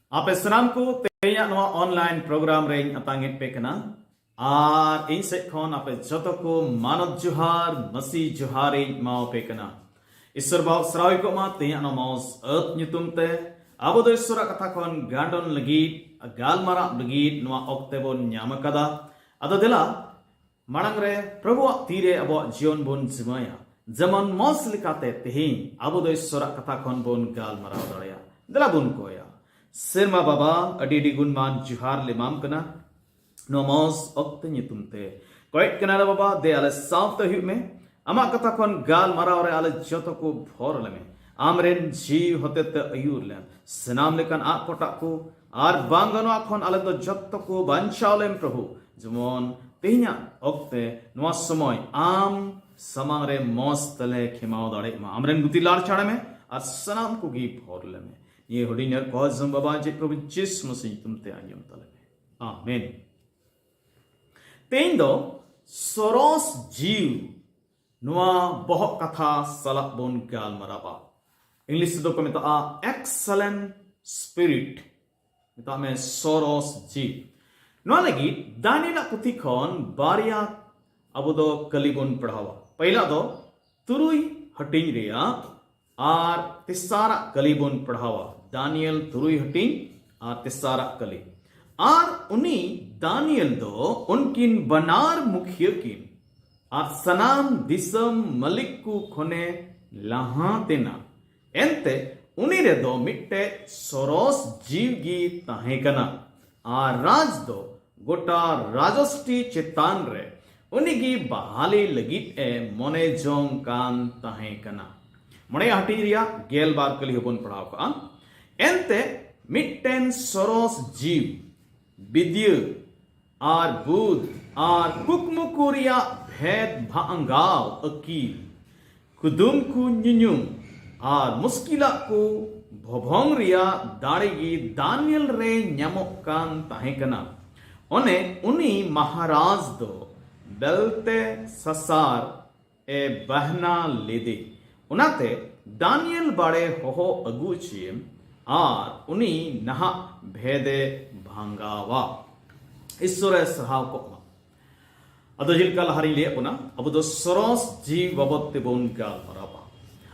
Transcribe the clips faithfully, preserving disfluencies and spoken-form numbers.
ᱟᱯᱮ ᱥᱟᱱᱟᱢ ᱠᱚ ᱛᱮᱦᱮᱧᱟᱜ ᱱᱚᱣᱟ online program ᱨᱮᱧ ᱟᱛᱟᱝ ᱮᱫ ᱯᱮ ᱠᱟᱱᱟ᱾ ᱟᱨ ᱤᱧ ᱥᱮᱫ ᱠᱷᱚᱱ ᱟᱯᱮ ᱡᱚᱛᱚ ᱠᱚ ᱢᱟᱱᱚᱛ ᱡᱚᱦᱟᱨ, ᱢᱟᱹᱥᱤ ᱡᱚᱦᱟᱨ ᱤᱧ ᱮᱢᱟᱣᱟᱯᱮ ᱠᱟᱱᱟ᱾ ᱤᱥᱥᱚᱨ ᱵᱟᱵᱟ ᱥᱟᱨᱦᱟᱣ ᱠᱚᱜ ᱢᱟ ᱛᱮᱦᱮᱧᱟᱜ ᱱᱚᱣᱟ ᱢᱚᱡᱽ ᱟᱹᱛ ᱧᱩᱛᱩᱢ ᱛᱮ᱾ ᱟᱵᱚ ᱫᱚ ᱤᱥᱥᱚᱨᱟᱜ ᱠᱟᱛᱷᱟ ᱠᱷᱚᱱ ᱜᱟᱱᱰᱚᱱ ᱞᱟᱹᱜᱤᱫ, ᱜᱟᱞᱢᱟᱨᱟᱣ ᱞᱟᱹᱜᱤᱫ ᱱᱚᱣᱟ ᱚᱠᱛᱮ ᱵᱚᱱ ᱧᱟᱢ ᱟᱠᱟᱫᱟ᱾ ᱟᱫᱚ ᱫᱮᱞᱟ, ᱢᱟᱲᱟᱝ ᱨᱮ ᱯᱨᱚᱵᱷᱩᱣᱟᱜ ᱛᱤᱨᱮ ᱟᱵᱚᱣᱟᱜ ᱡᱤᱭᱚᱱ ᱵᱚᱱ ᱡᱤᱢᱟᱹᱭᱟ, ᱡᱮᱢᱚᱱ ᱢᱚᱡᱽ ᱞᱮᱠᱟᱛᱮ ᱛᱮᱦᱮᱧ ᱟᱵᱚ ᱫᱚ ᱤᱥᱥᱚᱨᱟᱜ ᱠᱟᱛᱷᱟ ᱠᱷᱚᱱ ᱵᱚᱱ ᱜᱟᱞᱢᱟᱨᱟᱣ ᱫᱟᱲᱮᱭᱟᱜᱼᱟ᱾ ᱫᱮᱞᱟ ᱵᱚᱱ ᱠᱚᱭᱟ᱾ ᱥᱮᱨᱢᱟ ᱵᱟᱵᱟ, ᱟᱹᱰᱤ ᱟᱹᱰᱤ ᱜᱩᱱᱢᱟᱱ ᱡᱚᱦᱟᱨ ᱞᱮ ᱮᱢᱟᱢ ᱠᱟᱱᱟ ᱱᱚᱣᱟ ᱢᱚᱡᱽ ᱚᱠᱛᱮ ᱧᱩᱛᱩᱢ ᱛᱮ᱾ ᱠᱚᱭᱮᱫ ᱠᱟᱱᱟ ᱞᱮ ᱵᱟᱵᱟ, ᱫᱮ ᱟᱞᱮ ᱥᱟᱶᱛᱮ ᱦᱩᱭᱩᱜ ᱢᱮ᱾ ᱟᱢᱟᱜ ᱠᱟᱛᱷᱟ ᱠᱷᱚᱱ ᱜᱟᱞᱢᱟᱨᱟᱣ ᱨᱮ ᱟᱞᱮ ᱡᱚᱛᱚ ᱠᱚ ᱵᱷᱚᱨ ᱞᱮᱢᱮ᱾ ᱟᱢᱨᱮᱱ ᱡᱤᱣᱤ ᱦᱚᱛᱮᱛᱮ ᱟᱹᱭᱩᱨ ᱞᱮᱢ᱾ ᱥᱟᱱᱟᱢ ᱞᱮᱠᱟᱱ ᱟᱜ ᱯᱚᱴᱟᱜ ᱠᱚ ᱟᱨ ᱵᱟᱝ ᱜᱟᱱᱚᱜᱼᱟ ᱠᱷᱚᱱ ᱟᱞᱮ ᱫᱚ ᱡᱚᱛᱚ ᱠᱚ ᱵᱟᱧᱪᱟᱣ ᱞᱮᱢ ᱯᱨᱚᱵᱷᱩ᱾ ᱡᱮᱢᱚᱱ ᱛᱮᱦᱮᱧᱟᱜ ᱚᱠᱛᱮ ᱱᱚᱣᱟ ᱥᱚᱢᱚᱭ ᱟᱢ ᱥᱟᱢᱟᱝ ᱨᱮ ᱢᱚᱡᱽ ᱛᱮᱞᱮ ᱠᱷᱮᱢᱟᱣ ᱫᱟᱲᱮᱭᱟᱜ ᱢᱟ᱾ ᱟᱢᱨᱮᱱ ᱜᱩᱛᱤ ᱞᱟᱲ ᱪᱷᱟᱲ ᱢᱮ ᱟᱨ ᱥᱟᱱᱟᱢ ᱠᱚᱜᱮ ᱵᱷᱚᱨ ᱞᱮᱢᱮ᱾ ᱱᱤᱭᱟᱹ ᱦᱩᱰᱤᱧ ᱟᱨ ᱠᱚ ᱡᱚᱢ ᱵᱟᱵᱟ ᱡᱮ ᱯᱨᱚᱵᱷᱩ ᱡᱤᱥᱩ ᱢᱟᱥᱤ ᱧᱩᱛᱩᱢ ᱛᱮ ᱟᱸᱡᱚᱢ ᱛᱟᱞᱮ ᱢᱮ᱾ ᱟᱢᱮᱱ᱾ ᱛᱮᱦᱮᱧ ᱫᱚ ᱥᱚᱨᱚᱥ ᱡᱤᱣ ᱱᱚᱣᱟ ᱵᱚᱦᱚᱜ ᱠᱟᱛᱷᱟ ᱥᱟᱞᱟᱜ ᱵᱚᱱ ᱜᱟᱞᱢᱟᱨᱟᱣᱟ᱾ ᱤᱝᱞᱤᱥ ᱛᱮᱫᱚ ᱠᱚ ᱢᱮᱛᱟᱜᱼᱟ excellent spirit, ᱢᱮᱛᱟᱜ ᱢᱮ ᱥᱚᱨᱚᱥ ᱡᱤᱣ᱾ ᱱᱚᱣᱟ ᱞᱟᱹᱜᱤᱫ ᱫᱟᱱᱤᱭᱮᱞᱟᱜ ᱯᱩᱛᱷᱤ ᱠᱷᱚᱱ ᱵᱟᱨᱭᱟ ᱟᱵᱚ ᱫᱚ ᱠᱟᱹᱞᱤ ᱵᱚᱱ ᱯᱟᱲᱦᱟᱣᱟ᱾ ᱯᱟᱹᱭᱞᱟ ᱫᱚ ᱛᱩᱨᱩᱭ ᱦᱟᱹᱴᱤᱧ ᱨᱮᱭᱟᱜ ᱟᱨ ᱛᱮᱥᱟᱨᱟᱜ ᱠᱟᱹᱞᱤ ᱵᱚᱱ ᱯᱟᱲᱦᱟᱣᱟ᱾ ᱫᱟᱱᱤᱭᱮᱞ ᱛᱩᱨᱩᱭ ᱦᱟᱹᱴᱤᱧ ᱟᱨ ᱛᱮᱥᱟᱨᱟᱜ ᱠᱟᱹᱞᱤ᱾ ᱟᱨ ᱩᱱᱤ ᱫᱟᱱᱤᱭᱮᱞ ᱫᱚ ᱩᱱᱠᱤᱱ ᱵᱟᱱᱟᱨ ᱢᱩᱠᱷᱤᱭᱟᱹ ᱠᱤᱱ ᱟᱨ ᱥᱟᱱᱟᱢ ᱫᱤᱥᱚᱢ ᱢᱟᱹᱞᱤᱠ ᱠᱚ ᱠᱷᱚᱱᱮ ᱞᱟᱦᱟᱛᱮᱱᱟ᱾ ᱮᱱᱛᱮ ᱩᱱᱤ ᱨᱮᱫᱚ ᱢᱤᱫᱴᱮᱡ ᱥᱚᱨᱚᱥ ᱡᱤᱣ ᱜᱮ ᱛᱟᱦᱮᱸ ᱠᱟᱱᱟ᱾ ᱟᱨ ᱨᱟᱡᱽ ᱫᱚ ᱜᱚᱴᱟ ᱨᱟᱡᱚᱥᱴᱤ ᱪᱮᱛᱟᱱ ᱨᱮ ᱩᱱᱤ ᱜᱮ ᱵᱟᱦᱟᱞᱤ ᱞᱟᱹᱜᱤᱫ ᱮ ᱢᱚᱱᱮ ᱡᱚᱝ ᱠᱟᱱ ᱛᱟᱦᱮᱸ ᱠᱟᱱᱟ᱾ ᱢᱚᱬᱮ ᱦᱟᱹᱴᱤᱧ ᱨᱮᱭᱟᱜ ᱜᱮᱞ ᱵᱟᱨ ᱠᱟᱹᱞᱤ ᱦᱚᱸᱵᱚᱱ ᱯᱟᱲᱦᱟᱣ ᱠᱟᱜᱼᱟ᱾ ᱮᱱᱛᱮ ᱢᱤᱫᱴᱮᱱ ᱥᱚᱨᱚᱥ ᱡᱤᱣ, ᱵᱤᱫᱤᱭᱟᱹ ᱟᱨ ᱵᱩᱫ ᱟᱨ ᱠᱩᱠᱢᱩ ᱠᱚ ᱨᱮᱭᱟᱜ ᱵᱷᱮᱫ ᱵᱷᱟᱝᱜᱟᱣ ᱟᱹᱠᱤᱞ, ᱠᱩᱫᱩᱢ ᱠᱚ ᱧᱩᱧᱩᱢ ᱟᱨ ᱢᱩᱥᱠᱤᱞᱟᱜ ᱠᱚ ᱵᱷᱚᱵᱚᱝ ᱨᱮᱭᱟᱜ ᱫᱟᱲᱮ ᱜᱮ ᱫᱟᱱᱤᱭᱮᱞ ᱨᱮ ᱧᱟᱢᱚᱜ ᱠᱟᱱ ᱛᱟᱦᱮᱸ ᱠᱟᱱᱟ᱾ ᱚᱱᱮ ᱩᱱᱤ ᱢᱟᱦᱟᱨᱟᱡᱽ ᱫᱚ ᱵᱮᱞᱛᱮ ᱥᱟᱥᱟᱨ ᱮ ᱵᱟᱦᱱᱟ ᱞᱮᱫᱮ᱾ ᱚᱱᱟᱛᱮ ᱫᱟᱱᱤᱭᱮᱞ ᱵᱟᱲᱮ ᱦᱚᱦᱚ ᱟᱹᱜᱩ ᱚᱪᱚᱭᱮᱢ᱾ ᱟᱨ ᱩᱱᱤ ᱱᱟᱦᱟᱜ ᱵᱷᱮᱫᱮ ᱵᱷᱟᱸᱜᱟᱣᱟ᱾ ᱤᱥᱥᱚᱨᱮ ᱥᱟᱨᱦᱟᱣ ᱠᱚᱜ ᱢᱟ᱾ ᱟᱫᱚ ᱡᱮᱞᱮᱠᱟ ᱞᱟᱦᱟᱨᱤᱧ ᱞᱟᱹᱭᱟᱫ ᱵᱚᱱᱟ, ᱟᱵᱚ ᱫᱚ ᱥᱚᱨᱚᱥ ᱡᱤᱣᱤ ᱵᱟᱵᱚᱫ ᱛᱮᱵᱚᱱ ᱜᱟᱞᱢᱟᱨᱟᱣᱟ᱾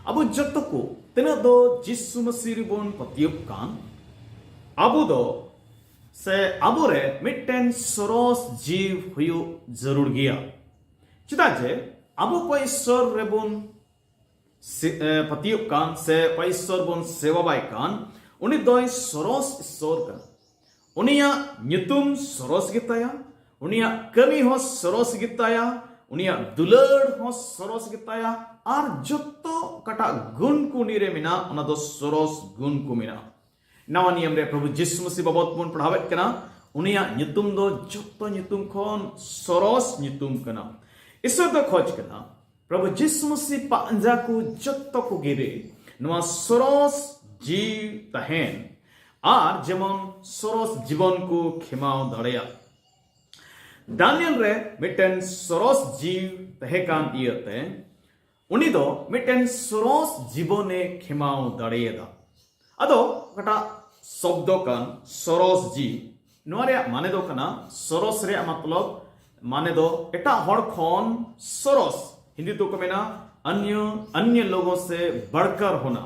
ᱟᱵᱚ ᱡᱚᱛᱚ ᱠᱚ ᱛᱤᱱᱟᱹᱜ ᱫᱚ ᱡᱤᱥᱩ ᱢᱟᱹᱥᱤ ᱨᱮᱵᱚᱱ ᱯᱟᱹᱛᱭᱟᱹᱜ ᱠᱟᱱ, ᱟᱵᱚ ᱫᱚ ᱥᱮ ᱟᱵᱚᱨᱮ ᱢᱤᱫᱴᱮᱱ ᱥᱚᱨᱚᱥ ᱡᱤᱣᱤ ᱦᱩᱭᱩᱜ ᱡᱟᱹᱨᱩᱲ ᱜᱮᱭᱟ᱾ ᱪᱮᱫᱟᱜ ᱡᱮ ᱟᱵᱚ ᱚᱠᱚᱭ ᱤᱥᱥᱚᱨ ᱨᱮᱵᱚᱱ ᱥᱮ, ᱮ, ᱯᱟᱹᱛᱭᱟᱹᱜ ᱠᱟᱱ ᱥᱮ ᱚᱠᱚᱭ ᱤᱥᱥᱚᱨ ᱵᱚᱱ ᱥᱮᱵᱟ ᱵᱟᱭ ᱠᱟᱱ, ᱩᱱᱤ ᱫᱚᱭ ᱥᱚᱨᱚᱥ ᱤᱥᱥᱚᱨ ᱠᱟᱱᱟ᱾ ᱩᱱᱤᱭᱟᱜ ᱧᱩᱛᱩᱢ ᱥᱚᱨᱚᱥ ᱜᱮᱛᱟᱭᱟ, ᱩᱱᱤᱭᱟᱜ ᱠᱟᱹᱢᱤ ᱦᱚᱸ ᱥᱚᱨᱚᱥ ᱜᱮᱛᱟᱭᱟ, ᱩᱱᱤᱭᱟᱜ ᱫᱩᱞᱟᱹᱲ ᱦᱚᱸ ᱥᱚᱨᱚᱥ ᱜᱮᱛᱟᱭᱟ, ᱟᱨ ᱡᱚᱛᱚ ᱚᱠᱟᱴᱟᱜ ᱜᱩᱱ ᱠᱚ ᱩᱱᱤᱨᱮ ᱢᱮᱱᱟᱜ, ᱚᱱᱟ ᱫᱚ ᱥᱚᱨᱚᱥ ᱜᱩᱱ ᱠᱚ ᱢᱮᱱᱟᱜᱼᱟ᱾ ᱱᱟᱣᱟ ᱱᱤᱭᱚᱢ ᱨᱮ ᱯᱨᱚᱵᱷᱩ ᱡᱤᱥᱩ ᱢᱟᱹᱥᱤ ᱵᱟᱵᱚᱫ ᱵᱚᱱ ᱯᱟᱲᱦᱟᱣᱮᱫ ᱠᱟᱱᱟ, ᱩᱱᱤᱭᱟᱜ ᱧᱩᱛᱩᱢ ᱫᱚ ᱡᱚᱛᱚ ᱧᱩᱛᱩᱢ ᱠᱷᱚᱱ ᱥᱚᱨᱚᱥ ᱧᱩᱛᱩᱢ ᱠᱟᱱᱟ᱾ ᱤᱥᱥᱚᱨ ᱫᱚ ᱠᱷᱚᱡᱽ ᱠᱟᱱᱟ ᱯᱨᱚᱵᱷᱩ ᱡᱤᱥᱩ ᱢᱟᱹᱥᱤ ᱯᱟᱸᱡᱟ ᱠᱚ ᱡᱚᱛᱚ ᱠᱚᱜᱮ ᱨᱮ ᱱᱚᱣᱟ ᱥᱚᱨᱚᱥ ᱡᱤᱣᱤ ᱛᱟᱦᱮᱱ ᱟᱨ ᱡᱮᱢᱚᱱ ᱥᱚᱨᱚᱥ ᱡᱤᱵᱚᱱ ᱠᱚ ᱠᱷᱮᱢᱟᱣ ᱫᱟᱲᱮᱭᱟᱜ᱾ ᱫᱟᱱᱤᱭᱮᱞ ᱨᱮ ᱢᱤᱫᱴᱮᱱ ᱥᱚᱨᱚᱥ ᱡᱤᱣᱤ ᱛᱟᱦᱮᱸ ᱠᱟᱱ ᱤᱭᱟᱹᱛᱮ ᱩᱱᱤ ᱫᱚ ᱢᱤᱫᱴᱮᱱ ᱥᱚᱨᱚᱥ ᱡᱤᱵᱚᱱᱮ ᱠᱷᱮᱢᱟᱣ ᱫᱟᱲᱮᱭᱟᱫᱟ᱾ ᱟᱫᱚ ᱚᱠᱟᱴᱟᱜ ᱥᱚᱵᱫᱚ ᱠᱟᱱ ᱥᱚᱨᱚᱥ ᱡᱤᱣᱤ, ᱱᱚᱣᱟ ᱨᱮᱭᱟᱜ ᱢᱟᱱᱮ ᱫᱚ ᱠᱟᱱᱟ, ᱥᱚᱨᱚᱥ ᱨᱮᱭᱟᱜ ᱢᱚᱛᱞᱚᱵ ᱢᱟᱱᱮ ᱫᱚ ᱮᱴᱟᱜ ᱦᱚᱲ ᱠᱷᱚᱱ ᱥᱚᱨᱚᱥ, ᱦᱤᱱᱫᱤ ᱛᱮᱠᱚ ᱢᱮᱱᱟ ᱟᱱᱭᱚ ᱟᱱᱭᱚ ᱞᱳᱜᱚ ᱥᱮ ᱵᱟᱲᱠᱟᱨ ᱦᱳᱱᱟ,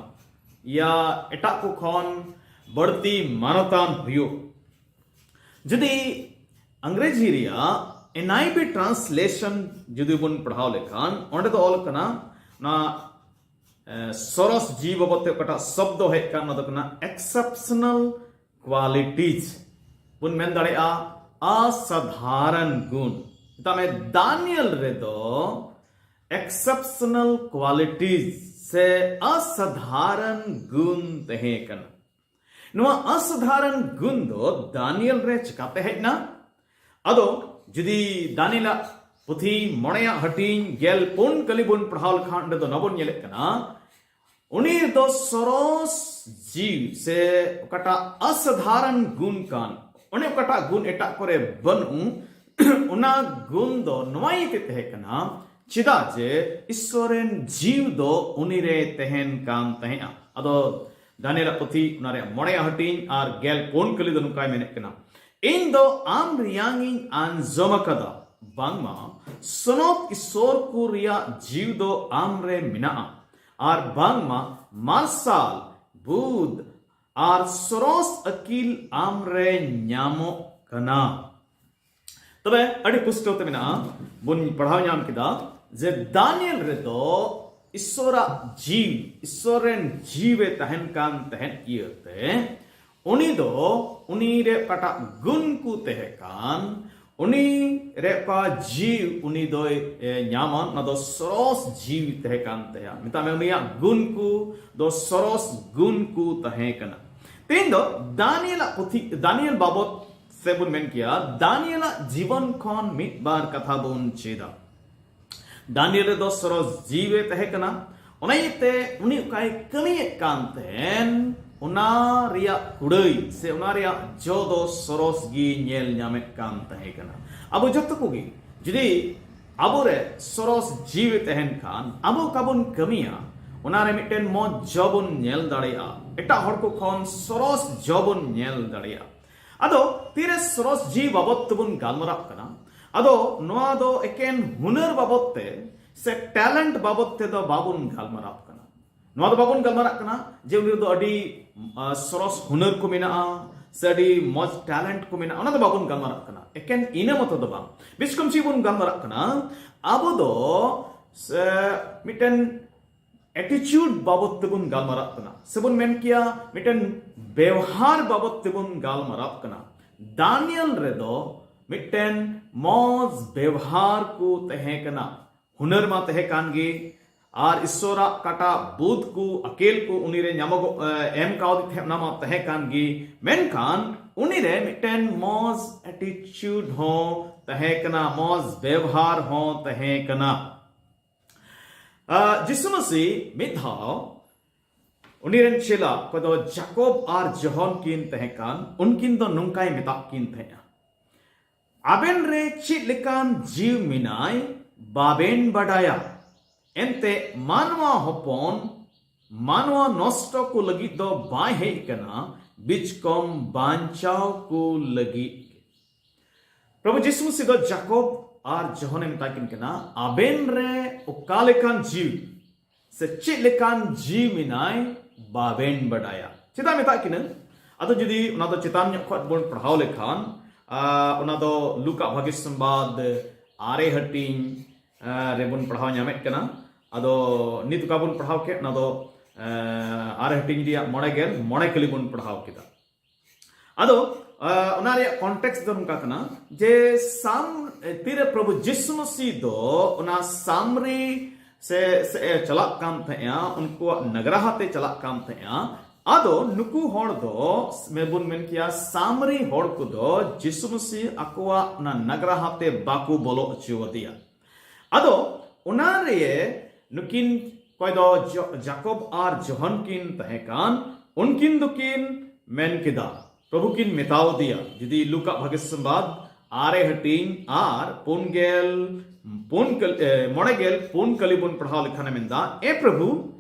ᱭᱟ ᱮᱴᱟᱜ ᱠᱚ ᱠᱷᱚᱱ ᱵᱟᱹᱲᱛᱤ ᱢᱟᱱᱚᱛᱟᱱ ᱦᱩᱭᱩᱜ᱾ ᱡᱩᱫᱤ ᱟᱝᱨᱮᱡᱤ ᱨᱮᱭᱟᱜ ᱮᱱ ᱟᱭ ᱵᱤ translation ᱡᱩᱫᱤ ᱵᱚᱱ ᱯᱟᱲᱦᱟᱣ ᱞᱮᱠᱷᱟᱱ, ᱚᱸᱰᱮ ᱫᱚ ᱚᱞ ᱠᱟᱱᱟ, ᱚᱱᱟ ᱮ, ᱥᱚᱨᱚᱥ ᱡᱤᱣᱤ ᱵᱟᱵᱚᱫ ᱛᱮ ᱚᱠᱟᱴᱟᱜ ᱥᱚᱵᱫᱚ ᱦᱮᱡ ᱠᱟᱱ, ᱚᱱᱟ ᱫᱚ ᱠᱟᱱᱟ exceptional qualities᱾ ᱵᱚᱱ ᱢᱮᱱ ᱫᱟᱲᱮᱭᱟᱜᱼᱟ ᱚᱥᱟᱫᱷᱟᱨᱚᱱ ᱜᱩᱱ᱾ ᱢᱮᱛᱟᱜ ᱢᱮ, ᱫᱟᱱᱤᱭᱮᱞ ᱨᱮᱫᱚ exceptional qualities ᱥᱮ ᱚᱥᱟᱫᱷᱟᱨᱚᱱ ᱜᱩᱱ ᱛᱟᱦᱮᱸ ᱠᱟᱱᱟ᱾ ᱱᱚᱣᱟ ᱚᱥᱟᱫᱷᱟᱨᱚᱱ ᱜᱩᱱ ᱫᱚ ᱫᱟᱱᱤᱭᱮᱞ ᱨᱮ ᱪᱤᱠᱟᱛᱮ ᱦᱮᱡ ᱮᱱᱟ? ᱟᱫᱚ ᱡᱩᱫᱤ ᱫᱟᱱᱤᱭᱮᱞᱟᱜ ᱯᱩᱛᱷᱤ ᱢᱚᱬᱮᱭᱟᱜ ᱦᱟᱹᱴᱤᱧ ᱜᱮᱞ ᱯᱩᱱ ᱠᱟᱹᱞᱤ ᱵᱚᱱ ᱯᱟᱲᱦᱟᱣ ᱞᱮᱠᱷᱟᱱ, ᱚᱸᱰᱮ ᱫᱚ ᱱᱚᱣᱟ ᱵᱚᱱ ᱧᱮᱞᱮᱫ ᱠᱟᱱᱟ, ᱩᱱᱤ ᱫᱚ ᱥᱚᱨᱚᱥ ᱡᱤᱣᱤ ᱥᱮ ᱚᱠᱟᱴᱟᱜ ᱚᱥᱟᱫᱷᱟᱨᱚᱱ ᱜᱩᱱ ᱠᱟᱱ, ᱚᱱᱮ ᱚᱠᱟᱴᱟᱜ ᱜᱩᱱ ᱮᱴᱟᱜ ᱠᱚᱨᱮ ᱵᱟᱹᱱᱩᱜ, ᱚᱱᱟ ᱜᱩᱱ ᱫᱚ ᱱᱚᱣᱟ ᱤᱭᱟᱹᱛᱮ ᱛᱟᱦᱮᱸ ᱠᱟᱱᱟ, ᱪᱮᱫᱟᱜ ᱡᱮ ᱤᱥᱥᱚᱨ ᱨᱮᱱ ᱡᱤᱣᱤ ᱫᱚ ᱩᱱᱤ ᱨᱮ ᱛᱟᱦᱮᱱ ᱠᱟᱱ ᱛᱟᱦᱮᱸᱜᱼᱟ᱾ ᱟᱫᱚ ᱫᱟᱱᱤᱭᱮᱞᱟᱜ ᱯᱩᱛᱷᱤ, ᱚᱱᱟ ᱨᱮᱭᱟᱜ ᱢᱚᱬᱮᱭᱟᱜ ᱦᱟᱹᱴᱤᱧ ᱟᱨ ᱜᱮᱞ ᱯᱩᱱ ᱠᱟᱹᱞᱤ ᱫᱚ ᱱᱚᱝᱠᱟᱭ ᱢᱮᱱᱮᱫ ᱠᱟᱱᱟ, "ᱤᱧ ᱫᱚ ᱟᱢ ᱨᱮᱭᱟᱝ ᱤᱧ ᱟᱸᱡᱚᱢ ᱟᱠᱟᱫᱟ, ᱵᱟᱝᱢᱟ ᱥᱚᱱᱚᱛ ᱤᱥᱚᱨ ᱠᱚ ᱨᱮᱭᱟᱜ ᱡᱤᱣᱤ ᱫᱚ ᱟᱢ ᱨᱮ ᱢᱮᱱᱟᱜᱼᱟ, ᱟᱨ ᱵᱟᱝᱢᱟ ᱢᱟᱨᱥᱟᱞ, ᱵᱩᱫᱷ ᱟᱨ ᱥᱚᱨᱚᱥ ᱟᱹᱠᱤᱞ ᱟᱢ ᱨᱮ ᱧᱟᱢᱚᱜ ᱠᱟᱱᱟ᱾" ᱛᱚᱵᱮ ᱟᱹᱰᱤ ᱯᱩᱥᱴᱟᱹᱣ ᱛᱮ ᱢᱮᱱᱟᱜᱼᱟ, ᱵᱚᱱ ᱯᱟᱲᱦᱟᱣ ᱧᱟᱢ ᱠᱮᱫᱟ ᱡᱮ ᱫᱟᱱᱤᱭᱮᱞ ᱨᱮᱫᱚ ᱤᱥᱚᱨᱟᱜ ᱡᱤᱣᱤ, ᱤᱥᱚᱨ ᱨᱮᱱ ᱡᱤᱣᱤ ᱛᱟᱦᱮᱱ ᱠᱟᱱ ᱛᱟᱦᱮᱸᱫ ᱤᱭᱟᱹᱛᱮ, ᱩᱱᱤ ᱫᱚ, ᱩᱱᱤ ᱨᱮ ᱚᱠᱟᱴᱟᱜ ᱜᱩᱱ ᱠᱚ ᱛᱟᱦᱮᱸ ᱠᱟᱱ, ᱩᱱᱤ ᱨᱮ ᱚᱠᱟ ᱡᱤᱣᱤ ᱩᱱᱤ ᱫᱚᱭ, ᱮ, ᱧᱟᱢᱟ, ᱚᱱᱟ ᱫᱚ ᱥᱚᱨᱚᱥ ᱡᱤᱣᱤ ᱛᱟᱦᱮᱸ ᱠᱟᱱ ᱛᱟᱭᱟ᱾ ᱢᱮᱛᱟᱜ ᱢᱮ, ᱩᱱᱤᱭᱟᱜ ᱜᱩᱱ ᱠᱚ ᱫᱚ ᱥᱚᱨᱚᱥ ᱜᱩᱱ ᱠᱚ ᱛᱟᱦᱮᱸ ᱠᱟᱱᱟ᱾ ᱛᱮᱦᱮᱧ ᱫᱚ ᱫᱟᱱᱤᱭᱮᱞᱟᱜ ᱯᱩᱛᱷᱤ, ᱫᱟᱱᱤᱭᱮᱞ ᱵᱟᱵᱚᱛ ᱥᱮ ᱵᱚᱱ ᱢᱮᱱ ᱠᱮᱭᱟ, ᱫᱟᱱᱤᱭᱮᱞᱟᱜ ᱡᱤᱵᱚᱱ ᱠᱷᱚᱱ ᱢᱤᱫ ᱵᱟᱨ ᱠᱟᱛᱷᱟ ᱵᱚᱱ ᱪᱮᱫᱟ᱾ ᱫᱟᱱᱤᱭᱮᱞ ᱨᱮᱫᱚ ᱥᱚᱨᱚᱥ ᱡᱤᱣᱤ ᱛᱟᱦᱮᱸ ᱠᱟᱱᱟ᱾ ᱚᱱᱟ ᱤᱭᱟᱹᱛᱮ ᱩᱱᱤ ᱚᱠᱟᱭ ᱠᱟᱹᱢᱤᱭᱮᱫ ᱠᱟᱱ ᱛᱟᱦᱮᱱ, ᱚᱱᱟ ᱨᱮᱭᱟᱜ ᱠᱩᱲᱟᱹᱭ ᱥᱮ ᱚᱱᱟ ᱨᱮᱭᱟᱜ ᱡᱚ ᱫᱚ ᱥᱚᱨᱚᱥ ᱜᱮ ᱧᱮᱞ ᱧᱟᱢᱮᱫ ᱠᱟᱱ ᱛᱟᱦᱮᱸ ᱠᱟᱱᱟ᱾ ᱟᱵᱚ ᱡᱚᱛᱚ ᱠᱚᱜᱮ ᱡᱩᱫᱤ ᱟᱵᱚᱨᱮ ᱥᱚᱨᱚᱥ ᱡᱤᱣᱤ ᱛᱟᱦᱮᱱ ᱠᱷᱟᱱ, ᱟᱵᱚ ᱚᱠᱟ ᱵᱚᱱ ᱠᱟᱹᱢᱤᱭᱟ, ᱚᱱᱟ ᱨᱮ ᱢᱤᱫᱴᱮᱱ ᱢᱚᱡᱽ ᱡᱚ ᱵᱚᱱ ᱧᱮᱞ ᱫᱟᱲᱮᱭᱟᱜᱼᱟ, ᱮᱴᱟᱜ ᱦᱚᱲ ᱠᱚ ᱠᱷᱚᱱ ᱥᱚᱨᱚᱥ ᱡᱚ ᱵᱚᱱ ᱧᱮᱞ ᱫᱟᱲᱮᱭᱟᱜᱼᱟ᱾ ᱟᱫᱚ ᱛᱤᱨᱮ ᱥᱚᱨᱚᱥ ᱡᱤᱣᱤ ᱵᱟᱵᱚᱛ ᱛᱮᱵᱚᱱ ᱜᱟᱞᱢᱟᱨᱟᱜ ᱠᱟᱱᱟ, ᱟᱫᱚ ᱱᱚᱣᱟ ᱫᱚ ᱮᱠᱮᱱ ᱦᱩᱱᱟᱹᱨ ᱵᱟᱵᱚᱛ ᱛᱮ ᱥᱮ ᱴᱮᱞᱮᱱᱴ ᱵᱟᱵᱚᱛ ᱛᱮᱫᱚ ᱵᱟᱵᱚᱱ ᱜᱟᱞᱢᱟᱨᱟᱜ ᱠᱟᱱᱟ᱾ ᱱᱚᱣᱟ ᱫᱚ ᱵᱟᱵᱚᱱ ᱜᱟᱞᱢᱟᱨᱟᱜ ᱠᱟᱱᱟ ᱡᱮ ᱩᱱᱤ ᱨᱮᱫᱚ ᱟᱹᱰᱤ, ᱟ, ᱥᱚᱨᱚᱥ ᱦᱩᱱᱟᱹᱨ ᱠᱚ ᱢᱮᱱᱟᱜᱼᱟ ᱥᱮ ᱟᱹᱰᱤ ᱢᱚᱡᱽ ᱴᱮᱞᱮᱱᱴ ᱠᱚ ᱢᱮᱱᱟᱜᱼᱟ, ᱚᱱᱟ ᱫᱚ ᱵᱟᱵᱚᱱ ᱜᱟᱞᱢᱟᱨᱟᱜ ᱠᱟᱱᱟ᱾ ᱮᱠᱮᱱ ᱤᱱᱟᱹ ᱢᱚᱛᱚ ᱫᱚ ᱵᱟᱝ, ᱵᱮᱥ ᱠᱚᱢ ᱪᱮᱫ ᱵᱚᱱ ᱜᱟᱞᱢᱟᱨᱟᱜ ᱠᱟᱱᱟ, ᱟᱵᱚ ᱫᱚ ᱥᱮ ᱢᱤᱫᱴᱮᱱ ᱮᱴᱤᱪᱩᱰ ᱵᱟᱵᱚᱛ ᱛᱮᱵᱚᱱ ᱜᱟᱞᱢᱟᱨᱟᱜ ᱠᱟᱱᱟ, ᱥᱮᱵᱚᱱ ᱢᱮᱱ ᱠᱮᱭᱟ ᱢᱤᱫᱴᱮᱱ ᱵᱮᱣᱦᱟᱨ ᱵᱟᱵᱚᱛ ᱛᱮᱵᱚᱱ ᱜᱟᱞᱢᱟᱨᱟᱜ ᱠᱟᱱᱟ᱾ ᱫᱟᱱᱤᱭᱮᱞ ᱨᱮᱫᱚ ᱢᱤᱫᱴᱮᱱ ᱢᱚᱡᱽ ᱵᱮᱣᱦᱟᱨ ᱠᱚ ᱛᱟᱦᱮᱸ ᱠᱟᱱᱟ, ᱦᱩᱱᱟᱹᱨ ᱢᱟ ᱛᱟᱦᱮᱸ ᱠᱟᱱ ᱜᱮ, ᱟᱨ ᱤᱥᱚᱨᱟᱜ ᱠᱟᱴᱟ ᱵᱩᱫᱷ ᱠᱚ, ᱟᱠᱮᱞ ᱠᱚ ᱩᱱᱤᱨᱮ ᱧᱟᱢᱚᱜᱚᱜ, ᱮ, ᱮᱢ ᱠᱟᱣᱫᱮ ᱛᱟᱦᱮᱸᱫ, ᱚᱱᱟ ᱢᱟ ᱛᱟᱦᱮᱸ ᱠᱟᱱ ᱜᱮ, ᱢᱮᱱᱠᱷᱟᱱ ᱩᱱᱤᱨᱮ ᱢᱤᱫᱴᱮᱱ ᱢᱚᱡᱽ ᱮᱴᱤᱪᱩᱰ ᱦᱚᱸ ᱛᱟᱦᱮᱸ ᱠᱟᱱᱟ, ᱢᱚᱡᱽ ᱵᱮᱣᱦᱟᱨ ᱦᱚᱸ ᱛᱟᱦᱮᱸ ᱠᱟᱱᱟ᱾ ᱟ, ᱡᱤᱥᱩ ᱢᱟᱹᱥᱤ ᱢᱤᱫ ᱫᱷᱟᱣ ᱩᱱᱤ ᱨᱮᱱ ᱪᱮᱞᱟ, ᱚᱠᱚᱭ ᱫᱚ ᱡᱟᱠᱚᱵ ᱟᱨ ᱡᱚᱦᱚᱱ ᱠᱤᱱ ᱛᱟᱦᱮᱸ ᱠᱟᱱ, ᱩᱱᱠᱤᱱ ᱫᱚ ᱱᱚᱝᱠᱟᱭ ᱢᱮᱛᱟᱜ ᱠᱤᱱ ᱛᱟᱦᱮᱸᱜᱼᱟ, "ᱟᱵᱮᱱ ᱨᱮ ᱪᱮᱫ ᱞᱮᱠᱟᱱ ᱡᱤᱣᱤ ᱢᱮᱱᱟᱭ, ᱵᱟᱵᱮᱱ ᱵᱟᱰᱟᱭᱟ᱾ ᱮᱱᱛᱮ ᱢᱟᱱᱣᱟ ᱦᱚᱯᱚᱱ ᱢᱟᱱᱣᱟ ᱱᱚᱥᱴᱚ ᱠᱚ ᱞᱟᱹᱜᱤᱫ ᱫᱚ ᱵᱟᱭ ᱦᱮᱡ ᱟᱠᱟᱱᱟ, ᱵᱤᱪᱠᱚᱢ ᱵᱟᱧᱪᱟᱣ ᱠᱚ ᱞᱟᱹᱜᱤᱫ ᱜᱮ᱾ ᱯᱨᱚᱵᱷᱩ ᱡᱤᱥᱩ ᱢᱟᱹᱥᱤ ᱫᱚ ᱡᱟᱠᱚᱵ ᱟᱨ ᱡᱚᱦᱚᱱᱮ ᱢᱮᱛᱟ ᱠᱤᱱ ᱠᱟᱱᱟ, ᱟᱵᱮᱱ ᱨᱮ ᱚᱠᱟ ᱞᱮᱠᱟᱱ ᱡᱤᱣᱤ ᱥᱮ ᱪᱮᱫ ᱞᱮᱠᱟᱱ ᱡᱤᱣᱤ ᱢᱮᱱᱟᱭ ᱵᱟᱵᱮᱱ ᱵᱟᱰᱟᱭᱟ᱾ ᱪᱮᱫᱟᱜ ᱢᱮᱛᱟᱜ ᱠᱤᱱᱟᱹ? ᱟᱫᱚ ᱡᱩᱫᱤ ᱚᱱᱟ ᱫᱚ ᱪᱮᱛᱟᱱ ᱧᱚᱜ ᱠᱷᱚᱱ ᱵᱚᱱ ᱯᱟᱲᱦᱟᱣ ᱞᱮᱠᱷᱟᱱ, ᱟ, ᱚᱱᱟ ᱫᱚ ᱞᱩᱠᱟ ᱵᱷᱟᱜᱮ ᱥᱚᱢᱵᱟᱫ ᱟᱨᱮ ᱦᱟᱹᱴᱤᱧ, ᱟ, ᱨᱮᱵᱚᱱ ᱯᱟᱲᱦᱟᱣ ᱧᱟᱢᱮᱫ ᱠᱟᱱᱟ᱾ ᱟᱫᱚ ᱱᱤᱛ ᱚᱠᱟ ᱵᱚᱱ ᱯᱟᱲᱦᱟᱣ ᱠᱮᱫ, ᱚᱱᱟ ᱫᱚ, ᱟ, ᱟᱨᱮ ᱦᱟᱹᱴᱤᱧ ᱨᱮᱭᱟᱜ ᱢᱚᱬᱮ ᱜᱮᱞ ᱢᱚᱬᱮ ᱠᱟᱹᱞᱤ ᱵᱚᱱ ᱯᱟᱲᱦᱟᱣ ᱠᱮᱫᱟ᱾ ᱟᱫᱚ, ᱟ, ᱚᱱᱟ ᱨᱮᱭᱟᱜ context ᱫᱚ ᱱᱚᱝᱠᱟ ᱠᱟᱱᱟ ᱡᱮ ᱥᱟᱢ-, ᱛᱤᱨᱮ ᱯᱨᱚᱵᱷᱩ ᱡᱤᱥᱩ ᱢᱟᱹᱥᱤ ᱫᱚ ᱚᱱᱟ ᱥᱟᱢᱨᱤ ᱥᱮ, ᱥᱮ ᱮ ᱪᱟᱞᱟᱜ ᱠᱟᱱ ᱛᱟᱦᱮᱸᱜᱼᱟ, ᱩᱱᱠᱩᱣᱟᱜ ᱱᱟᱜᱽᱨᱟ ᱦᱟᱛᱮ ᱪᱟᱞᱟᱜ ᱠᱟᱱ ᱛᱟᱦᱮᱸᱜᱼᱟ᱾ ᱟᱫᱚ ᱱᱩᱠᱩ ᱦᱚᱲ ᱫᱚ ᱢᱮᱵᱚᱱ ᱢᱮᱱ ᱠᱮᱭᱟ ᱥᱟᱢᱨᱤ ᱦᱚᱲ ᱠᱚᱫᱚ ᱡᱤᱥᱩ ᱢᱟᱹᱥᱤ ᱟᱠᱚᱣᱟᱜ ᱚᱱᱟ ᱱᱟᱜᱽᱨᱟ ᱦᱟᱛᱮ ᱵᱟᱠᱚ ᱵᱚᱞᱚ ᱦᱚᱪᱚ ᱟᱫᱮᱭᱟ᱾ ᱟᱫᱚ ᱚᱱᱟ ᱨᱮ ᱱᱩᱠᱤᱱ ᱚᱠᱚᱭ ᱫᱚ ᱡᱚ-, ᱡᱟᱠᱚᱵ ᱟᱨ ᱡᱚᱦᱚᱱ ᱠᱤᱱ ᱛᱟᱦᱮᱸ ᱠᱟᱱ, ᱩᱱᱠᱤᱱ ᱫᱚᱠᱤᱱ ᱢᱮᱱ ᱠᱮᱫᱟ, ᱯᱨᱚᱵᱷᱩ ᱠᱤᱱ ᱢᱮᱛᱟᱣ ᱫᱮᱭᱟ, ᱡᱩᱫᱤ ᱞᱩᱠᱟ ᱵᱷᱟᱜᱮ ᱥᱚᱢᱵᱟᱫ ᱟᱨᱮ ᱦᱟᱹᱴᱤᱧ ᱟᱨ ᱯᱩᱱ ᱜᱮᱞ ᱯᱩᱱ ᱠᱟᱹᱞ-, ᱮ, ᱢᱚᱬᱮ ᱜᱮᱞ ᱯᱩᱱ ᱠᱟᱹᱞᱤ ᱵᱚᱱ ᱯᱟᱲᱦᱟᱣ ᱞᱮᱠᱷᱟᱱᱮ ᱢᱮᱱᱫᱟ, ᱮ ᱯᱨᱚᱵᱷᱩ,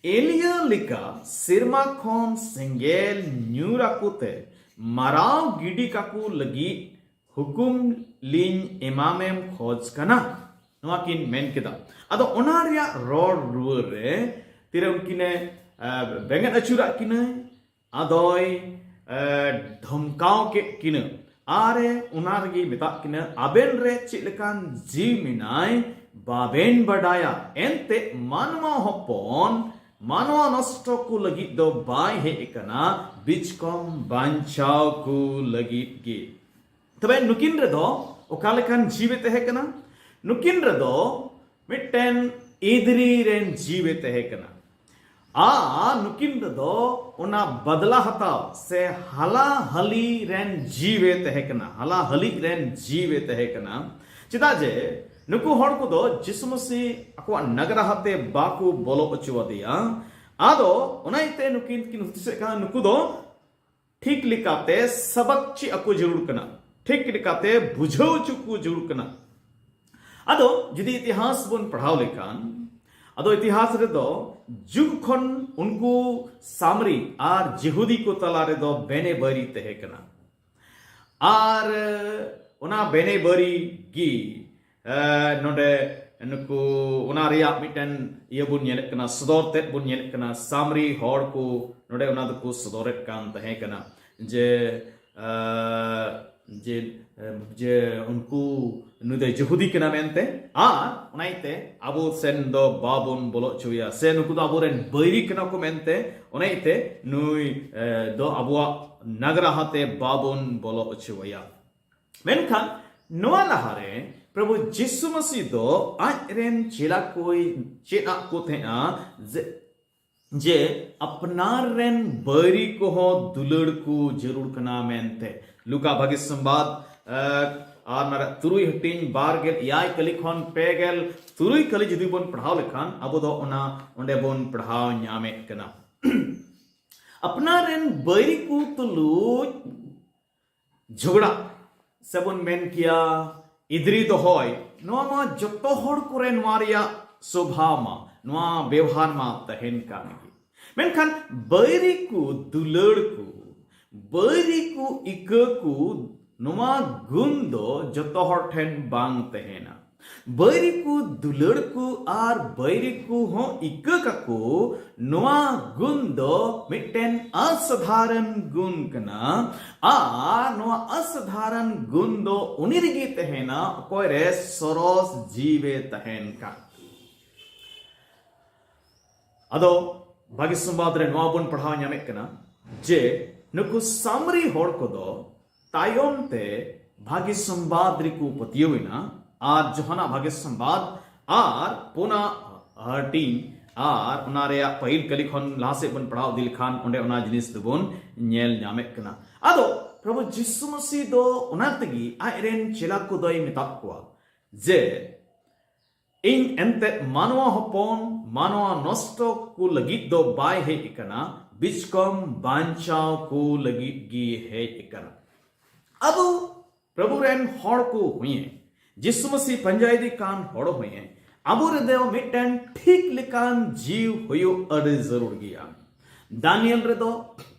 ᱮᱞᱤᱭᱟ ᱞᱮᱠᱟ ᱥᱮᱨᱢᱟ ᱠᱷᱚᱱ ᱥᱮᱸᱜᱮᱞ ᱧᱩᱨ ᱟᱠᱚ ᱛᱮ ᱢᱟᱨᱟᱣ ᱜᱤᱰᱤ ᱠᱟᱠᱚ ᱞᱟᱹᱜᱤᱫ ᱦᱩᱠᱩᱢ ᱞᱤᱧ ᱮᱢᱟᱢᱮᱢ ᱠᱷᱚᱡᱽ ᱠᱟᱱᱟ? ᱱᱚᱣᱟ ᱠᱤᱱ ᱢᱮᱱ ᱠᱮᱫᱟ᱾ ᱟᱫᱚ ᱚᱱᱟ ᱨᱮᱭᱟᱜ ᱨᱚᱲ ᱨᱩᱣᱟᱹᱲ ᱨᱮ ᱛᱤᱨᱮ ᱩᱱᱠᱤᱱᱮ, ᱮ, ᱵᱮᱸᱜᱮᱫ ᱟᱹᱪᱩᱨᱟᱜ ᱠᱤᱱᱟᱹᱭ, ᱟᱫᱚᱭ, ᱮ, ᱫᱷᱚᱢᱠᱟᱣ ᱠᱮᱫ ᱠᱤᱱᱟᱹ᱾ ᱟᱨᱮ ᱚᱱᱟ ᱨᱮᱜᱮ ᱢᱮᱛᱟᱜ ᱠᱤᱱᱟᱹ, ᱟᱵᱮᱱ ᱨᱮ ᱪᱮᱫ ᱞᱮᱠᱟᱱ ᱡᱤᱣᱤ ᱢᱮᱱᱟᱭ ᱵᱟᱵᱮᱱ ᱵᱟᱰᱟᱭᱟ᱾ ᱮᱱᱛᱮ ᱢᱟᱱᱣᱟ ᱦᱚᱯᱚᱱ ᱢᱟᱱᱣᱟ ᱱᱚᱥᱴᱚ ᱠᱚ ᱞᱟᱹᱜᱤᱫ ᱫᱚ ᱵᱟᱭ ᱦᱮᱡ ᱟᱠᱟᱱᱟ, ᱵᱤᱪᱠᱚᱢ ᱵᱟᱧᱪᱟᱣ ᱠᱚ ᱞᱟᱹᱜᱤᱫ ᱜᱮ᱾ ᱛᱚᱵᱮ ᱱᱩᱠᱤᱱ ᱨᱮᱫᱚ ᱚᱠᱟ ᱞᱮᱠᱟᱱ ᱡᱤᱣᱤ ᱛᱟᱦᱮᱸ ᱠᱟᱱᱟ? ᱱᱩᱠᱤᱱ ᱨᱮᱫᱚ ᱢᱤᱫᱴᱮᱱ ᱤᱫᱨᱤ ᱨᱮᱱ ᱡᱤᱣᱤ ᱛᱟᱦᱮᱸ ᱠᱟᱱᱟ᱾ ᱟᱨ ᱱᱩᱠᱤᱱ ᱨᱮᱫᱚ ᱚᱱᱟ ᱵᱟᱫᱞᱟ ᱦᱟᱛᱟᱣ ᱥᱮ ᱦᱟᱞᱟ ᱦᱟᱹᱞᱤ ᱨᱮᱱ ᱡᱤᱣᱤ ᱛᱟᱦᱮᱸ ᱠᱟᱱᱟ, ᱦᱟᱞᱟ ᱦᱟᱹᱞᱤ ᱨᱮᱱ ᱡᱤᱣᱤ ᱛᱟᱦᱮᱸ ᱠᱟᱱᱟ᱾ ᱪᱮᱫᱟᱜ ᱡᱮ ᱱᱩᱠᱩ ᱦᱚᱲ ᱠᱚᱫᱚ ᱡᱤᱥᱩ ᱢᱟᱹᱥᱤ ᱟᱠᱚᱣᱟᱜ ᱱᱟᱜᱽᱨᱟ ᱦᱟᱛᱮ ᱵᱟᱠᱚ ᱵᱚᱞᱚ ᱦᱚᱪᱚ ᱟᱫᱮᱭᱟ᱾ ᱟᱫᱚ ᱚᱱᱟ ᱤᱭᱟᱹᱛᱮ ᱱᱩᱠᱤᱱ ᱠᱤᱱ ᱦᱩᱫᱤᱥᱮᱫ ᱠᱟᱱᱟ, ᱱᱩᱠᱩ ᱫᱚ ᱴᱷᱤᱠ ᱞᱮᱠᱟᱛᱮ ᱥᱟᱵᱟᱠ ᱪᱮᱫ ᱟᱠᱚ ᱡᱟᱹᱨᱩᱲ ᱠᱟᱱᱟ, ᱴᱷᱤᱠ ᱞᱮᱠᱟᱛᱮ ᱵᱩᱡᱷᱟᱹᱣ ᱦᱚᱪᱚ ᱠᱚ ᱡᱟᱹᱨᱩᱲ ᱠᱟᱱᱟ᱾ ᱟᱫᱚ ᱡᱩᱫᱤ ᱤᱛᱤᱦᱟᱥ ᱵᱚᱱ ᱯᱟᱲᱦᱟᱣ ᱞᱮᱠᱷᱟᱱ, ᱟᱫᱚ ᱤᱛᱤᱦᱟᱥ ᱨᱮᱫᱚ ᱡᱩᱜᱽ ᱠᱷᱚᱱ ᱩᱱᱠᱩ ᱥᱟᱢᱨᱤ ᱟᱨ ᱡᱤᱦᱩᱫᱤ ᱠᱚ ᱛᱟᱞᱟ ᱨᱮᱫᱚ ᱵᱮᱱᱮ ᱵᱟᱹᱨᱤ ᱛᱟᱦᱮᱸ ᱠᱟᱱᱟ᱾ ᱟᱨ ᱚᱱᱟ ᱵᱮᱱᱮ ᱵᱟᱹᱨᱤ ᱜᱮ ᱮ, ᱱᱚᱰᱮ ᱱᱩᱠᱩ ᱚᱱᱟ ᱨᱮᱭᱟᱜ ᱢᱤᱫᱴᱮᱱ ᱤᱭᱟᱹ ᱵᱚᱱ ᱧᱮᱞᱮᱫ ᱠᱟᱱᱟ, ᱥᱚᱫᱚᱨ ᱛᱮᱫ ᱵᱚᱱ ᱧᱮᱞᱮᱫ ᱠᱟᱱᱟ᱾ ᱥᱟᱢᱨᱤ ᱦᱚᱲ ᱠᱚ ᱱᱚᱰᱮ ᱚᱱᱟ ᱫᱚᱠᱚ ᱥᱚᱫᱚᱨᱮᱫ ᱠᱟᱱ ᱛᱟᱦᱮᱸ ᱠᱟᱱᱟ ᱡᱮ ᱮ, ᱡᱮ ᱡᱮ ᱩᱱᱠᱩ ᱱᱩᱭ ᱫᱚᱭ ᱡᱤᱦᱩᱫᱤ ᱠᱟᱱᱟ ᱢᱮᱱᱛᱮ, ᱟᱨ ᱚᱱᱟ ᱤᱭᱟᱹᱛᱮ ᱟᱵᱚ ᱥᱮᱱ ᱫᱚ ᱵᱟᱵᱚᱱ ᱵᱚᱞᱚ ᱦᱚᱪᱚᱭᱟ, ᱥᱮ ᱱᱩᱠᱩ ᱫᱚ ᱟᱵᱚᱨᱮᱱ ᱵᱟᱹᱭᱨᱤ ᱠᱟᱱᱟ ᱠᱚ ᱢᱮᱱᱛᱮ, ᱚᱱᱟ ᱤᱭᱟᱹᱛᱮ ᱱᱩᱭ ᱮ, ᱫᱚ ᱟᱵᱚᱣᱟᱜ ᱱᱟᱜᱽᱨᱟᱦᱟ ᱛᱮ ᱵᱟᱵᱚᱱ ᱵᱚᱞᱚ ᱦᱚᱪᱚᱣᱟᱭᱟ᱾ ᱢᱮᱱᱠᱷᱟᱱ ᱱᱚᱣᱟ ᱞᱟᱦᱟᱨᱮ ᱯᱨᱚᱵᱷᱩ ᱡᱤᱥᱩ ᱢᱟᱹᱥᱤ ᱫᱚ ᱟᱡ ᱨᱮᱱ ᱪᱮᱞᱟ ᱠᱚᱭ ᱪᱮᱫ ᱟᱫ ᱠᱚ ᱛᱟᱦᱮᱸᱜᱼᱟ ᱡᱮ, ᱡᱮ ᱟᱯᱱᱟᱨ ᱨᱮᱱ ᱵᱟᱹᱭᱨᱤ ᱠᱚᱦᱚᱸ ᱫᱩᱞᱟᱹᱲ ᱠᱚ ᱡᱟᱹᱨᱩᱲ ᱠᱟᱱᱟ ᱢᱮᱱᱛᱮ᱾ ᱞᱩᱠᱟ ᱵᱷᱟᱹᱜᱤ ᱥᱚᱢᱵᱟᱫ ᱮ, ᱟᱨ ᱚᱱᱟ ᱨᱮᱭᱟᱜ ᱛᱩᱨᱩᱭ ᱦᱟᱹᱴᱤᱧ ᱵᱟᱨ ᱜᱮᱞ ᱮᱭᱟᱭ ᱠᱟᱹᱞᱤ ᱠᱷᱚᱱ ᱯᱮ ᱜᱮᱞ ᱛᱩᱨᱩᱭ ᱠᱟᱹᱞᱤ ᱡᱩᱫᱤ ᱵᱚᱱ ᱯᱟᱲᱦᱟᱣ ᱞᱮᱠᱷᱟᱱ ᱟᱵᱚ ᱫᱚ ᱚᱱᱟ ᱚᱸᱰᱮ ᱵᱚᱱ ᱯᱟᱲᱦᱟᱣ ᱧᱟᱢᱮᱫ ᱠᱟᱱᱟ᱾ ᱟᱯᱱᱟᱨ ᱨᱮᱱ ᱵᱟᱹᱭᱨᱤ ᱠᱚ ᱛᱩᱞᱩᱡ ᱡᱷᱚᱜᱽᱲᱟ ᱥᱮᱵᱚᱱ ᱢᱮᱱ ᱠᱮᱭᱟ ᱤᱫᱽᱨᱤ ᱫᱚᱦᱚᱭ, ᱱᱚᱣᱟ ᱢᱟ ᱡᱚᱛᱚ ᱦᱚᱲ ᱠᱚᱨᱮ ᱱᱚᱣᱟ ᱨᱮᱭᱟᱜ ᱥᱚᱵᱷᱟ ᱢᱟ, ᱱᱚᱣᱟ ᱵᱮᱣᱦᱟᱨ ᱢᱟ ᱛᱟᱦᱮᱱ ᱠᱟᱱ ᱜᱮ᱾ ᱢᱮᱱᱠᱷᱟᱱ ᱵᱟᱹᱭᱨᱤ ᱠᱚ ᱫᱩᱞᱟᱹᱲ ᱠᱚ, ᱵᱟᱹᱭᱨᱤ ᱠᱚ ᱤᱠᱟᱹ ᱠᱚ, ᱱᱚᱣᱟ ᱜᱩᱱ ᱫᱚ ᱡᱚᱛᱚ ᱦᱚᱲ ᱴᱷᱮᱱ ᱵᱟᱝ ᱛᱟᱦᱮᱱᱟ᱾ ᱵᱟᱹᱭᱨᱤ ᱠᱚ ᱫᱩᱞᱟᱹᱲ ᱠᱚ ᱟᱨ ᱵᱟᱹᱭᱨᱤ ᱠᱚ ᱦᱚᱸ ᱤᱠᱟᱹ ᱠᱟᱠᱚ, ᱱᱚᱣᱟ ᱜᱩᱱ ᱫᱚ ᱢᱤᱫᱴᱮᱱ ᱟᱥᱟᱫᱷᱟᱨᱚᱱ ᱜᱩᱱ ᱠᱟᱱᱟ᱾ ᱟᱨ ᱱᱚᱣᱟ ᱟᱥᱟᱫᱷᱟᱨᱚᱱ ᱜᱩᱱ ᱫᱚ ᱩᱱᱤ ᱨᱮᱜᱮ ᱛᱟᱦᱮᱱᱟ, ᱚᱠᱚᱭ ᱨᱮ ᱥᱚᱨᱚᱥ ᱡᱤᱣᱤ ᱛᱟᱦᱮᱱ ᱠᱟᱱ᱾ ᱟᱫᱚ ᱵᱷᱟᱹᱜᱤ ᱥᱚᱢᱵᱟᱫ ᱨᱮ ᱱᱚᱣᱟ ᱵᱚᱱ ᱯᱟᱲᱦᱟᱣ ᱧᱟᱢᱮᱫ ᱠᱟᱱᱟ ᱡᱮ ᱱᱩᱠᱩ ᱥᱟᱢᱨᱤ ᱦᱚᱲ ᱠᱚᱫᱚ ᱛᱟᱭᱚᱢ ᱛᱮ ᱵᱷᱟᱹᱜᱤ ᱥᱚᱢᱵᱟᱫ ᱨᱮᱠᱚ ᱯᱟᱹᱛᱭᱟᱹᱣ ᱮᱱᱟ᱾ ᱟᱨ ᱡᱚᱦᱟᱱᱟᱜ ᱵᱷᱟᱹᱜᱤ ᱥᱚᱢᱵᱟᱫ ᱟᱨ ᱯᱩᱱᱟ ᱦᱟᱹᱴᱤᱧ ᱟᱨ ᱚᱱᱟ ᱨᱮᱭᱟᱜ ᱯᱟᱹᱦᱤᱞ ᱠᱟᱹᱞᱤ ᱠᱷᱚᱱ ᱞᱟᱦᱟ ᱥᱮᱫ ᱵᱚᱱ ᱯᱟᱲᱦᱟᱣ ᱤᱫᱤ ᱞᱮᱠᱷᱟᱱ ᱚᱸᱰᱮ ᱚᱱᱟ ᱡᱤᱱᱤᱥ ᱫᱚᱵᱚᱱ ᱧᱮᱞ ᱧᱟᱢᱮᱫ ᱠᱟᱱᱟ᱾ ᱟᱫᱚ ᱯᱨᱚᱵᱷᱩ ᱡᱤᱥᱩ ᱢᱟᱹᱥᱤ ᱫᱚ ᱚᱱᱟ ᱛᱮᱜᱮ ᱟᱡ ᱨᱮᱱ ᱪᱮᱞᱟ ᱠᱚᱫᱚᱭ ᱢᱮᱛᱟᱫ ᱠᱚᱣᱟ ᱡᱮ ᱤᱧ ᱮᱱᱛᱮᱫ ᱢᱟᱱᱣᱟ ᱦᱚᱯᱚᱱ ᱢᱟᱱᱣᱟ ᱱᱚᱥᱴᱚ ᱠᱚ ᱞᱟᱹᱜᱤᱫ ᱫᱚ ᱵᱟᱭ ᱦᱮᱡ ᱟᱠᱟᱱᱟ, ᱵᱤᱪᱠᱚᱢ ᱵᱟᱧᱪᱟᱣ ᱠᱚ ᱞᱟᱹᱜᱤᱫ ᱜᱮ ᱦᱮᱡ ᱟᱠᱟᱱᱟ᱾ ᱟᱵᱚ ᱯᱨᱚᱵᱷᱩ ᱨᱮᱱ ᱦᱚᱲ ᱠᱚ ᱦᱩᱭᱮ, ᱡᱤᱥᱩ ᱢᱟᱹᱥᱤ ᱯᱟᱸᱡᱟ ᱤᱫᱤ ᱠᱟᱱ ᱦᱚᱲ ᱦᱩᱭᱮ, ᱟᱵᱚ ᱨᱮᱫᱚ ᱢᱤᱫᱴᱮᱱ ᱴᱷᱤᱠ ᱞᱮᱠᱟᱱ ᱡᱤᱣᱤ ᱦᱩᱭᱩᱜ ᱟᱹᱰᱤ ᱡᱟᱹᱨᱩᱲ ᱜᱮᱭᱟ᱾ ᱫᱟᱱᱤᱭᱮᱞ ᱨᱮᱫᱚ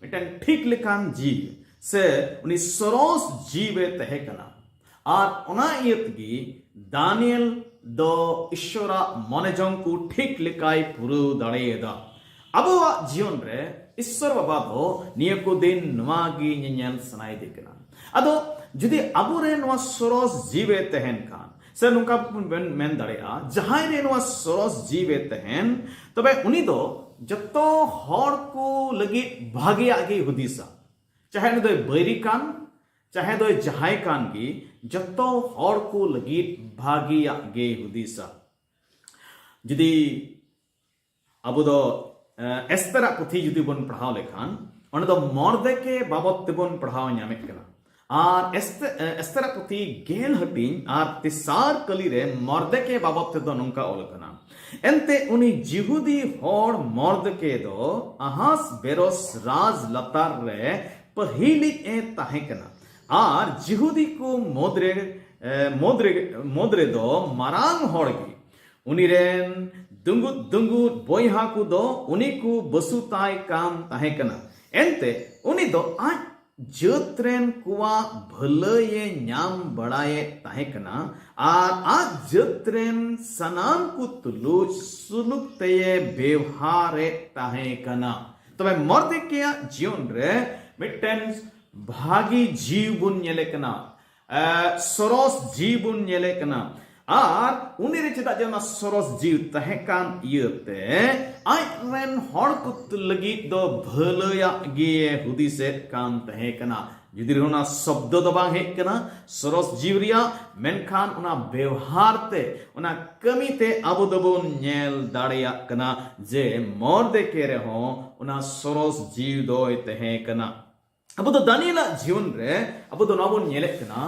ᱢᱤᱫᱴᱮᱱ ᱴᱷᱤᱠ ᱞᱮᱠᱟᱱ ᱡᱤᱣᱤ ᱥᱮ ᱩᱱᱤ ᱥᱚᱨᱚᱥ ᱡᱤᱣᱤ ᱛᱟᱦᱮᱸ ᱠᱟᱱᱟ᱾ ᱟᱨ ᱚᱱᱟ ᱤᱭᱟᱹ ᱛᱮᱜᱮ ᱫᱟᱱᱤᱭᱮᱞ ᱫᱚ ᱤᱥᱥᱚᱨᱟᱜ ᱢᱚᱱᱮ ᱡᱚᱝ ᱠᱚ ᱴᱷᱤᱠ ᱞᱮᱠᱟᱭ ᱯᱩᱨᱟᱹᱣ ᱫᱟᱲᱮᱭᱟᱫᱟ᱾ ᱟᱵᱚᱣᱟᱜ ᱡᱤᱭᱚᱱ ᱨᱮ ᱤᱥᱥᱚᱨ ᱵᱟᱵᱟ ᱫᱚ ᱱᱤᱭᱟᱹ ᱠᱚ ᱫᱤᱱ ᱱᱚᱣᱟ ᱜᱮ ᱧᱮᱧᱮᱞ ᱥᱟᱱᱟᱭᱮᱫᱮ ᱠᱟᱱᱟ᱾ ᱟᱫᱚ ᱡᱩᱫᱤ ᱟᱵᱚᱨᱮ ᱱᱚᱣᱟ ᱥᱚᱨᱚᱥ ᱡᱤᱣᱤ ᱛᱟᱦᱮᱱ ᱠᱷᱟᱱ, ᱥᱮ ᱱᱚᱝᱠᱟ ᱵᱚᱱ ᱢᱮᱱ, ᱢᱮᱱ ᱫᱟᱲᱮᱭᱟᱜᱼᱟ, ᱡᱟᱦᱟᱸᱭ ᱨᱮ ᱱᱚᱣᱟ ᱥᱚᱨᱚᱥ ᱡᱤᱣᱤ ᱛᱟᱦᱮᱱ, ᱛᱚᱵᱮ ᱩᱱᱤ ᱫᱚ ᱡᱚᱛᱚ ᱦᱚᱲ ᱠᱚ ᱞᱟᱹᱜᱤᱫ ᱵᱷᱟᱜᱮᱭᱟᱜ ᱜᱮᱭ ᱦᱩᱫᱤᱥᱟ᱾ ᱪᱟᱦᱮ ᱩᱱᱤ ᱫᱚᱭ ᱵᱟᱹᱭᱨᱤ ᱠᱟᱱ, ᱪᱟᱦᱮ ᱫᱚᱭ ᱡᱟᱦᱟᱸᱭ ᱠᱟᱱ ᱜᱮ, ᱡᱚᱛᱚ ᱦᱚᱲ ᱠᱚ ᱞᱟᱹᱜᱤᱫ ᱵᱷᱟᱜᱮᱭᱟᱜ ᱜᱮᱭ ᱦᱩᱫᱤᱥᱟ᱾ ᱡᱩᱫᱤ ᱟᱵᱚ ᱫᱚ, ᱮ, ᱮᱥᱛᱮᱨᱟᱜ ᱯᱩᱛᱷᱤ ᱡᱩᱫᱤ ᱵᱚᱱ ᱯᱟᱲᱦᱟᱣ ᱞᱮᱠᱷᱟᱱ, ᱚᱸᱰᱮ ᱫᱚ ᱢᱚᱨᱫᱮᱠᱮ ᱵᱟᱵᱚᱛ ᱛᱮᱵᱚᱱ ᱯᱟᱲᱦᱟᱣ ᱧᱟᱢᱮᱫ ᱠᱟᱱᱟ᱾ ᱟᱨ ᱮᱥᱛᱮ-, ᱮ, ᱮᱥᱛᱮᱨᱟᱜ ᱯᱩᱛᱷᱤ ᱜᱮᱞ ᱦᱟᱹᱴᱤᱧ ᱟᱨ ᱛᱮᱥᱟᱨ ᱠᱟᱹᱞᱤ ᱨᱮ ᱢᱚᱨᱫᱮᱠᱮ ᱵᱟᱵᱚᱛ ᱛᱮᱫᱚ ᱱᱚᱝᱠᱟ ᱚᱞ ᱟᱠᱟᱱᱟ, ᱮᱱᱛᱮ ᱩᱱᱤ ᱡᱤᱦᱩᱫᱤ ᱦᱚᱲ ᱢᱚᱨᱫᱮᱠᱮ ᱫᱚ ᱟᱦᱟᱥ ᱵᱮᱨᱚᱥ ᱨᱟᱡᱽ ᱞᱟᱛᱟᱨ ᱨᱮ ᱯᱟᱹᱦᱤᱞᱤᱡ ᱮ ᱛᱟᱦᱮᱸ ᱠᱟᱱᱟ᱾ ᱟᱨ ᱡᱤᱦᱩᱫᱤ ᱠᱚ ᱢᱩᱫᱽᱨᱮ, ᱮ, ᱢᱩᱫᱽᱨᱮ, ᱢᱩᱫᱽ ᱨᱮᱫᱚ ᱢᱟᱨᱟᱝ ᱦᱚᱲ ᱜᱮ᱾ ᱩᱱᱤ ᱨᱮᱱ ᱫᱩᱸᱜᱩᱫ ᱫᱩᱸᱜᱩᱫ ᱵᱚᱭᱦᱟ ᱠᱚᱫᱚ ᱩᱱᱤ ᱠᱚ ᱵᱟᱹᱥᱩᱛᱟᱭ ᱠᱟᱱ ᱛᱟᱦᱮᱸ ᱠᱟᱱᱟ᱾ ᱮᱱᱛᱮ ᱩᱱᱤ ᱫᱚ ᱟᱡ ᱡᱟᱹᱛ ᱨᱮᱱ ᱠᱚᱣᱟᱜ ᱵᱷᱟᱹᱞᱟᱹᱭᱮ ᱧᱟᱢ ᱵᱟᱲᱟᱭᱮᱫ ᱛᱟᱦᱮᱸ ᱠᱟᱱᱟ ᱟᱨ ᱟᱡ ᱡᱟᱹᱛ ᱨᱮᱱ ᱥᱟᱱᱟᱢ ᱠᱚ ᱛᱩᱞᱩᱡ ᱥᱩᱞᱩᱠ ᱛᱮᱭᱮ ᱵᱮᱣᱦᱟᱨᱮᱫ ᱛᱟᱦᱮᱸ ᱠᱟᱱᱟ᱾ ᱛᱚᱵᱮ ᱢᱚᱨᱫᱮᱠᱮᱭᱟᱜ ᱡᱤᱭᱚᱱ ᱨᱮ ᱢᱤᱫᱴᱮᱱ ᱵᱷᱟᱹᱜᱤ ᱡᱤᱣᱤ ᱵᱚᱱ ᱧᱮᱞᱮ ᱠᱟᱱᱟ, ᱮ, ᱥᱚᱨᱚᱥ ᱡᱤᱣᱤ ᱵᱚᱱ ᱧᱮᱞᱮ ᱠᱟᱱᱟ᱾ ᱟᱨ ᱩᱱᱤ ᱨᱮ ᱪᱮᱫᱟᱜ ᱡᱮ ᱚᱱᱟ ᱥᱚᱨᱚᱥ ᱡᱤᱣᱤ ᱛᱟᱦᱮᱸ ᱠᱟᱱ ᱤᱭᱟᱹᱛᱮ ᱟᱡ ᱨᱮᱱ ᱦᱚᱲ ᱠᱚ ᱞᱟᱹᱜᱤᱫ ᱫᱚ ᱵᱷᱟᱹᱞᱟᱹᱭᱟᱜ ᱜᱮ ᱦᱩᱫᱤᱥᱮᱫ ᱠᱟᱱ ᱛᱟᱦᱮᱸ ᱠᱟᱱᱟ᱾ ᱡᱩᱫᱤ ᱨᱮᱦᱚᱸ ᱚᱱᱟ ᱥᱚᱵᱫᱚ ᱫᱚ ᱵᱟᱝ ᱦᱮᱡ ᱠᱟᱱᱟ ᱥᱚᱨᱚᱥ ᱡᱤᱣᱤ ᱨᱮᱭᱟᱜ, ᱢᱮᱱᱠᱷᱟᱱ ᱚᱱᱟ ᱵᱮᱣᱦᱟᱨ ᱛᱮ, ᱚᱱᱟ ᱠᱟᱹᱢᱤ ᱛᱮ ᱟᱵᱚ ᱫᱚᱵᱚᱱ ᱧᱮᱞ ᱫᱟᱲᱮᱭᱟᱜ ᱠᱟᱱᱟ ᱡᱮ ᱢᱚᱨᱫᱮᱠᱮ ᱨᱮᱦᱚᱸ ᱚᱱᱟ ᱥᱚᱨᱚᱥ ᱡᱤᱣᱤ ᱫᱚᱭ ᱛᱟᱦᱮᱸ ᱠᱟᱱᱟ᱾ ᱟᱵᱚ ᱫᱚ ᱫᱟᱱᱤᱭᱮᱞᱟᱜ ᱡᱤᱭᱚᱱ ᱨᱮ ᱟᱵᱚ ᱫᱚ ᱱᱚᱣᱟ ᱵᱚᱱ ᱧᱮᱞᱮᱫ ᱠᱟᱱᱟ,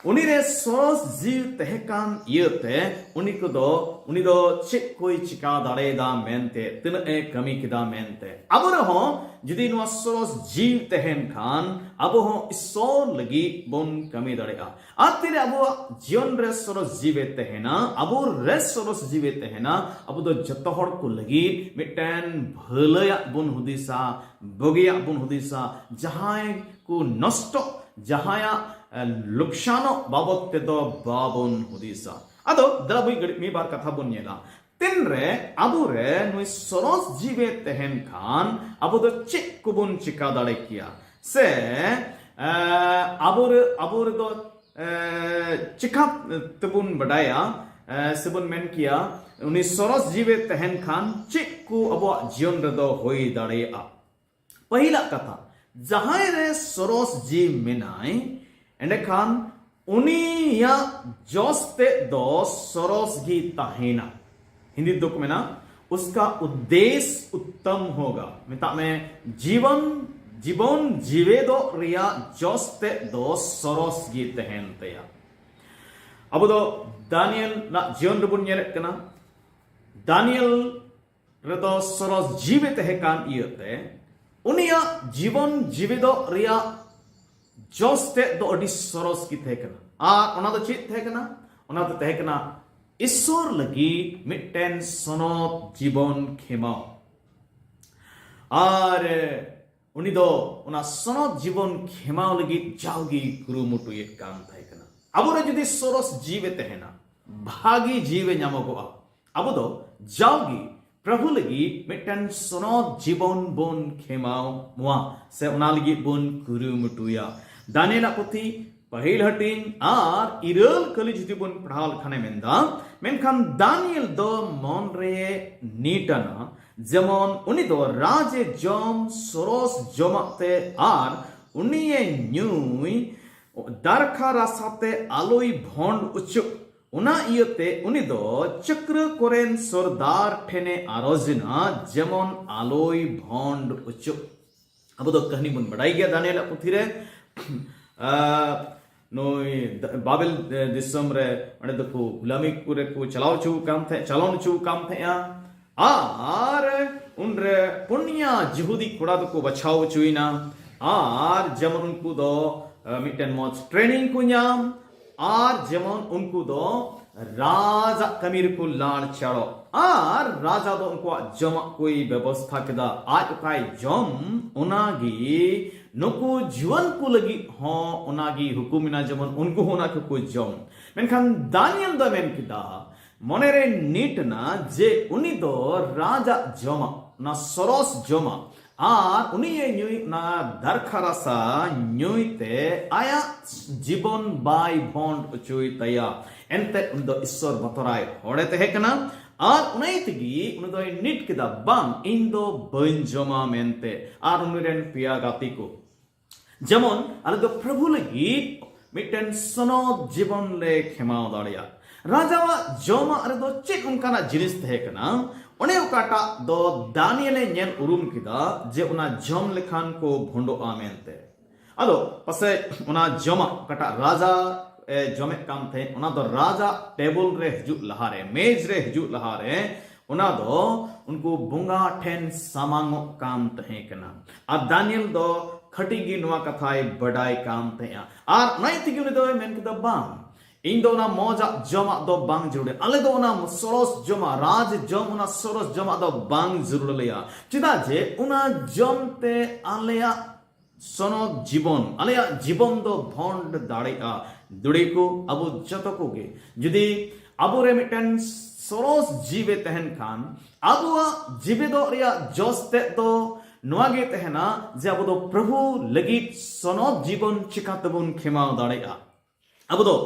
ᱩᱱᱤ ᱨᱮ ᱥᱚᱨᱚᱥ ᱡᱤᱣᱤ ᱛᱟᱦᱮᱸ ᱠᱟᱱ ᱤᱭᱟᱹᱛᱮ ᱩᱱᱤ ᱠᱚᱫᱚ, ᱩᱱᱤ ᱫᱚ ᱪᱮᱫ ᱠᱚᱭ ᱪᱤᱠᱟ ᱫᱟᱲᱮᱭᱟᱫᱟ ᱢᱮᱱᱛᱮ, ᱛᱤᱱᱟᱹᱜ ᱮ ᱠᱟᱹᱢᱤ ᱠᱮᱫᱟ ᱢᱮᱱᱛᱮ᱾ ᱟᱵᱚ ᱨᱮᱦᱚᱸ ᱡᱩᱫᱤ ᱱᱚᱣᱟ ᱥᱚᱨᱚᱥ ᱡᱤᱣᱤ ᱛᱟᱦᱮᱱ ᱠᱷᱟᱱ, ᱟᱵᱚ ᱦᱚᱸ ᱤᱥᱚᱨ ᱞᱟᱹᱜᱤᱫ ᱵᱚᱱ ᱠᱟᱹᱢᱤ ᱫᱟᱲᱮᱭᱟᱜᱼᱟ᱾ ᱟᱨ ᱛᱤᱨᱮ ᱟᱵᱚᱣᱟᱜ ᱡᱤᱭᱚᱱ ᱨᱮ ᱥᱚᱨᱚᱥ ᱡᱤᱣᱤ ᱛᱟᱦᱮᱱᱟ, ᱟᱵᱚ ᱨᱮ ᱥᱚᱨᱚᱥ ᱡᱤᱣᱤ ᱛᱟᱦᱮᱱᱟ, ᱟᱵᱚ ᱫᱚ ᱡᱚᱛᱚ ᱦᱚᱲ ᱠᱚ ᱞᱟᱹᱜᱤᱫ ᱢᱤᱫᱴᱮᱱ ᱵᱷᱟᱹᱞᱟᱹᱭᱟᱜ ᱵᱚᱱ ᱦᱩᱫᱤᱥᱟ, ᱵᱩᱜᱤᱭᱟᱜ ᱵᱚᱱ ᱦᱩᱫᱤᱥᱟ᱾ ᱡᱟᱦᱟᱸᱭ ᱠᱚ ᱱᱚᱥᱴᱚᱜ, ᱡᱟᱦᱟᱸᱭᱟᱜ, ᱮ, ᱞᱚᱠᱥᱟᱱᱚᱜ ᱵᱟᱵᱚᱛ ᱛᱮᱫᱚ ᱵᱟᱵᱚᱱ ᱦᱩᱫᱤᱥᱟ᱾ ᱟᱫᱚ ᱫᱮᱞᱟ ᱵᱚᱱ ᱜᱟᱹᱰᱤ ᱢᱤᱫ ᱵᱟᱨ ᱠᱟᱛᱷᱟ ᱵᱚᱱ ᱧᱮᱞᱟ᱾ ᱛᱤᱱᱨᱮ ᱟᱵᱚᱨᱮ ᱱᱩᱭ ᱥᱚᱨᱚᱥ ᱡᱤᱣᱤ ᱛᱟᱦᱮᱱ ᱠᱷᱟᱱ, ᱟᱵᱚ ᱫᱚ ᱪᱮᱫ ᱠᱚᱵᱚᱱ ᱪᱤᱠᱟ ᱫᱟᱲᱮ ᱠᱮᱭᱟ? ᱥᱮ, ᱮ, ᱟᱵᱚᱨᱮ, ᱟᱵᱚ ᱨᱮᱫᱚ, ᱮ, ᱪᱤᱠᱟ ᱛᱮᱵᱚᱱ ᱵᱟᱰᱟᱭᱟ, ᱮ, ᱥᱮᱵᱚᱱ ᱢᱮᱱ ᱠᱮᱭᱟ, ᱩᱱᱤ ᱥᱚᱨᱚᱥ ᱡᱤᱣᱤ ᱛᱟᱦᱮᱱ ᱠᱷᱟᱱ ᱪᱮᱫ ᱠᱚ ᱟᱵᱚᱣᱟᱜ ᱡᱤᱭᱚᱱ ᱨᱮᱫᱚ ᱦᱩᱭ ᱫᱟᱲᱮᱭᱟᱜᱼᱟ? ᱯᱟᱹᱦᱤᱞᱟᱜ ᱠᱟᱛᱷᱟ, ᱡᱟᱦᱟᱸᱭ ᱨᱮ ᱥᱚᱨᱚᱥ ᱡᱤᱣᱤ ᱢᱮᱱᱟᱭ, ᱮᱸᱰᱮᱠᱷᱟᱱ ᱩᱱᱤᱭᱟᱜ ᱡᱚᱥ ᱛᱮᱫ ᱫᱚ ᱥᱚᱨᱚᱥ ᱜᱮ ᱛᱟᱦᱮᱱᱟ᱾ ᱦᱤᱱᱫᱤ ᱫᱚᱠᱚ ᱢᱮᱱᱟ, "ᱩᱥᱠᱟ ᱩᱫᱽᱫᱮᱥ ᱩᱛᱛᱚᱢ ᱦᱳᱜᱟ", ᱢᱮᱛᱟᱜ ᱢᱮ, ᱡᱤᱵᱚᱱ, ᱡᱤᱵᱚᱱ ᱡᱤᱣᱮᱫᱚᱜ ᱨᱮᱭᱟᱜ ᱡᱚᱥ ᱛᱮᱫ ᱫᱚ ᱥᱚᱨᱚᱥ ᱜᱮ ᱛᱟᱦᱮᱱ ᱛᱟᱭᱟ᱾ ᱟᱵᱚ ᱫᱚ ᱫᱟᱱᱤᱭᱮᱞ ᱨᱮᱱᱟᱜ ᱡᱤᱭᱚᱱ ᱨᱮᱵᱚᱱ ᱧᱮᱞᱮᱫ ᱠᱟᱱᱟ᱾ ᱫᱟᱱᱤᱭᱮᱞ ᱨᱮᱫᱚ ᱥᱚᱨᱚᱥ ᱡᱤᱣᱤ ᱛᱟᱦᱮᱸ ᱠᱟᱱ ᱤᱭᱟᱹᱛᱮ ᱩᱱᱤᱭᱟᱜ ᱡᱤᱵᱚᱱ ᱡᱤᱣᱮᱫᱚᱜ ᱨᱮᱭᱟᱜ ᱡᱚᱥ ᱛᱮᱫ ᱫᱚ ᱟᱹᱰᱤ ᱥᱚᱨᱚᱥ ᱜᱮ ᱛᱟᱦᱮᱸ ᱠᱟᱱᱟ᱾ ᱟᱨ ᱚᱱᱟ ᱫᱚ ᱪᱮᱫ ᱛᱟᱦᱮᱸ ᱠᱟᱱᱟ? ᱚᱱᱟ ᱫᱚ ᱛᱟᱦᱮᱸ ᱠᱟᱱᱟ ᱤᱥᱥᱚᱨ ᱞᱟᱹᱜᱤᱫ ᱢᱤᱫᱴᱮᱱ ᱥᱚᱱᱚᱛ ᱡᱤᱵᱚᱱ ᱠᱷᱮᱢᱟᱣ᱾ ᱟᱨ ᱩᱱᱤ ᱫᱚ ᱚᱱᱟ ᱥᱚᱱᱚᱛ ᱡᱤᱵᱚᱱ ᱠᱷᱮᱢᱟᱣ ᱞᱟᱹᱜᱤᱫ ᱡᱟᱣᱜᱮ ᱠᱩᱨᱩᱢᱩᱴᱩᱭᱮᱫ ᱠᱟᱱ ᱛᱟᱦᱮᱸ ᱠᱟᱱᱟ᱾ ᱟᱵᱚᱨᱮ ᱡᱩᱫᱤ ᱥᱚᱨᱚᱥ ᱡᱤᱣᱤ ᱛᱟᱦᱮᱱᱟ, ᱵᱷᱟᱹᱜᱤ ᱡᱤᱣᱤ ᱧᱟᱢᱚᱜᱚᱜᱼᱟ, ᱟᱵᱚ ᱫᱚ ᱡᱟᱣᱜᱮ ᱯᱨᱚᱵᱷᱩ ᱞᱟᱹᱜᱤᱫ ᱢᱤᱫᱴᱟᱝ ᱥᱚᱱᱚᱛ ᱡᱤᱵᱚᱱ ᱵᱚᱱ ᱠᱷᱮᱢᱟᱣ ᱢᱟ, ᱥᱮ ᱚᱱᱟ ᱞᱟᱹᱜᱤᱫ ᱵᱚᱱ ᱠᱩᱨᱩᱢᱩᱴᱩᱭᱟ᱾ ᱫᱟᱱᱤᱭᱮᱞᱟᱜ ᱯᱩᱛᱷᱤ ᱯᱟᱹᱦᱤᱞ ᱦᱟᱹᱴᱤᱧ ᱟᱨ ᱤᱨᱟᱹᱞ ᱠᱟᱹᱞᱤ ᱡᱩᱫᱤ ᱵᱚᱱ ᱯᱟᱲᱦᱟᱣ ᱞᱮᱠᱷᱟᱱᱮ ᱢᱮᱱᱫᱟ, ᱢᱮᱱᱠᱷᱟᱱ ᱫᱟᱱᱤᱭᱮᱞ ᱫᱚ ᱢᱚᱱ ᱨᱮ ᱱᱤᱴ ᱟᱱᱟ, ᱡᱮᱢᱚᱱ ᱩᱱᱤ ᱫᱚ ᱨᱟᱡᱽ ᱮ ᱡᱚᱢ ᱥᱚᱨᱚᱥ ᱡᱚᱢᱟᱜ ᱛᱮ ᱟᱨ ᱩᱱᱤᱭᱮ ᱧᱩᱭ ᱫᱟᱨᱠᱷᱟ ᱨᱟᱥᱟ ᱛᱮ ᱟᱞᱚᱭ ᱵᱷᱚᱸᱰ ᱚᱪᱚᱜ᱾ ᱚᱱᱟ ᱤᱭᱟᱹᱛᱮ ᱩᱱᱤ ᱫᱚ ᱪᱟᱹᱠᱨᱟᱹ ᱠᱚᱨᱮᱱ ᱥᱚᱨᱫᱟᱨ ᱴᱷᱮᱱᱮ ᱟᱨᱚᱡ ᱮᱱᱟ, ᱡᱮᱢᱚᱱ ᱟᱞᱚᱭ ᱵᱷᱚᱸᱰ ᱚᱪᱚᱜ᱾ ᱟᱵᱚ ᱫᱚ ᱠᱟᱹᱦᱱᱤ ᱵᱚᱱ ᱵᱟᱰᱟᱭ ᱜᱮᱭᱟ ᱫᱟᱱᱤᱭᱮᱞᱟᱜ ᱯᱩᱛᱷᱤ ᱨᱮ, ᱟᱨ ᱱᱩᱭ ᱵᱟᱵᱮᱞ ᱫᱤᱥᱚᱢ ᱨᱮ ᱚᱸᱰᱮ ᱫᱚᱠᱚ ᱜᱩᱞᱟᱢᱤ ᱠᱚᱨᱮ ᱠᱚ ᱪᱟᱞᱟᱣ ᱦᱚᱪᱚ ᱠᱟᱱ ᱛᱟᱦᱮᱸ, ᱪᱟᱞᱚᱱ ᱦᱚᱪᱚ ᱠᱟᱱ ᱛᱟᱦᱮᱸᱜᱼᱟ᱾ ᱟᱨ ᱩᱱᱨᱮ ᱯᱩᱱᱭᱟ ᱡᱤᱦᱩᱫᱤ ᱠᱚᱲᱟ ᱫᱚᱠᱚ ᱵᱟᱪᱷᱟᱣ ᱦᱚᱪᱚᱭᱮᱱᱟ᱾ ᱟᱨ ᱡᱮᱢᱚᱱ ᱩᱱᱠᱩ ᱫᱚ ᱢᱤᱫᱴᱮᱱ ᱢᱚᱡᱽ ᱴᱨᱮᱱᱤᱝ ᱠᱚ ᱧᱟᱢ, ᱟᱨ ᱡᱮᱢᱚᱱ ᱩᱱᱠᱩ ᱫᱚ ᱨᱟᱡᱟᱜ ᱠᱟᱹᱢᱤ ᱨᱮᱠᱚ ᱞᱟᱲ ᱪᱟᱲᱚᱜ, ᱟᱨ ᱨᱟᱡᱟ ᱫᱚ ᱩᱱᱠᱩᱣᱟᱜ ᱡᱚᱢᱟᱜ ᱠᱚᱭ ᱵᱮᱵᱚᱥᱛᱷᱟ ᱠᱮᱫᱟ᱾ ᱟᱡ ᱚᱠᱟᱭ ᱡᱚᱢ, ᱚᱱᱟᱜᱮ ᱱᱩᱠᱩ ᱡᱩᱣᱟᱹᱱ ᱠᱚ ᱞᱟᱹᱜᱤᱫ ᱦᱚᱸ ᱚᱱᱟᱜᱮ ᱦᱩᱠᱩᱢ ᱮᱱᱟ, ᱡᱮᱢᱚᱱ ᱩᱱᱠᱩ ᱦᱚᱸ ᱚᱱᱟ ᱠᱚᱠᱚ ᱡᱚᱢ᱾ ᱢᱮᱱᱠᱷᱟᱱ ᱫᱟᱱᱤᱭᱮᱞ ᱫᱚ ᱢᱮᱱ ᱠᱮᱫᱟ, ᱢᱚᱱᱮᱨᱮ ᱱᱤᱴ ᱮᱱᱟ ᱡᱮ ᱩᱱᱤ ᱫᱚ ᱨᱟᱡᱟᱜ ᱡᱚᱢᱟᱜ, ᱚᱱᱟ ᱥᱚᱨᱚᱥ ᱡᱚᱢᱟᱜ, ᱟᱨ ᱩᱱᱤᱭᱮ ᱧᱩᱭ ᱚᱱᱟ ᱫᱟᱨᱠᱷᱟ ᱨᱟᱥᱟ ᱧᱩᱭ ᱛᱮ ᱟᱭᱟᱜ ᱡᱤᱵᱚᱱ ᱵᱟᱭ ᱵᱷᱚᱸᱰ ᱦᱚᱪᱚᱭ ᱛᱟᱭᱟ᱾ ᱮᱱᱛᱮ ᱩᱱᱤ ᱫᱚ ᱤᱥᱥᱚᱨ ᱵᱚᱛᱚᱨᱟᱭ ᱦᱚᱲᱮ ᱛᱟᱦᱮᱸ ᱠᱟᱱᱟ᱾ ᱟᱨ ᱚᱱᱟ ᱛᱮᱜᱮ ᱩᱱᱤ ᱫᱚᱭ ᱱᱤᱴ ᱠᱮᱫᱟ, ᱵᱟᱝ, ᱤᱧ ᱫᱚ ᱵᱟᱹᱧ ᱡᱚᱢᱟ ᱢᱮᱱᱛᱮ᱾ ᱟᱨ ᱩᱱᱤ ᱨᱮᱱ ᱯᱮᱭᱟ ᱜᱟᱛᱮ ᱠᱚ, ᱡᱮᱢᱚᱱ ᱟᱞᱮ ᱫᱚ ᱯᱨᱚᱵᱷᱩ ᱞᱟᱹᱜᱤᱫ ᱢᱤᱫᱴᱮᱱ ᱥᱚᱱᱚᱛ ᱡᱤᱵᱚᱱ ᱞᱮ ᱠᱷᱮᱢᱟᱣ ᱫᱟᱲᱮᱭᱟᱜᱼᱟ᱾ ᱨᱟᱡᱟᱣᱟᱜ ᱡᱚᱢᱟᱜ ᱨᱮᱫᱚ ᱪᱮᱫ ᱚᱱᱠᱟᱱᱟᱜ ᱡᱤᱱᱤᱥ ᱛᱟᱦᱮᱸ ᱠᱟᱱᱟ, ᱚᱱᱮ ᱚᱠᱟᱴᱟᱜ ᱫᱚ ᱫᱟᱱᱤᱭᱮᱞᱮ ᱧᱮᱞ ᱩᱨᱩᱢ ᱠᱮᱫᱟ ᱡᱮ ᱚᱱᱟ ᱡᱚᱢ ᱞᱮᱠᱷᱟᱱ ᱠᱚ ᱵᱷᱚᱸᱰᱚᱜᱼᱟ ᱢᱮᱱᱛᱮ᱾ ᱟᱫᱚ ᱯᱟᱥᱮᱡ ᱚᱱᱟ ᱡᱚᱢᱟᱜ ᱚᱠᱟᱴᱟᱜ ᱨᱟᱡᱟ ᱮ ᱡᱚᱢᱮᱫ ᱠᱟᱱ ᱛᱟᱦᱮᱸᱫ, ᱚᱱᱟ ᱫᱚ ᱨᱟᱡᱟᱜ ᱴᱮᱵᱩᱞ ᱨᱮ ᱦᱤᱡᱩᱜ ᱞᱟᱦᱟᱨᱮ, ᱢᱮᱡᱽ ᱨᱮ ᱦᱤᱡᱩᱜ ᱞᱟᱦᱟᱨᱮ, ᱚᱱᱟ ᱫᱚ ᱩᱱᱠᱩ ᱵᱚᱸᱜᱟ ᱴᱷᱮᱱ ᱥᱟᱢᱟᱝᱚᱜ ᱠᱟᱱ ᱛᱟᱦᱮᱸ ᱠᱟᱱᱟ᱾ ᱟᱨ ᱫᱟᱱᱤᱭᱮᱞ ᱫᱚ ᱠᱷᱟᱹᱴᱤ ᱜᱮ ᱱᱚᱣᱟ ᱠᱟᱛᱷᱟᱭ ᱵᱟᱰᱟᱭ ᱠᱟᱱ ᱛᱟᱦᱮᱸᱜᱼᱟ᱾ ᱟᱨ ᱚᱱᱟ ᱛᱮᱜᱮ ᱩᱱᱤ ᱫᱚᱭ ᱢᱮᱱ ᱠᱮᱫᱟ, ᱵᱟᱝ, ᱤᱧ ᱫᱚ ᱚᱱᱟ ᱢᱚᱡᱟᱜ ᱡᱚᱢᱟᱜ ᱫᱚ ᱵᱟᱝ ᱡᱟᱹᱨᱩᱲᱟ᱾ ᱟᱞᱮ ᱫᱚ ᱚᱱᱟ ᱥᱚᱨᱚᱥ ᱡᱚᱢᱟᱜ, ᱨᱟᱡᱽ ᱡᱚᱢ, ᱚᱱᱟ ᱥᱚᱨᱚᱥ ᱡᱚᱢᱟᱜ ᱫᱚ ᱵᱟᱝ ᱡᱟᱹᱨᱩᱲ ᱞᱮᱭᱟ᱾ ᱪᱮᱫᱟᱜ ᱡᱮ ᱚᱱᱟ ᱡᱚᱢ ᱛᱮ ᱟᱞᱮᱭᱟᱜ ᱥᱚᱱᱚᱛ ᱡᱤᱵᱚᱱ, ᱟᱞᱮᱭᱟᱜ ᱡᱤᱵᱚᱱ ᱫᱚ ᱵᱷᱚᱸᱰ ᱫᱟᱲᱮᱭᱟᱜᱼᱟ᱾ ᱫᱩᱲᱤ ᱠᱚ, ᱟᱵᱚ ᱡᱚᱛᱚ ᱠᱚᱜᱮ ᱡᱩᱫᱤ ᱟᱵᱚᱨᱮ ᱢᱤᱫᱴᱮᱱ ᱥᱚᱨᱚᱥ ᱡᱤᱣᱤ ᱛᱟᱦᱮᱱ ᱠᱷᱟᱱ, ᱟᱵᱚᱣᱟᱜ ᱡᱤᱣᱤᱫᱚᱜ ᱨᱮᱭᱟᱜ ᱡᱚᱥ ᱛᱮᱫ ᱫᱚ ᱱᱚᱣᱟ ᱜᱮ ᱛᱟᱦᱮᱱᱟ ᱡᱮ ᱟᱵᱚ ᱫᱚ ᱯᱨᱚᱵᱷᱩ ᱞᱟᱹᱜᱤᱫ ᱥᱚᱱᱚᱛ ᱡᱤᱵᱚᱱ ᱪᱤᱠᱟ ᱛᱮᱵᱚᱱ ᱠᱷᱮᱢᱟᱣ ᱫᱟᱲᱮᱭᱟᱜᱼᱟ᱾ ᱟᱵᱚ ᱫᱚ,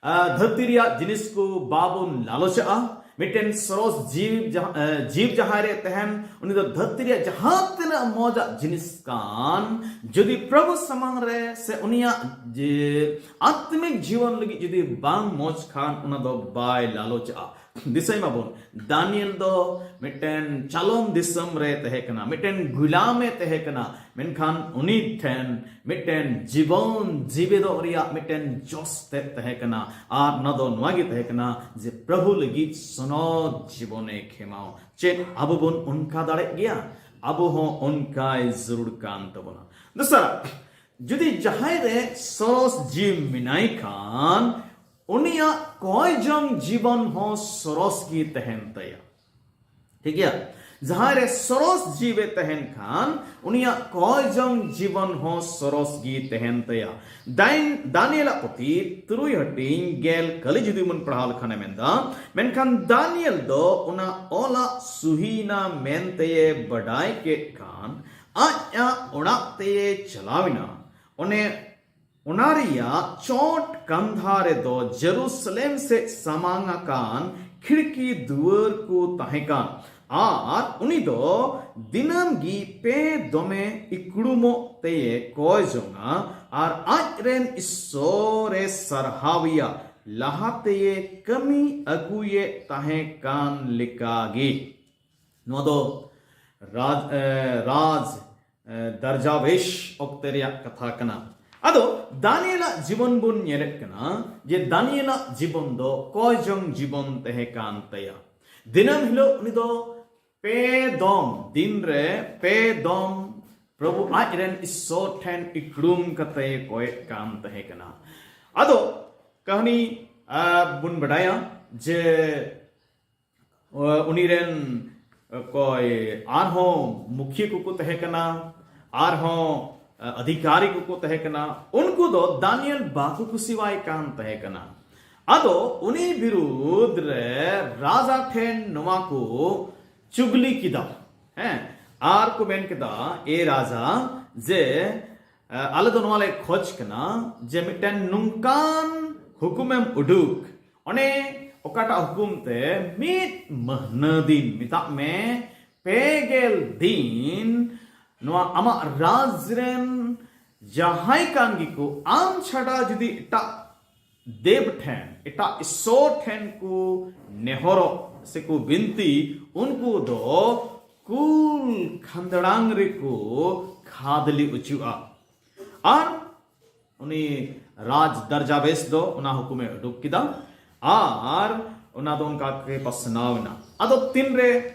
ᱟ, ᱫᱷᱟᱹᱨᱛᱤ ᱨᱮᱭᱟᱜ ᱡᱤᱱᱤᱥ ᱠᱚ ᱵᱟᱵᱚᱱ ᱞᱟᱞᱚᱪᱟᱜᱼᱟ᱾ ᱢᱤᱫᱴᱮᱱ ᱥᱚᱨᱚᱥ ᱡᱤᱵᱽ ᱡᱟᱦᱟᱸ, ᱮ, ᱡᱤᱵᱽ ᱡᱟᱦᱟᱸᱭ ᱨᱮ ᱛᱟᱦᱮᱱ, ᱩᱱᱤ ᱫᱚ ᱫᱷᱟᱹᱨᱛᱤ ᱨᱮᱭᱟᱜ ᱡᱟᱦᱟᱸ ᱛᱤᱱᱟᱹᱜ ᱢᱚᱡᱟᱜ ᱡᱤᱱᱤᱥ ᱠᱟᱱ, ᱡᱩᱫᱤ ᱯᱨᱚᱵᱷᱩ ᱥᱟᱢᱟᱝ ᱨᱮ ᱥᱮ ᱩᱱᱤᱭᱟᱜ ᱡᱮ ᱟᱛᱢᱤᱠ ᱡᱤᱵᱚᱱ ᱞᱟᱹᱜᱤᱫ ᱡᱩᱫᱤ ᱵᱟᱝ ᱢᱚᱡᱽ ᱠᱷᱟᱱ, ᱚᱱᱟ ᱫᱚ ᱵᱟᱭ ᱞᱟᱞᱚᱪᱟᱜᱼᱟ᱾ ᱫᱤᱥᱟᱹᱭ ᱢᱟᱵᱚᱱ, ᱫᱟᱱᱤᱭᱮᱞ ᱫᱚ ᱢᱤᱫᱴᱮᱱ ᱪᱟᱞᱚᱢ ᱫᱤᱥᱚᱢ ᱨᱮ ᱛᱟᱦᱮᱸ ᱠᱟᱱᱟ, ᱢᱤᱫᱴᱮᱱ ᱜᱩᱞᱟᱢᱮ ᱛᱟᱦᱮᱸ ᱠᱟᱱᱟ, ᱢᱮᱱᱠᱷᱟᱱ ᱩᱱᱤ ᱴᱷᱮᱱ ᱢᱤᱫᱴᱮᱱ ᱡᱤᱵᱚᱱ ᱡᱤᱣᱮᱫᱚᱜ ᱨᱮᱭᱟᱜ ᱢᱤᱫᱴᱮᱱ ᱡᱚᱥ ᱛᱮᱫ ᱛᱟᱦᱮᱸ ᱠᱟᱱᱟ᱾ ᱟᱨ ᱚᱱᱟ ᱫᱚ ᱱᱚᱣᱟ ᱜᱮ ᱛᱟᱦᱮᱸ ᱠᱟᱱᱟ ᱡᱮ ᱯᱨᱚᱵᱷᱩ ᱞᱟᱹᱜᱤᱫ ᱥᱚᱱᱚᱛ ᱡᱤᱵᱚᱱᱮ ᱠᱷᱮᱢᱟᱣ᱾ ᱪᱮᱫ ᱟᱵᱚ ᱵᱚᱱ ᱚᱱᱠᱟ ᱫᱟᱲᱮᱜ ᱜᱮᱭᱟ? ᱟᱵᱚ ᱦᱚᱸ ᱚᱱᱠᱟᱭ ᱡᱟᱹᱨᱩᱲ ᱠᱟᱱ ᱛᱟᱵᱚᱱᱟ᱾ ᱫᱚᱥᱟᱨᱟᱜ, ᱡᱩᱫᱤ ᱡᱟᱦᱟᱸᱭ ᱨᱮ ᱥᱚᱨᱚᱥ ᱡᱤᱣᱤ ᱢᱮᱱᱟᱭ ᱠᱷᱟᱱ, ᱩᱱᱤᱭᱟᱜ ᱠᱚᱭ ᱡᱚᱝ ᱡᱤᱵᱚᱱ ᱦᱚᱸ ᱥᱚᱨᱚᱥ ᱜᱮ ᱛᱟᱦᱮᱱ ᱛᱟᱭᱟ᱾ ᱴᱷᱤᱠ ᱜᱮᱭᱟ? ᱡᱟᱦᱟᱸᱭ ᱨᱮ ᱥᱚᱨᱚᱥ ᱡᱤᱣᱤ ᱛᱟᱦᱮᱱ ᱠᱷᱟᱱ, ᱩᱱᱤᱭᱟᱜ ᱠᱚᱭ ᱡᱚᱝ ᱡᱤᱵᱚᱱ ᱦᱚᱸ ᱥᱚᱨᱚᱥ ᱜᱮ ᱛᱟᱦᱮᱱ ᱛᱟᱭᱟ᱾ ᱫᱟᱭᱱ-, ᱫᱟᱱᱤᱭᱮᱞᱟᱜ ᱯᱩᱛᱷᱤ ᱛᱩᱨᱩᱭ ᱦᱟᱹᱴᱤᱧ ᱜᱮᱞ ᱠᱟᱹᱞᱤ ᱡᱩᱫᱤ ᱵᱚᱱ ᱯᱟᱲᱦᱟᱣ ᱞᱮᱠᱷᱟᱱᱮ ᱢᱮᱱᱫᱟ, ᱢᱮᱱᱠᱷᱟᱱ ᱫᱟᱱᱤᱭᱮᱞ ᱫᱚ ᱚᱱᱟ ᱚᱞᱟᱜ ᱥᱩᱦᱤᱱᱟ ᱢᱮᱱᱛᱮᱭᱮ ᱵᱟᱰᱟᱭ ᱠᱮᱫ ᱠᱷᱟᱱ, ᱟᱡᱟᱜ ᱚᱲᱟᱜ ᱛᱮᱭᱮ ᱪᱟᱞᱟᱣᱮᱱᱟ᱾ ᱚᱱᱮ ᱚᱱᱟ ᱨᱮᱭᱟᱜ ᱪᱚᱴ ᱠᱟᱱᱫᱷᱟ ᱨᱮᱫᱚ ᱡᱮᱨᱩᱥᱟᱞᱮᱢ ᱥᱮᱫ ᱥᱟᱢᱟᱝ ᱟᱠᱟᱱ ᱠᱷᱤᱲᱠᱤ ᱫᱩᱣᱟᱹᱨ ᱠᱚ ᱛᱟᱦᱮᱸ ᱠᱟᱱ᱾ ᱟᱨ ᱩᱱᱤ ᱫᱚ ᱫᱤᱱᱟᱹᱢ ᱜᱮ ᱯᱮ ᱫᱚᱢᱮ ᱤᱠᱲᱩᱢᱚᱜ ᱛᱮᱭᱮ ᱠᱚᱭ ᱡᱚᱝᱟ, ᱟᱨ ᱟᱡ ᱨᱮᱱ ᱤᱥᱥᱚᱨᱮ ᱥᱟᱨᱦᱟᱣᱤᱭᱟ ᱞᱟᱦᱟᱛᱮᱭᱮ ᱠᱟᱹᱢᱤ ᱟᱹᱜᱩᱭᱮᱫ ᱛᱟᱦᱮᱸ ᱠᱟᱱ ᱞᱮᱠᱟᱜᱮ᱾ ᱱᱚᱣᱟ ᱫᱚ ᱨᱟᱡᱽ, ᱮ, ᱨᱟᱡᱽ, ᱮ, ᱫᱟᱨᱡᱟᱣᱮᱥ ᱚᱠᱛᱮ ᱨᱮᱭᱟᱜ ᱠᱟᱛᱷᱟ ᱠᱟᱱᱟ᱾ ᱟᱫᱚ ᱫᱟᱱᱤᱭᱮᱞᱟᱜ ᱡᱤᱵᱚᱱ ᱵᱚᱱ ᱧᱮᱞᱮᱫ ᱠᱟᱱᱟ ᱡᱮ ᱫᱟᱱᱤᱭᱮᱞᱟᱜ ᱡᱤᱵᱚᱱ ᱫᱚ ᱠᱚᱭ ᱡᱚᱝ ᱡᱤᱵᱚᱱ ᱛᱟᱦᱮᱸ ᱠᱟᱱ ᱛᱟᱭᱟ᱾ ᱫᱤᱱᱟᱹᱢ ᱦᱤᱞᱳᱜ ᱩᱱᱤ ᱫᱚ ᱯᱮ ᱫᱚᱢ, ᱫᱤᱱ ᱨᱮ ᱯᱮ ᱫᱚᱢ ᱯᱨᱚᱵᱷᱩ ᱟᱡ ᱨᱮᱱ ᱤᱥᱥᱚᱨ ᱴᱷᱮᱱ ᱤᱠᱲᱩᱢ ᱠᱟᱛᱮᱭ ᱠᱚᱭᱮᱫ ᱠᱟᱱ ᱛᱟᱦᱮᱸ ᱠᱟᱱᱟ᱾ ᱟᱫᱚ ᱠᱟᱹᱦᱱᱤ, ᱟ, ᱵᱚᱱ ᱵᱟᱰᱟᱭᱟ ᱡᱮ ᱩᱱᱤ ᱨᱮᱱ ᱚᱠᱚᱭ ᱟᱨᱦᱚᱸ ᱢᱩᱠᱷᱤᱭᱟᱹ ᱠᱚᱠᱚ ᱛᱟᱦᱮᱸ ᱠᱟᱱᱟ, ᱟᱨᱦᱚᱸ ᱚᱫᱷᱤᱠᱟᱨᱤ ᱠᱚᱠᱚ ᱛᱟᱦᱮᱸ ᱠᱟᱱᱟ, ᱩᱱᱠᱩ ᱫᱚ ᱫᱟᱱᱤᱭᱮᱞ ᱵᱟᱠᱚ ᱠᱩᱥᱤᱣᱟᱭ ᱠᱟᱱ ᱛᱟᱦᱮᱸ ᱠᱟᱱᱟ᱾ ᱟᱫᱚ ᱩᱱᱤ ᱵᱤᱨᱩᱫᱷ ᱨᱮ ᱨᱟᱡᱟ ᱴᱷᱮᱱ ᱱᱚᱣᱟ ᱠᱚ ᱪᱩᱜᱽᱞᱤ ᱠᱮᱫᱟ, ᱦᱮᱸ, ᱟᱨ ᱠᱚ ᱢᱮᱱ ᱠᱮᱫᱟ, ᱮ ᱨᱟᱡᱟ, ᱡᱮ ᱟᱞᱮ ᱫᱚ ᱱᱚᱣᱟ ᱞᱮ ᱠᱷᱚᱡᱽ ᱠᱟᱱᱟ ᱡᱮ ᱢᱤᱫᱴᱮᱱ ᱱᱚᱝᱠᱟᱱ ᱦᱩᱠᱩᱢᱮᱢ ᱩᱰᱩᱠ, ᱚᱱᱮ ᱚᱠᱟᱴᱟᱜ ᱦᱩᱠᱩᱢ ᱛᱮ ᱢᱤᱫ ᱢᱟᱹᱦᱱᱟᱹ ᱫᱤᱱ, ᱢᱮᱛᱟᱜ ᱢᱮ ᱯᱮ ᱜᱮᱞ ᱫᱤᱱ, ᱱᱚᱣᱟ ᱟᱢᱟᱜ ᱨᱟᱡᱽ ᱨᱮᱱ ᱡᱟᱦᱟᱸᱭ ᱠᱟᱱ ᱜᱮᱠᱚ, ᱟᱢ ᱪᱷᱟᱰᱟ ᱡᱩᱫᱤ ᱮᱴᱟᱜ ᱫᱮᱵ ᱴᱷᱮᱱ, ᱮᱴᱟᱜ ᱤᱥᱥᱚᱨ ᱴᱷᱮᱱ ᱠᱚ ᱱᱮᱦᱚᱨᱚᱜ ᱥᱮᱠᱚ ᱵᱤᱱᱛᱤ, ᱩᱱᱠᱩ ᱫᱚ ᱠᱩᱞ ᱠᱷᱟᱸᱫᱽᱲᱟᱝ ᱨᱮᱠᱚ ᱠᱷᱟᱫᱽᱞᱮ ᱚᱪᱚᱜᱼᱟ᱾ ᱟᱨ ᱩᱱᱤ ᱨᱟᱡᱽ ᱫᱟᱨᱡᱟᱵᱮᱥ ᱫᱚ ᱚᱱᱟ ᱦᱩᱠᱩᱢᱮ ᱩᱰᱩᱠ ᱠᱮᱫᱟ᱾ ᱟᱨ ᱚᱱᱟ ᱫᱚ ᱚᱱᱠᱟ ᱜᱮ ᱯᱟᱥᱱᱟᱣ ᱮᱱᱟ᱾ ᱟᱫᱚ ᱛᱤᱱᱨᱮ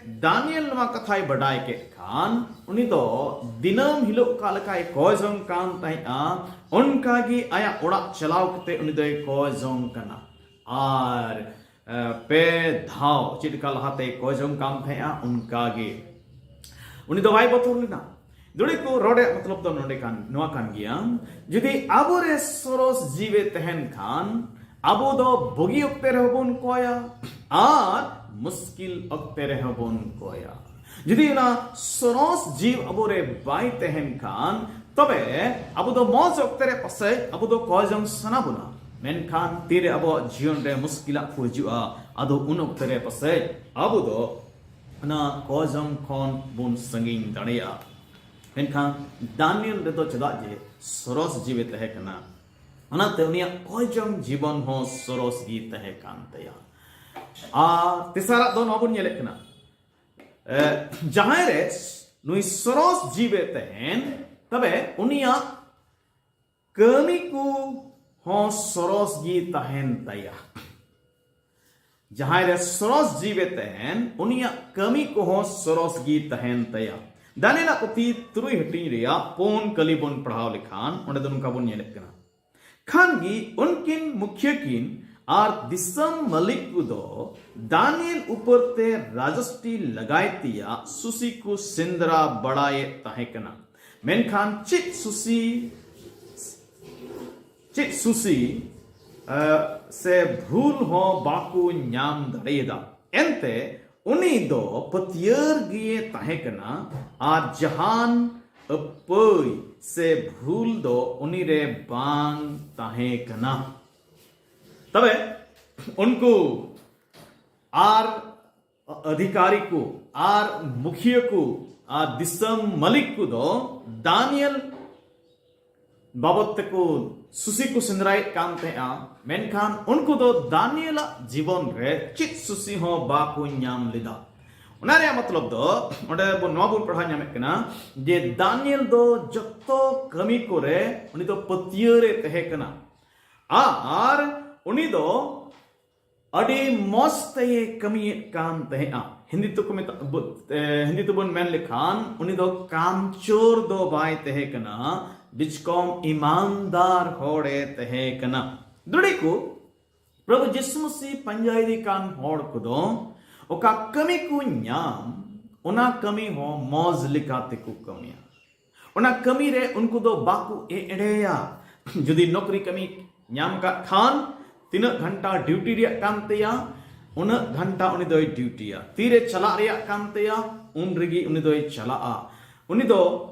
ᱫᱟᱱᱤᱭᱮᱞ ᱱᱚᱣᱟ ᱠᱟᱛᱷᱟᱭ ᱵᱟᱰᱟᱭ ᱠᱮᱫ ᱠᱷᱟᱱ, ᱩᱱᱤ ᱫᱚ ᱫᱤᱱᱟᱹᱢ ᱦᱤᱞᱳᱜ ᱚᱠᱟ ᱞᱮᱠᱟᱭ ᱠᱚᱭ ᱡᱚᱝ ᱠᱟᱱ ᱛᱟᱦᱮᱸᱫᱼᱟ, ᱚᱱᱠᱟ ᱜᱮ ᱟᱭᱟᱜ ᱚᱲᱟᱜ ᱪᱟᱞᱟᱣ ᱠᱟᱛᱮ ᱩᱱᱤ ᱫᱚᱭ ᱠᱚᱭ ᱡᱚᱝ ᱠᱟᱱᱟ᱾ ᱟᱨ ᱮ, ᱯᱮ ᱫᱷᱟᱣ ᱪᱮᱫ ᱞᱮᱠᱟ ᱞᱟᱦᱟᱛᱮ ᱠᱚᱭ ᱡᱚᱝ ᱠᱟᱱ ᱛᱟᱦᱮᱸᱫᱼᱟ, ᱚᱱᱠᱟ ᱜᱮ᱾ ᱩᱱᱤ ᱫᱚ ᱵᱟᱭ ᱵᱚᱛᱚᱨ ᱞᱮᱱᱟ᱾ ᱫᱩᱲᱤ ᱠᱚ, ᱨᱚᱲ ᱨᱮᱭᱟᱜ ᱢᱚᱛᱞᱚᱵ ᱫᱚ ᱱᱚᱰᱮ ᱠᱟᱱ, ᱱᱚᱣᱟ ᱠᱟᱱ ᱜᱮᱭᱟ, ᱡᱩᱫᱤ ᱟᱵᱚᱨᱮ ᱥᱚᱨᱚᱥ ᱡᱤᱣᱤ ᱛᱟᱦᱮᱱ ᱠᱷᱟᱱ, ᱟᱵᱚ ᱫᱚ ᱵᱩᱜᱤ ᱚᱠᱛᱮ ᱨᱮᱦᱚᱸ ᱵᱚᱱ ᱠᱚᱭᱟ ᱟᱨ ᱢᱩᱥᱠᱤᱞ ᱚᱠᱛᱮ ᱨᱮᱦᱚᱸ ᱵᱚᱱ ᱠᱚᱭᱟ᱾ ᱡᱩᱫᱤ ᱚᱱᱟ ᱥᱚᱨᱚᱥ ᱡᱤᱣᱤ ᱟᱵᱚᱨᱮ ᱵᱟᱭ ᱛᱟᱦᱮᱱ ᱠᱷᱟᱱ, ᱛᱚᱵᱮ ᱟᱵᱚ ᱫᱚ ᱢᱚᱡᱽ ᱚᱠᱛᱮ ᱨᱮ ᱯᱟᱥᱮᱡ ᱟᱵᱚ ᱫᱚ ᱠᱚᱭ ᱡᱚᱝ ᱥᱟᱱᱟ ᱵᱚᱱᱟ, ᱢᱮᱱᱠᱷᱟᱱ ᱛᱤᱨᱮ ᱟᱵᱚᱣᱟᱜ ᱡᱤᱭᱚᱱ ᱨᱮ ᱢᱩᱥᱠᱤᱞᱟᱜ ᱠᱚ ᱦᱤᱡᱩᱜᱼᱟ, ᱟᱫᱚ ᱩᱱ ᱚᱠᱛᱮ ᱨᱮ ᱯᱟᱥᱮᱡ ᱟᱵᱚ ᱫᱚ ᱚᱱᱟ ᱠᱚᱭ ᱡᱚᱝ ᱠᱷᱚᱱ ᱵᱚᱱ ᱥᱟᱺᱜᱤᱧ ᱫᱟᱲᱮᱭᱟᱜᱼᱟ᱾ ᱢᱮᱱᱠᱷᱟᱱ ᱫᱟᱱᱤᱭᱮᱞ ᱨᱮᱫᱚ ᱪᱮᱫᱟᱜ ᱡᱮ ᱥᱚᱨᱚᱥ ᱡᱤᱣᱤ ᱛᱟᱦᱮᱸ ᱠᱟᱱᱟ, ᱚᱱᱟᱛᱮ ᱩᱱᱤᱭᱟᱜ ᱠᱚᱭ ᱡᱚᱝ ᱡᱤᱵᱚᱱ ᱦᱚᱸ ᱥᱚᱨᱚᱥ ᱜᱮ ᱛᱟᱦᱮᱸ ᱠᱟᱱ ᱛᱟᱭᱟ᱾ ᱟᱨ ᱛᱮᱥᱟᱨᱟᱜ ᱫᱚ ᱱᱚᱣᱟ ᱵᱚᱱ ᱧᱮᱞᱮᱫ ᱠᱟᱱᱟ, ᱮ, ᱡᱟᱦᱟᱸᱭ ᱨᱮ ᱱᱩᱭ ᱥᱚᱨᱚᱥ ᱡᱤᱣᱤ ᱛᱟᱦᱮᱱ, ᱛᱚᱵᱮ ᱩᱱᱤᱭᱟᱜ ᱠᱟᱹᱢᱤ ᱠᱚ ᱦᱚᱸ ᱥᱚᱨᱚᱥ ᱜᱮ ᱛᱟᱦᱮᱱ ᱛᱟᱭᱟ᱾ ᱡᱟᱦᱟᱸᱭ ᱨᱮ ᱥᱚᱨᱚᱥ ᱡᱤᱣᱤ ᱛᱟᱦᱮᱱ, ᱩᱱᱤᱭᱟᱜ ᱠᱟᱹᱢᱤ ᱠᱚᱦᱚᱸ ᱥᱚᱨᱚᱥ ᱜᱮ ᱛᱟᱦᱮᱱ ᱛᱟᱭᱟ᱾ ᱫᱟᱱᱤᱭᱮᱞᱟᱜ ᱯᱩᱛᱷᱤ ᱛᱩᱨᱩᱭ ᱦᱟᱹᱴᱤᱧ ᱨᱮᱭᱟᱜ ᱯᱩᱱ ᱠᱟᱹᱞᱤ ᱵᱚᱱ ᱯᱟᱲᱦᱟᱣ ᱞᱮᱠᱷᱟᱱ, ᱚᱸᱰᱮ ᱫᱚ ᱱᱚᱝᱠᱟ ᱵᱚᱱ ᱧᱮᱞᱮᱫ ᱠᱟᱱᱟ, ᱠᱷᱟᱱ ᱜᱮ ᱩᱱᱠᱤᱱ ᱢᱩᱠᱷᱤᱭᱟᱹ ᱠᱤᱱ ᱟᱨ ᱫᱤᱥᱚᱢ ᱢᱟᱹᱞᱤᱠ ᱠᱚᱫᱚ ᱫᱟᱱᱤᱭᱮᱞ ᱩᱯᱚᱨ ᱛᱮ ᱨᱟᱡᱚᱥᱴᱤ ᱞᱟᱜᱟᱭ ᱛᱮᱭᱟᱜ ᱥᱩᱥᱤ ᱠᱚ ᱥᱮᱸᱫᱽᱨᱟ ᱵᱟᱲᱟᱭᱮᱫ ᱛᱟᱦᱮᱸ ᱠᱟᱱᱟ᱾ ᱢᱮᱱᱠᱷᱟᱱ ᱪᱮᱫ ᱥᱩᱥᱤ, ᱪᱮᱫ ᱥᱩᱥᱤ, ᱮ, ᱥᱮ ᱵᱷᱩᱞ ᱦᱚᱸ ᱵᱟᱠᱚ ᱧᱟᱢ ᱫᱟᱲᱮᱭᱟᱫᱟ᱾ ᱮᱱᱛᱮ ᱩᱱᱤ ᱫᱚ ᱯᱟᱹᱛᱭᱟᱹᱨ ᱜᱮᱭᱮ ᱛᱟᱦᱮᱸ ᱠᱟᱱᱟ ᱟᱨ ᱡᱟᱦᱟᱱ ᱟᱹᱯᱟᱹᱭ ᱥᱮ ᱵᱷᱩᱞ ᱫᱚ ᱩᱱᱤ ᱨᱮ ᱵᱟᱝ ᱛᱟᱦᱮᱸ ᱠᱟᱱᱟ᱾ ᱛᱚᱵᱮ ᱩᱱᱠᱩ ᱟᱨ ᱟᱫᱷᱤᱠᱟᱨᱤ ᱠᱚ ᱟᱨ ᱢᱩᱠᱷᱤᱭᱟᱹ ᱠᱚ ᱟᱨ ᱫᱤᱥᱚᱢ ᱢᱟᱹᱞᱤᱠ ᱠᱚ ᱫᱚ ᱫᱟᱱᱤᱭᱮᱞ ᱵᱟᱵᱚᱫ ᱛᱮᱠᱚ ᱥᱩᱥᱤ ᱠᱚ ᱥᱮᱸᱫᱽᱨᱟᱭᱮᱫ ᱠᱟᱱ ᱛᱟᱦᱮᱸᱜᱼᱟ, ᱢᱮᱱᱠᱷᱟᱱ ᱩᱱᱠᱩ ᱫᱚ ᱫᱟᱱᱤᱭᱮᱞᱟᱜ ᱡᱤᱵᱚᱱ ᱨᱮ ᱪᱮᱫ ᱥᱩᱥᱤ ᱦᱚᱸ ᱵᱟᱠᱚ ᱧᱟᱢ ᱞᱮᱫᱟ᱾ ᱚᱱᱟ ᱨᱮᱭᱟᱜ ᱢᱚᱛᱞᱚᱵ ᱫᱚ ᱚᱸᱰᱮ ᱵᱚ, ᱱᱚᱣᱟ ᱵᱚᱱ ᱯᱟᱲᱦᱟᱣ ᱧᱟᱢᱮᱫ ᱠᱟᱱᱟ ᱡᱮ ᱫᱟᱱᱤᱭᱮᱞ ᱫᱚ ᱡᱚᱛᱚ ᱠᱟᱹᱢᱤ ᱠᱚᱨᱮ ᱩᱱᱤ ᱫᱚ ᱯᱟᱹᱛᱭᱟᱹᱣ ᱨᱮ ᱛᱟᱦᱮᱸ ᱠᱟᱱᱟ᱾ ᱟᱨ ᱩᱱᱤ ᱫᱚ ᱟᱹᱰᱤ ᱢᱚᱡᱽ ᱛᱮᱭ ᱠᱟᱹᱢᱤᱭᱮᱫ ᱠᱟᱱ ᱛᱟᱦᱮᱸᱜᱼᱟ᱾ ᱦᱤᱱᱫᱤ ᱛᱮᱠᱚ ᱢᱮᱛᱟ-, ᱵᱚ-, ᱮ, ᱦᱤᱱᱫᱤ ᱛᱮᱵᱚᱱ ᱢᱮᱱ ᱞᱮᱠᱷᱟᱱ ᱩᱱᱤ ᱫᱚ ᱠᱟᱢᱪᱳᱨ ᱫᱚ ᱵᱟᱭ ᱛᱟᱦᱮᱸ ᱠᱟᱱᱟ, ᱵᱤᱪᱠᱚᱢ ᱤᱢᱟᱱᱫᱟᱨ ᱦᱚᱲᱮ ᱛᱟᱦᱮᱸ ᱠᱟᱱᱟ᱾ ᱫᱩᱲᱤ ᱠᱚ, ᱯᱨᱚᱵᱷᱩ ᱡᱤᱥᱩ ᱢᱟᱥᱤ ᱯᱟᱸᱡᱟᱭᱮᱫᱮ ᱠᱟᱱ ᱦᱚᱲ ᱠᱚᱫᱚ ᱚᱠᱟ ᱠᱟᱹᱢᱤ ᱠᱚ ᱧᱟᱢ, ᱚᱱᱟ ᱠᱟᱹᱢᱤ ᱦᱚᱸ ᱢᱚᱡᱽ ᱞᱮᱠᱟ ᱛᱮᱠᱚ ᱠᱟᱹᱢᱤᱭᱟ᱾ ᱚᱱᱟ ᱠᱟᱹᱢᱤ ᱨᱮ ᱩᱱᱠᱩ ᱫᱚ ᱵᱟᱠᱚ ᱮᱲᱮᱭᱟ᱾ ᱡᱩᱫᱤ ᱱᱚᱠᱨᱤ ᱠᱟᱹᱢᱤ ᱧᱟᱢ ᱠᱟᱜ ᱠᱷᱟᱱ, ᱛᱤᱱᱟᱹᱜ ᱜᱷᱚᱱᱴᱟ ᱰᱤᱭᱩᱴᱤ ᱨᱮᱭᱟᱜ ᱠᱟᱱ ᱛᱟᱭᱟ, ᱩᱱᱟᱹᱜ ᱜᱷᱚᱱᱴᱟ ᱩᱱᱤ ᱫᱚᱭ ᱰᱤᱭᱩᱴᱤᱭᱟ᱾ ᱛᱤᱨᱮ ᱪᱟᱞᱟᱜ ᱨᱮᱭᱟᱜ ᱠᱟᱱ ᱛᱟᱭᱟ, ᱩᱱ ᱨᱮᱜᱮ ᱩᱱᱤ ᱫᱚᱭ ᱪᱟᱞᱟᱜᱼᱟ᱾ ᱩᱱᱤ ᱫᱚ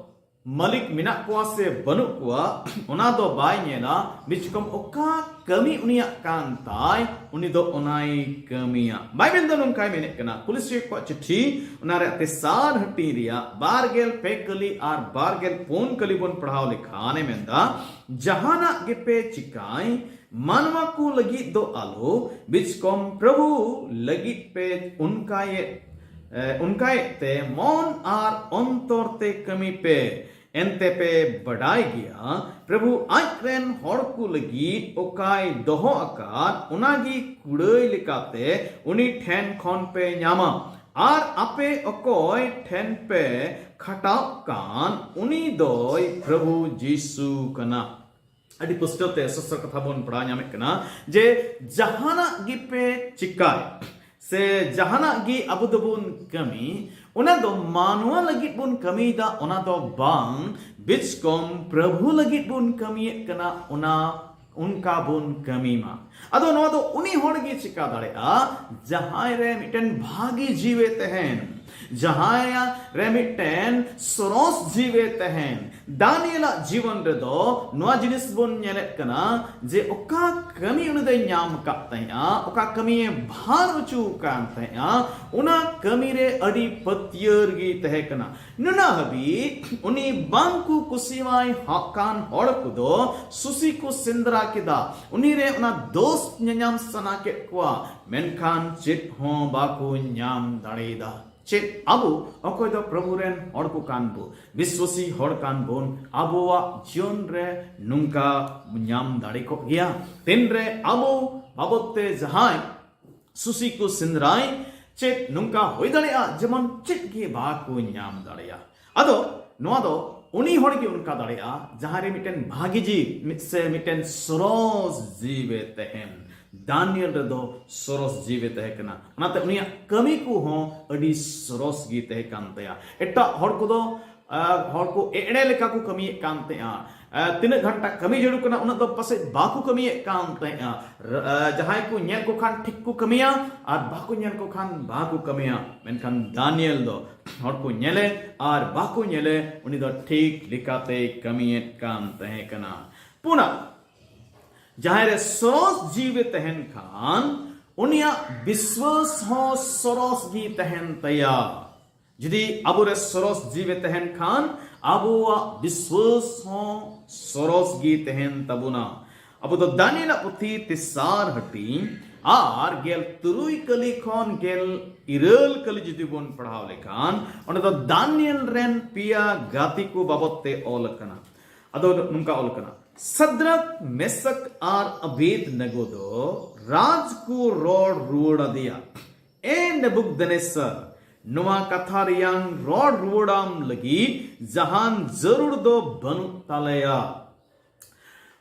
ᱢᱟᱹᱞᱤᱠ ᱢᱮᱱᱟᱜ ᱠᱚᱣᱟ ᱥᱮ ᱵᱟᱹᱱᱩᱜ ᱠᱚᱣᱟ, ᱚᱱᱟ ᱫᱚ ᱵᱟᱭ ᱧᱮᱞᱟ᱾ ᱵᱤᱪᱠᱚᱢ ᱚᱠᱟ ᱠᱟᱹᱢᱤ ᱩᱱᱤᱭᱟᱜ ᱠᱟᱱ ᱛᱟᱭ, ᱩᱱᱤ ᱫᱚ ᱚᱱᱟᱭ ᱠᱟᱹᱢᱤᱭᱟ᱾ ᱵᱟᱭᱵᱮᱞ ᱫᱚ ᱱᱚᱝᱠᱟᱭ ᱢᱮᱱᱮᱫ ᱠᱟᱱᱟ, ᱠᱩᱞᱤᱥᱤ ᱠᱚᱣᱟᱜ ᱪᱤᱴᱷᱤ, ᱚᱱᱟ ᱨᱮᱭᱟᱜ ᱛᱮᱥᱟᱨ ᱦᱟᱹᱴᱤᱧ ᱨᱮᱭᱟᱜ ᱵᱟᱨ ᱜᱮᱞ ᱯᱮ ᱠᱟᱹᱞᱤ ᱟᱨ ᱵᱟᱨ ᱜᱮᱞ ᱯᱩᱱ ᱠᱟᱹᱞᱤ ᱵᱚᱱ ᱯᱟᱲᱦᱟᱣ ᱞᱮᱠᱷᱟᱱᱮ ᱢᱮᱱᱫᱟ, ᱡᱟᱦᱟᱱᱟᱜ ᱜᱮᱯᱮ ᱪᱤᱠᱟᱭ, ᱢᱟᱱᱣᱟ ᱠᱚ ᱞᱟᱹᱜᱤᱫ ᱫᱚ ᱟᱞᱚ, ᱵᱤᱪᱠᱚᱢ ᱯᱨᱚᱵᱷᱩ ᱞᱟᱹᱜᱤᱫ ᱯᱮ ᱚᱱᱠᱟᱭᱮᱫ, ᱮ, ᱚᱱᱠᱟᱭᱮᱫ ᱛᱮ ᱢᱚᱱ ᱟᱨ ᱚᱱᱛᱚᱨ ᱛᱮ ᱠᱟᱹᱢᱤ ᱯᱮ᱾ ᱮᱱᱛᱮ ᱯᱮ ᱵᱟᱰᱟᱭ ᱜᱮᱭᱟ, ᱯᱨᱚᱵᱷᱩ ᱟᱡ ᱨᱮᱱ ᱦᱚᱲ ᱠᱚ ᱞᱟᱹᱜᱤᱫ ᱚᱠᱟᱭ ᱫᱚᱦᱚ ᱟᱠᱟᱫ, ᱚᱱᱟᱜᱮ ᱠᱩᱲᱟᱹᱭ ᱞᱮᱠᱟᱛᱮ ᱩᱱᱤ ᱴᱷᱮᱱ ᱠᱷᱚᱱ ᱯᱮ ᱧᱟᱢᱟ᱾ ᱟᱨ ᱟᱯᱮ ᱚᱠᱚᱭ ᱴᱷᱮᱱ ᱯᱮ ᱠᱷᱟᱴᱟᱜ ᱠᱟᱱ, ᱩᱱᱤ ᱫᱚᱭ ᱯᱨᱚᱵᱷᱩ ᱡᱤᱥᱩ ᱠᱟᱱᱟ᱾ ᱟᱹᱰᱤ ᱯᱩᱥᱴᱟᱹᱣ ᱛᱮ ᱥᱚᱥᱛᱨᱚ ᱠᱟᱛᱷᱟ ᱵᱚᱱ ᱯᱟᱲᱦᱟᱣ ᱧᱟᱢᱮᱫ ᱠᱟᱱᱟ ᱡᱮ ᱡᱟᱦᱟᱱᱟᱜ ᱜᱮᱯᱮ ᱪᱤᱠᱟᱭ ᱥᱮ ᱡᱟᱦᱟᱱᱟᱜ ᱜᱮ ᱟᱵᱚ ᱫᱚᱵᱚᱱ ᱠᱟᱹᱢᱤ, ᱚᱱᱟ ᱫᱚ ᱢᱟᱱᱣᱟ ᱞᱟᱹᱜᱤᱫ ᱵᱚᱱ ᱠᱟᱹᱢᱤᱭᱮᱫᱟ, ᱚᱱᱟ ᱫᱚ ᱵᱟᱝ, ᱵᱤᱪᱠᱚᱢ ᱯᱨᱚᱵᱷᱩ ᱞᱟᱹᱜᱤᱫ ᱵᱚᱱ ᱠᱟᱹᱢᱤᱭᱮᱫ ᱠᱟᱱᱟ, ᱚᱱᱟ ᱚᱱᱠᱟ ᱵᱚᱱ ᱠᱟᱹᱢᱤ ᱢᱟ᱾ ᱟᱫᱚ ᱱᱚᱣᱟ ᱫᱚ ᱩᱱᱤ ᱦᱚᱲ ᱜᱮ ᱪᱤᱠᱟ ᱫᱟᱲᱮᱭᱟᱜᱼᱟ, ᱡᱟᱦᱟᱸᱭ ᱨᱮ ᱢᱤᱫᱴᱮᱱ ᱵᱷᱟᱹᱜᱤ ᱡᱤᱣᱮ ᱛᱟᱦᱮᱱ, ᱡᱟᱦᱟᱸᱭᱟᱜ ᱨᱮ ᱢᱤᱫᱴᱮᱱ ᱥᱚᱨᱚᱥ ᱡᱤᱣᱤ ᱛᱟᱦᱮᱱ᱾ ᱫᱟᱱᱤᱭᱮᱞᱟᱜ ᱡᱤᱵᱚᱱ ᱨᱮᱫᱚ ᱱᱚᱣᱟ ᱡᱤᱱᱤᱥ ᱵᱚᱱ ᱧᱮᱞᱮᱫ ᱠᱟᱱᱟ ᱡᱮ ᱚᱠᱟ ᱠᱟᱹᱢᱤ ᱩᱱᱤ ᱫᱚᱭ ᱧᱟᱢ ᱟᱠᱟᱫ ᱛᱟᱦᱮᱸᱫᱼᱟ, ᱚᱠᱟ ᱠᱟᱹᱢᱤᱭᱮ ᱵᱷᱟᱨ ᱦᱚᱪᱚ ᱟᱠᱟᱱ ᱛᱟᱦᱮᱸᱫᱼᱟ, ᱚᱱᱟ ᱠᱟᱹᱢᱤ ᱨᱮ ᱟᱹᱰᱤ ᱯᱟᱹᱛᱭᱟᱹᱨ ᱜᱮ ᱛᱟᱦᱮᱸ ᱠᱟᱱᱟ᱾ ᱱᱩᱱᱟᱹᱜ ᱦᱟᱹᱵᱤᱡ ᱩᱱᱤ ᱵᱟᱝ ᱠᱚ ᱠᱩᱥᱤᱣᱟᱭ ᱦᱟᱜ ᱠᱟᱱ ᱦᱚᱲ ᱠᱚᱫᱚ ᱥᱩᱥᱤ ᱠᱚ ᱥᱮᱸᱫᱽᱨᱟ ᱠᱮᱫᱟ, ᱩᱱᱤ ᱨᱮ ᱚᱱᱟ ᱫᱳᱥ ᱧᱟᱧᱟᱢ ᱥᱟᱱᱟ ᱠᱮᱫ ᱠᱚᱣᱟ, ᱢᱮᱱᱠᱷᱟᱱ ᱪᱮᱫ ᱦᱚᱸ ᱵᱟᱠᱚ ᱧᱟᱢ ᱫᱟᱲᱮᱭᱟᱫᱟ᱾ ᱪᱮᱫ ᱟᱵᱚ ᱚᱠᱚᱭ ᱫᱚ ᱯᱨᱚᱵᱷᱩ ᱨᱮᱱ ᱦᱚᱲ ᱠᱚ ᱠᱟᱱ ᱵᱚ, ᱵᱤᱥᱣᱟᱥᱤ ᱦᱚᱲ ᱠᱟᱱ ᱵᱚᱱ, ᱟᱵᱚᱣᱟᱜ ᱡᱤᱭᱚᱱ ᱨᱮ ᱱᱚᱝᱠᱟ ᱧᱟᱢ ᱫᱟᱲᱮ ᱠᱚᱜ ᱜᱮᱭᱟ? ᱛᱤᱱᱨᱮ ᱟᱵᱚ ᱵᱟᱵᱚᱫ ᱛᱮ ᱡᱟᱦᱟᱸᱭ ᱥᱩᱥᱤ ᱠᱚ ᱥᱮᱸᱫᱽᱨᱟᱭ, ᱪᱮᱫ ᱱᱚᱝᱠᱟ ᱦᱩᱭ ᱫᱟᱲᱮᱭᱟᱜᱼᱟ ᱡᱮᱢᱚᱱ ᱪᱮᱫ ᱜᱮ ᱵᱟᱠᱚ ᱧᱟᱢ ᱫᱟᱲᱮᱭᱟᱜᱼᱟ? ᱟᱫᱚ ᱱᱚᱣᱟ ᱫᱚ ᱩᱱᱤ ᱦᱚᱲ ᱜᱮ ᱚᱱᱠᱟ ᱫᱟᱲᱮᱭᱟᱜᱼᱟ ᱡᱟᱦᱟᱸ ᱨᱮ ᱢᱤᱫᱴᱮᱱ ᱵᱷᱟᱜᱤ ᱡᱤᱣᱤ ᱢᱤᱫ ᱥᱮ ᱢᱤᱫᱴᱮᱱ ᱥᱚᱨᱚᱥ ᱡᱤᱣᱤ ᱛᱟᱦᱮᱱ᱾ ᱫᱟᱱᱤᱭᱮᱞ ᱨᱮᱫᱚ ᱥᱚᱨᱚᱥ ᱡᱤᱣᱤ ᱛᱟᱦᱮᱸ ᱠᱟᱱᱟ, ᱚᱱᱟᱛᱮ ᱩᱱᱤᱭᱟᱜ ᱠᱟᱹᱢᱤ ᱠᱚᱦᱚᱸ ᱟᱹᱰᱤ ᱥᱚᱨᱚᱥ ᱜᱮ ᱛᱟᱦᱮᱸ ᱠᱟᱱ ᱛᱟᱭᱟ᱾ ᱮᱴᱟᱜ ᱦᱚᱲ ᱠᱚᱫᱚ ᱟᱨ ᱦᱚᱲ ᱠᱚ ᱮᱲᱮ ᱞᱮᱠᱟ ᱠᱚ ᱠᱟᱹᱢᱤᱭᱮᱫ ᱠᱟᱱ ᱛᱟᱦᱮᱸᱜᱼᱟ᱾ ᱟᱨ ᱛᱤᱱᱟᱹᱜ ᱜᱷᱚᱱᱴᱟ ᱠᱟᱹᱢᱤ ᱡᱟᱹᱨᱩᱲ ᱠᱟᱱᱟ, ᱩᱱᱟᱹᱜ ᱫᱚ ᱯᱟᱥᱮᱡ ᱵᱟᱠᱚ ᱠᱟᱹᱢᱤᱭᱮᱫ ᱠᱟᱱ ᱛᱟᱦᱮᱸᱜᱼᱟ᱾ ᱟᱨ ᱡᱟᱦᱟᱸᱭ ᱠᱚ ᱧᱮᱞ ᱠᱚ ᱠᱷᱟᱱ ᱴᱷᱤᱠ ᱠᱚ ᱠᱟᱹᱢᱤᱭᱟ, ᱟᱨ ᱵᱟᱠᱚ ᱧᱮᱞ ᱠᱚ ᱠᱷᱟᱱ ᱵᱟᱠᱚ ᱠᱟᱹᱢᱤᱭᱟ᱾ ᱢᱮᱱᱠᱷᱟᱱ ᱫᱟᱱᱤᱭᱮᱞ ᱫᱚ ᱦᱚᱲ ᱠᱚ ᱧᱮᱞᱮ ᱟᱨ ᱵᱟᱠᱚ ᱧᱮᱞᱮ, ᱩᱱᱤ ᱫᱚ ᱴᱷᱤᱠ ᱞᱮᱠᱟᱛᱮᱭ ᱠᱟᱹᱢᱤᱭᱮᱫ ᱠᱟᱱ ᱛᱟᱦᱮᱸ ᱠᱟᱱᱟ᱾ ᱯᱩᱱᱟᱜ, ᱡᱟᱦᱟᱸᱭ ᱨᱮ ᱥᱚᱨᱚᱥ ᱡᱤᱣᱤ ᱛᱟᱦᱮᱱ ᱠᱷᱟᱱ, ᱩᱱᱤᱭᱟᱜ ᱵᱤᱥᱣᱟᱥ ᱦᱚᱸ ᱥᱚᱨᱚᱥ ᱜᱮ ᱛᱟᱦᱮᱱ ᱛᱟᱭᱟ᱾ ᱡᱩᱫᱤ ᱟᱵᱚᱨᱮ ᱥᱚᱨᱚᱥ ᱡᱤᱣᱤ ᱛᱟᱦᱮᱱ ᱠᱷᱟᱱ, ᱟᱵᱚᱣᱟᱜ ᱵᱤᱥᱣᱟᱥ ᱦᱚᱸ ᱥᱚᱨᱚᱥ ᱜᱮ ᱛᱟᱦᱮᱱ ᱛᱟᱵᱚᱱᱟ᱾ ᱟᱵᱚ ᱫᱚ ᱫᱟᱱᱤᱭᱮᱞᱟᱜ ᱯᱩᱛᱷᱤ ᱛᱮᱥᱟᱨ ᱦᱟᱹᱴᱤᱧ ᱟᱨ ᱜᱮᱞ ᱛᱩᱨᱩᱭ ᱠᱟᱹᱞᱤ ᱠᱷᱚᱱ ᱜᱮᱞ ᱤᱨᱟᱹᱞ ᱠᱟᱹᱞᱤ ᱡᱩᱫᱤ ᱵᱚᱱ ᱯᱟᱲᱦᱟᱣ ᱞᱮᱠᱷᱟᱱ, ᱚᱸᱰᱮ ᱫᱚ ᱫᱟᱱᱤᱭᱮᱞ ᱨᱮᱱ ᱯᱮᱭᱟ ᱜᱟᱛᱮ ᱠᱚ ᱵᱟᱵᱚᱫ ᱛᱮ ᱚᱞ ᱟᱠᱟᱱᱟ᱾ ᱟᱫᱚ ᱱᱚᱝᱠᱟ ᱚᱞ ᱠᱟᱱᱟ, ᱥᱟᱫᱨᱟᱠ, ᱢᱮᱥᱟᱠ ᱟᱨ ᱟᱵᱮᱫ ᱱᱮᱜᱳ ᱫᱚ ᱨᱟᱡᱽ ᱠᱚ ᱨᱚᱲ ᱨᱩᱣᱟᱹᱲ ᱟᱫᱮᱭᱟ, ᱮ ᱱᱮᱵᱩᱠᱫᱱᱮᱥᱟᱨ, ᱱᱚᱣᱟ ᱠᱟᱛᱷᱟ ᱨᱮᱭᱟᱝ ᱨᱚᱲ ᱨᱩᱣᱟᱹᱲᱟᱢ ᱞᱟᱹᱜᱤᱫ ᱡᱟᱦᱟᱱ ᱡᱟᱹᱨᱩᱲ ᱫᱚ ᱵᱟᱹᱱᱩᱜ ᱛᱟᱞᱮᱭᱟ᱾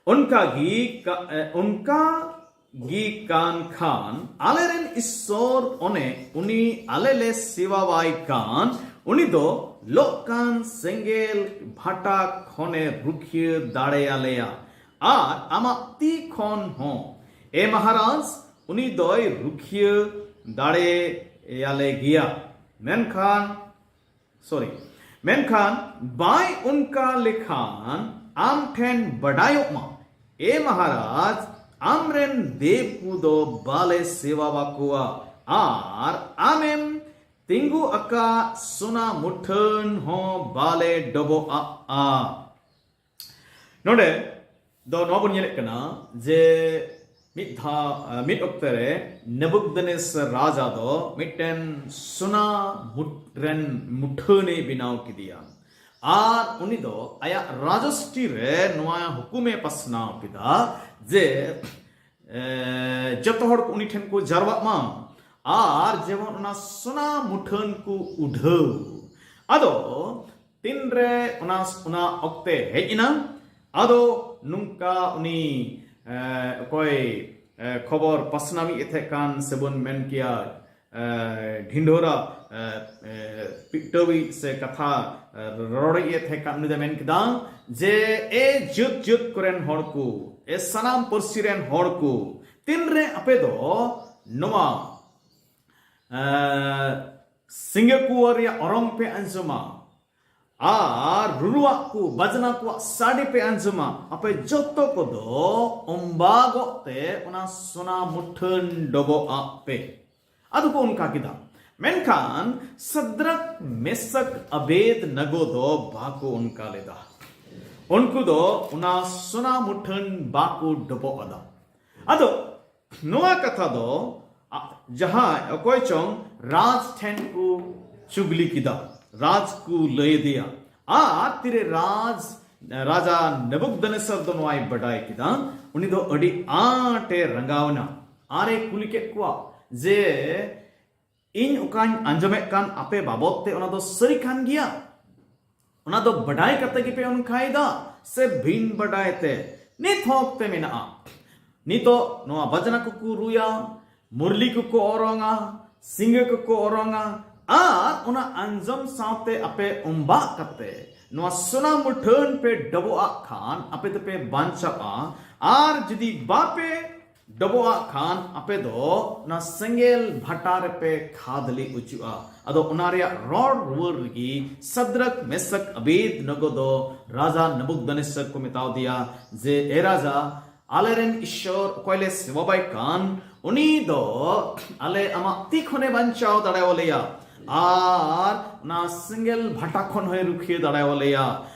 ᱚᱱᱠᱟ ᱜᱮ ᱠᱟ-, ᱮ, ᱚᱱᱠᱟ ᱜᱮ ᱠᱟᱱ ᱠᱷᱟᱱ, ᱟᱞᱮᱨᱮᱱ ᱤᱥᱥᱚᱨ ᱚᱱᱮ ᱩᱱᱤ ᱟᱞᱮ ᱞᱮ ᱥᱮᱣᱟᱣᱟᱭ ᱠᱟᱱ, ᱩᱱᱤ ᱫᱚ ᱞᱚᱜ ᱠᱟᱱ ᱥᱮᱸᱜᱮᱞ ᱵᱷᱟᱴᱟ ᱠᱷᱚᱱᱮ ᱨᱩᱠᱷᱤᱭᱟᱹ ᱫᱟᱲᱮᱭᱟᱞᱮᱭᱟ, ᱟᱨ ᱟᱢᱟᱜ ᱛᱤ ᱠᱷᱚᱱ ᱦᱚᱸ, ᱮ ᱢᱟᱦᱟᱨᱟᱡᱽ, ᱩᱱᱤ ᱫᱚᱭ ᱨᱩᱠᱷᱤᱭᱟᱹ ᱫᱟᱲᱮᱭᱟᱞᱮ ᱜᱮᱭᱟ᱾ ᱢᱮᱱᱠᱷᱟᱱ ᱥᱚᱨᱤ ᱢᱮᱱᱠᱷᱟᱱ ᱵᱟᱭ ᱚᱱᱠᱟ ᱞᱮᱠᱷᱟᱱ ᱟᱢ ᱴᱷᱮᱱ ᱵᱟᱰᱟᱭᱚᱜ ᱢᱟ, ᱮ ᱢᱚᱦᱟᱨᱟᱡᱽ, ᱟᱢᱨᱮᱱ ᱫᱮᱵ ᱠᱚᱫᱚ ᱵᱟᱞᱮ ᱥᱮᱵᱟ ᱵᱟᱠᱚᱣᱟ ᱟᱨ ᱟᱢᱮᱢ ᱛᱤᱸᱜᱩ ᱟᱠᱟᱫ ᱥᱚᱱᱟ ᱢᱩᱴᱷᱟᱹᱱ ᱦᱚᱸ ᱵᱟᱞᱮ ᱰᱚᱵᱚᱜ ᱟᱜᱼᱟ᱾ ᱱᱚᱰᱮ ᱫᱚ ᱱᱚᱣᱟ ᱵᱚᱱ ᱧᱮᱞᱮᱫ ᱠᱟᱱᱟ ᱡᱮ ᱢᱤᱫ ᱫᱷᱟᱣ ᱢᱤᱫ ᱚᱠᱛᱮ ᱨᱮ ᱱᱮᱵᱩᱠᱫᱱᱮᱥᱟᱨ ᱨᱟᱡᱟ ᱫᱚ ᱢᱤᱫᱴᱮᱱ ᱥᱚᱱᱟ ᱨᱮᱱ ᱢᱩᱴᱷᱟᱹᱱᱮ ᱵᱮᱱᱟᱣ ᱠᱮᱫᱮᱭᱟ᱾ ᱟᱨ ᱩᱱᱤ ᱫᱚ ᱟᱭᱟᱜ ᱨᱟᱡᱚᱥᱴᱤ ᱨᱮ ᱱᱚᱣᱟ ᱦᱩᱠᱩᱢᱮ ᱯᱟᱥᱱᱟᱣ ᱠᱮᱫᱟ ᱡᱮ ᱡᱚᱛᱚ ᱦᱚᱲ ᱩᱱᱤ ᱴᱷᱮᱱ ᱠᱚ ᱡᱟᱨᱣᱟᱜ ᱢᱟ ᱟᱨ ᱡᱮᱢᱚᱱ ᱚᱱᱟ ᱥᱚᱱᱟ ᱢᱩᱴᱷᱟᱹᱱ ᱠᱚ ᱩᱰᱷᱟᱹᱣ᱾ ᱟᱫᱚ ᱛᱤᱱᱨᱮ ᱚᱱᱟ ᱚᱱᱟ ᱚᱠᱛᱮ ᱦᱮᱡ ᱮᱱᱟ, ᱟᱫᱚ ᱱᱚᱝᱠᱟ ᱩᱱᱤ ᱚᱠᱚᱭ ᱠᱷᱚᱵᱚᱨ ᱯᱟᱥᱱᱟᱣᱤᱡ ᱮ ᱛᱟᱦᱮᱸ ᱠᱟᱱ ᱥᱮᱵᱚᱱ ᱢᱮᱱ ᱠᱮᱭᱟ ᱰᱷᱤᱸᱰᱳᱨᱟ ᱯᱤᱴᱟᱹᱣᱤᱡ ᱥᱮ ᱠᱟᱛᱷᱟ ᱨᱚᱲᱤᱡ ᱮ ᱛᱟᱦᱮᱸ ᱠᱟᱱ ᱩᱱᱤ ᱫᱚ ᱢᱮᱱ ᱠᱮᱫᱟ ᱡᱮ, ᱮ ᱡᱟᱹᱛ ᱡᱟᱹᱛ ᱠᱚᱨᱮᱱ ᱦᱚᱲ ᱠᱚ, ᱮ ᱥᱟᱱᱟᱢ ᱯᱟᱹᱨᱥᱤ ᱨᱮᱱ ᱦᱚᱲ ᱠᱚ, ᱛᱤᱱᱨᱮ ᱟᱯᱮ ᱫᱚ ᱱᱚᱣᱟ ᱥᱤᱸᱜᱟᱹ ᱠᱩᱣᱟᱹ ᱨᱮᱭᱟᱜ ᱚᱨᱚᱝ ᱯᱮ ᱟᱸᱡᱚᱢᱟ ᱟᱨ ᱨᱩᱨᱩᱣᱟᱜ ᱠᱚ ᱵᱟᱡᱽᱱᱟ ᱠᱚᱣᱟᱜ ᱥᱟᱰᱮ ᱯᱮ ᱟᱸᱡᱚᱢᱟ, ᱟᱯᱮ ᱡᱚᱛᱚ ᱠᱚᱫᱚ ᱚᱢᱵᱟᱜᱚᱜ ᱛᱮ ᱚᱱᱟ ᱥᱚᱱᱟ ᱢᱩᱴᱷᱟᱹᱱ ᱰᱚᱵᱚᱜ ᱟᱜ ᱯᱮ᱾ ᱟᱫᱚ ᱠᱚ ᱚᱱᱠᱟ ᱠᱮᱫᱟ᱾ ᱢᱮᱱᱠᱷᱟᱱ ᱥᱟᱫᱨᱟᱠ, ᱢᱮᱥᱟᱠ, ᱟᱵᱮᱫ ᱱᱟᱜᱚ ᱫᱚ ᱵᱟᱠᱚ ᱚᱱᱠᱟ ᱞᱮᱫᱟ᱾ ᱩᱱᱠᱩ ᱫᱚ ᱚᱱᱟ ᱥᱚᱱᱟ ᱢᱩᱴᱷᱟᱹᱱ ᱵᱟᱠᱚ ᱰᱚᱵᱚᱜ ᱟᱫᱟ᱾ ᱟᱫᱚ ᱱᱚᱣᱟ ᱠᱟᱛᱷᱟ ᱫᱚ ᱡᱟᱦᱟᱸᱭ ᱚᱠᱚᱭ ᱪᱚᱝ ᱨᱟᱡᱽ ᱴᱷᱮᱱ ᱠᱚ ᱪᱩᱜᱽᱞᱤ ᱠᱮᱫᱟ, ᱨᱟᱡᱽ ᱠᱚ ᱞᱟᱹᱭ ᱟᱫᱮᱭᱟ᱾ ᱟᱨ ᱛᱤᱨᱮ ᱨᱟᱡᱽ ᱨᱟᱡᱟ ᱱᱮᱵᱩᱠᱫᱱᱮᱥᱟᱨ ᱫᱚ ᱱᱚᱣᱟᱭ ᱵᱟᱰᱟᱭ ᱠᱮᱫᱟ, ᱩᱱᱤ ᱫᱚ ᱟᱹᱰᱤ ᱟᱸᱴᱮ ᱨᱟᱸᱜᱟᱣ ᱮᱱᱟ᱾ ᱟᱨᱮ ᱠᱩᱞᱤ ᱠᱮᱫ ᱠᱚᱣᱟ ᱡᱮ, ᱤᱧ ᱚᱠᱟᱧ ᱟᱸᱡᱚᱢᱮᱫ ᱠᱟᱱ ᱟᱯᱮ ᱵᱟᱵᱚᱫ ᱛᱮ ᱚᱱᱟ ᱫᱚ ᱥᱟᱹᱨᱤ ᱠᱟᱱ ᱜᱮᱭᱟ? ᱚᱱᱟ ᱫᱚ ᱵᱟᱰᱟᱭ ᱠᱟᱛᱮ ᱜᱮᱯᱮ ᱚᱱᱠᱟᱭᱮᱫᱟ ᱥᱮ ᱵᱤᱱ ᱵᱟᱰᱟᱭ ᱛᱮ? ᱱᱤᱛ ᱦᱚᱸ ᱚᱠᱛᱮ ᱢᱮᱱᱟᱜᱼᱟ᱾ ᱱᱤᱛᱚᱜ ᱱᱚᱣᱟ ᱵᱟᱡᱽᱱᱟ ᱠᱚᱠᱚ ᱨᱩᱭᱟ, ᱢᱩᱨᱞᱤ ᱠᱚᱠᱚ ᱚᱨᱚᱝᱟ, ᱥᱤᱸᱜᱟᱹ ᱠᱚᱠᱚ ᱚᱨᱚᱝᱟ, ᱟᱨ ᱚᱱᱟ ᱟᱸᱡᱚᱢ ᱥᱟᱶᱛᱮ ᱟᱯᱮ ᱚᱢᱵᱟᱜ ᱠᱟᱛᱮ ᱱᱚᱣᱟ ᱥᱚᱱᱟ ᱢᱩᱴᱷᱟᱹᱱ ᱯᱮ ᱰᱚᱵᱚᱜ ᱟᱜ ᱠᱷᱟᱱ ᱟᱯᱮ ᱫᱚᱯᱮ ᱵᱟᱧᱪᱟᱜᱼᱟ᱾ ᱟᱨ ᱡᱩᱫᱤ ᱵᱟᱯᱮ ᱰᱚᱵᱚᱜ ᱟᱜ ᱠᱷᱟᱱ ᱟᱯᱮ ᱫᱚ ᱚᱱᱟ ᱥᱮᱸᱜᱮᱞ ᱵᱷᱟᱴᱟ ᱨᱮᱯᱮ ᱠᱷᱟᱫᱽᱞᱮ ᱚᱪᱚᱜᱼᱟ᱾ ᱟᱫᱚ ᱚᱱᱟ ᱨᱮᱭᱟᱜ ᱨᱚᱲ ᱨᱩᱣᱟᱹᱲ ᱨᱮᱜᱮ ᱥᱟᱫᱨᱟᱠ, ᱢᱮᱥᱟᱠ, ᱟᱵᱮᱫ ᱱᱚᱜᱚ ᱫᱚ ᱨᱟᱡᱟ ᱱᱮᱵᱩᱠᱫᱱᱮᱥᱟᱨ ᱠᱚ ᱢᱮᱛᱟᱣ ᱫᱮᱭᱟ ᱡᱮ, "ᱮ ᱨᱟᱡᱟ, ᱟᱞᱮᱨᱮᱱ ᱤᱥᱥᱚᱨ ᱚᱠᱚᱭ ᱞᱮ ᱥᱮᱵᱟ ᱵᱟᱭ ᱠᱟᱱ, ᱩᱱᱤ ᱫᱚ ᱟᱞᱮ ᱟᱢᱟᱜ ᱛᱤ ᱠᱷᱚᱱᱮ ᱵᱟᱧᱪᱟᱣ ᱫᱟᱲᱮᱭᱟᱞᱮᱭᱟ, ᱟᱨ ᱚᱱᱟ ᱥᱮᱸᱜᱮᱞ ᱵᱷᱟᱴᱟ ᱠᱷᱚᱱ ᱦᱚᱸᱭ ᱨᱩᱠᱷᱤᱭᱟᱹ ᱫᱟᱲᱮᱭᱟᱞᱮᱭᱟ᱾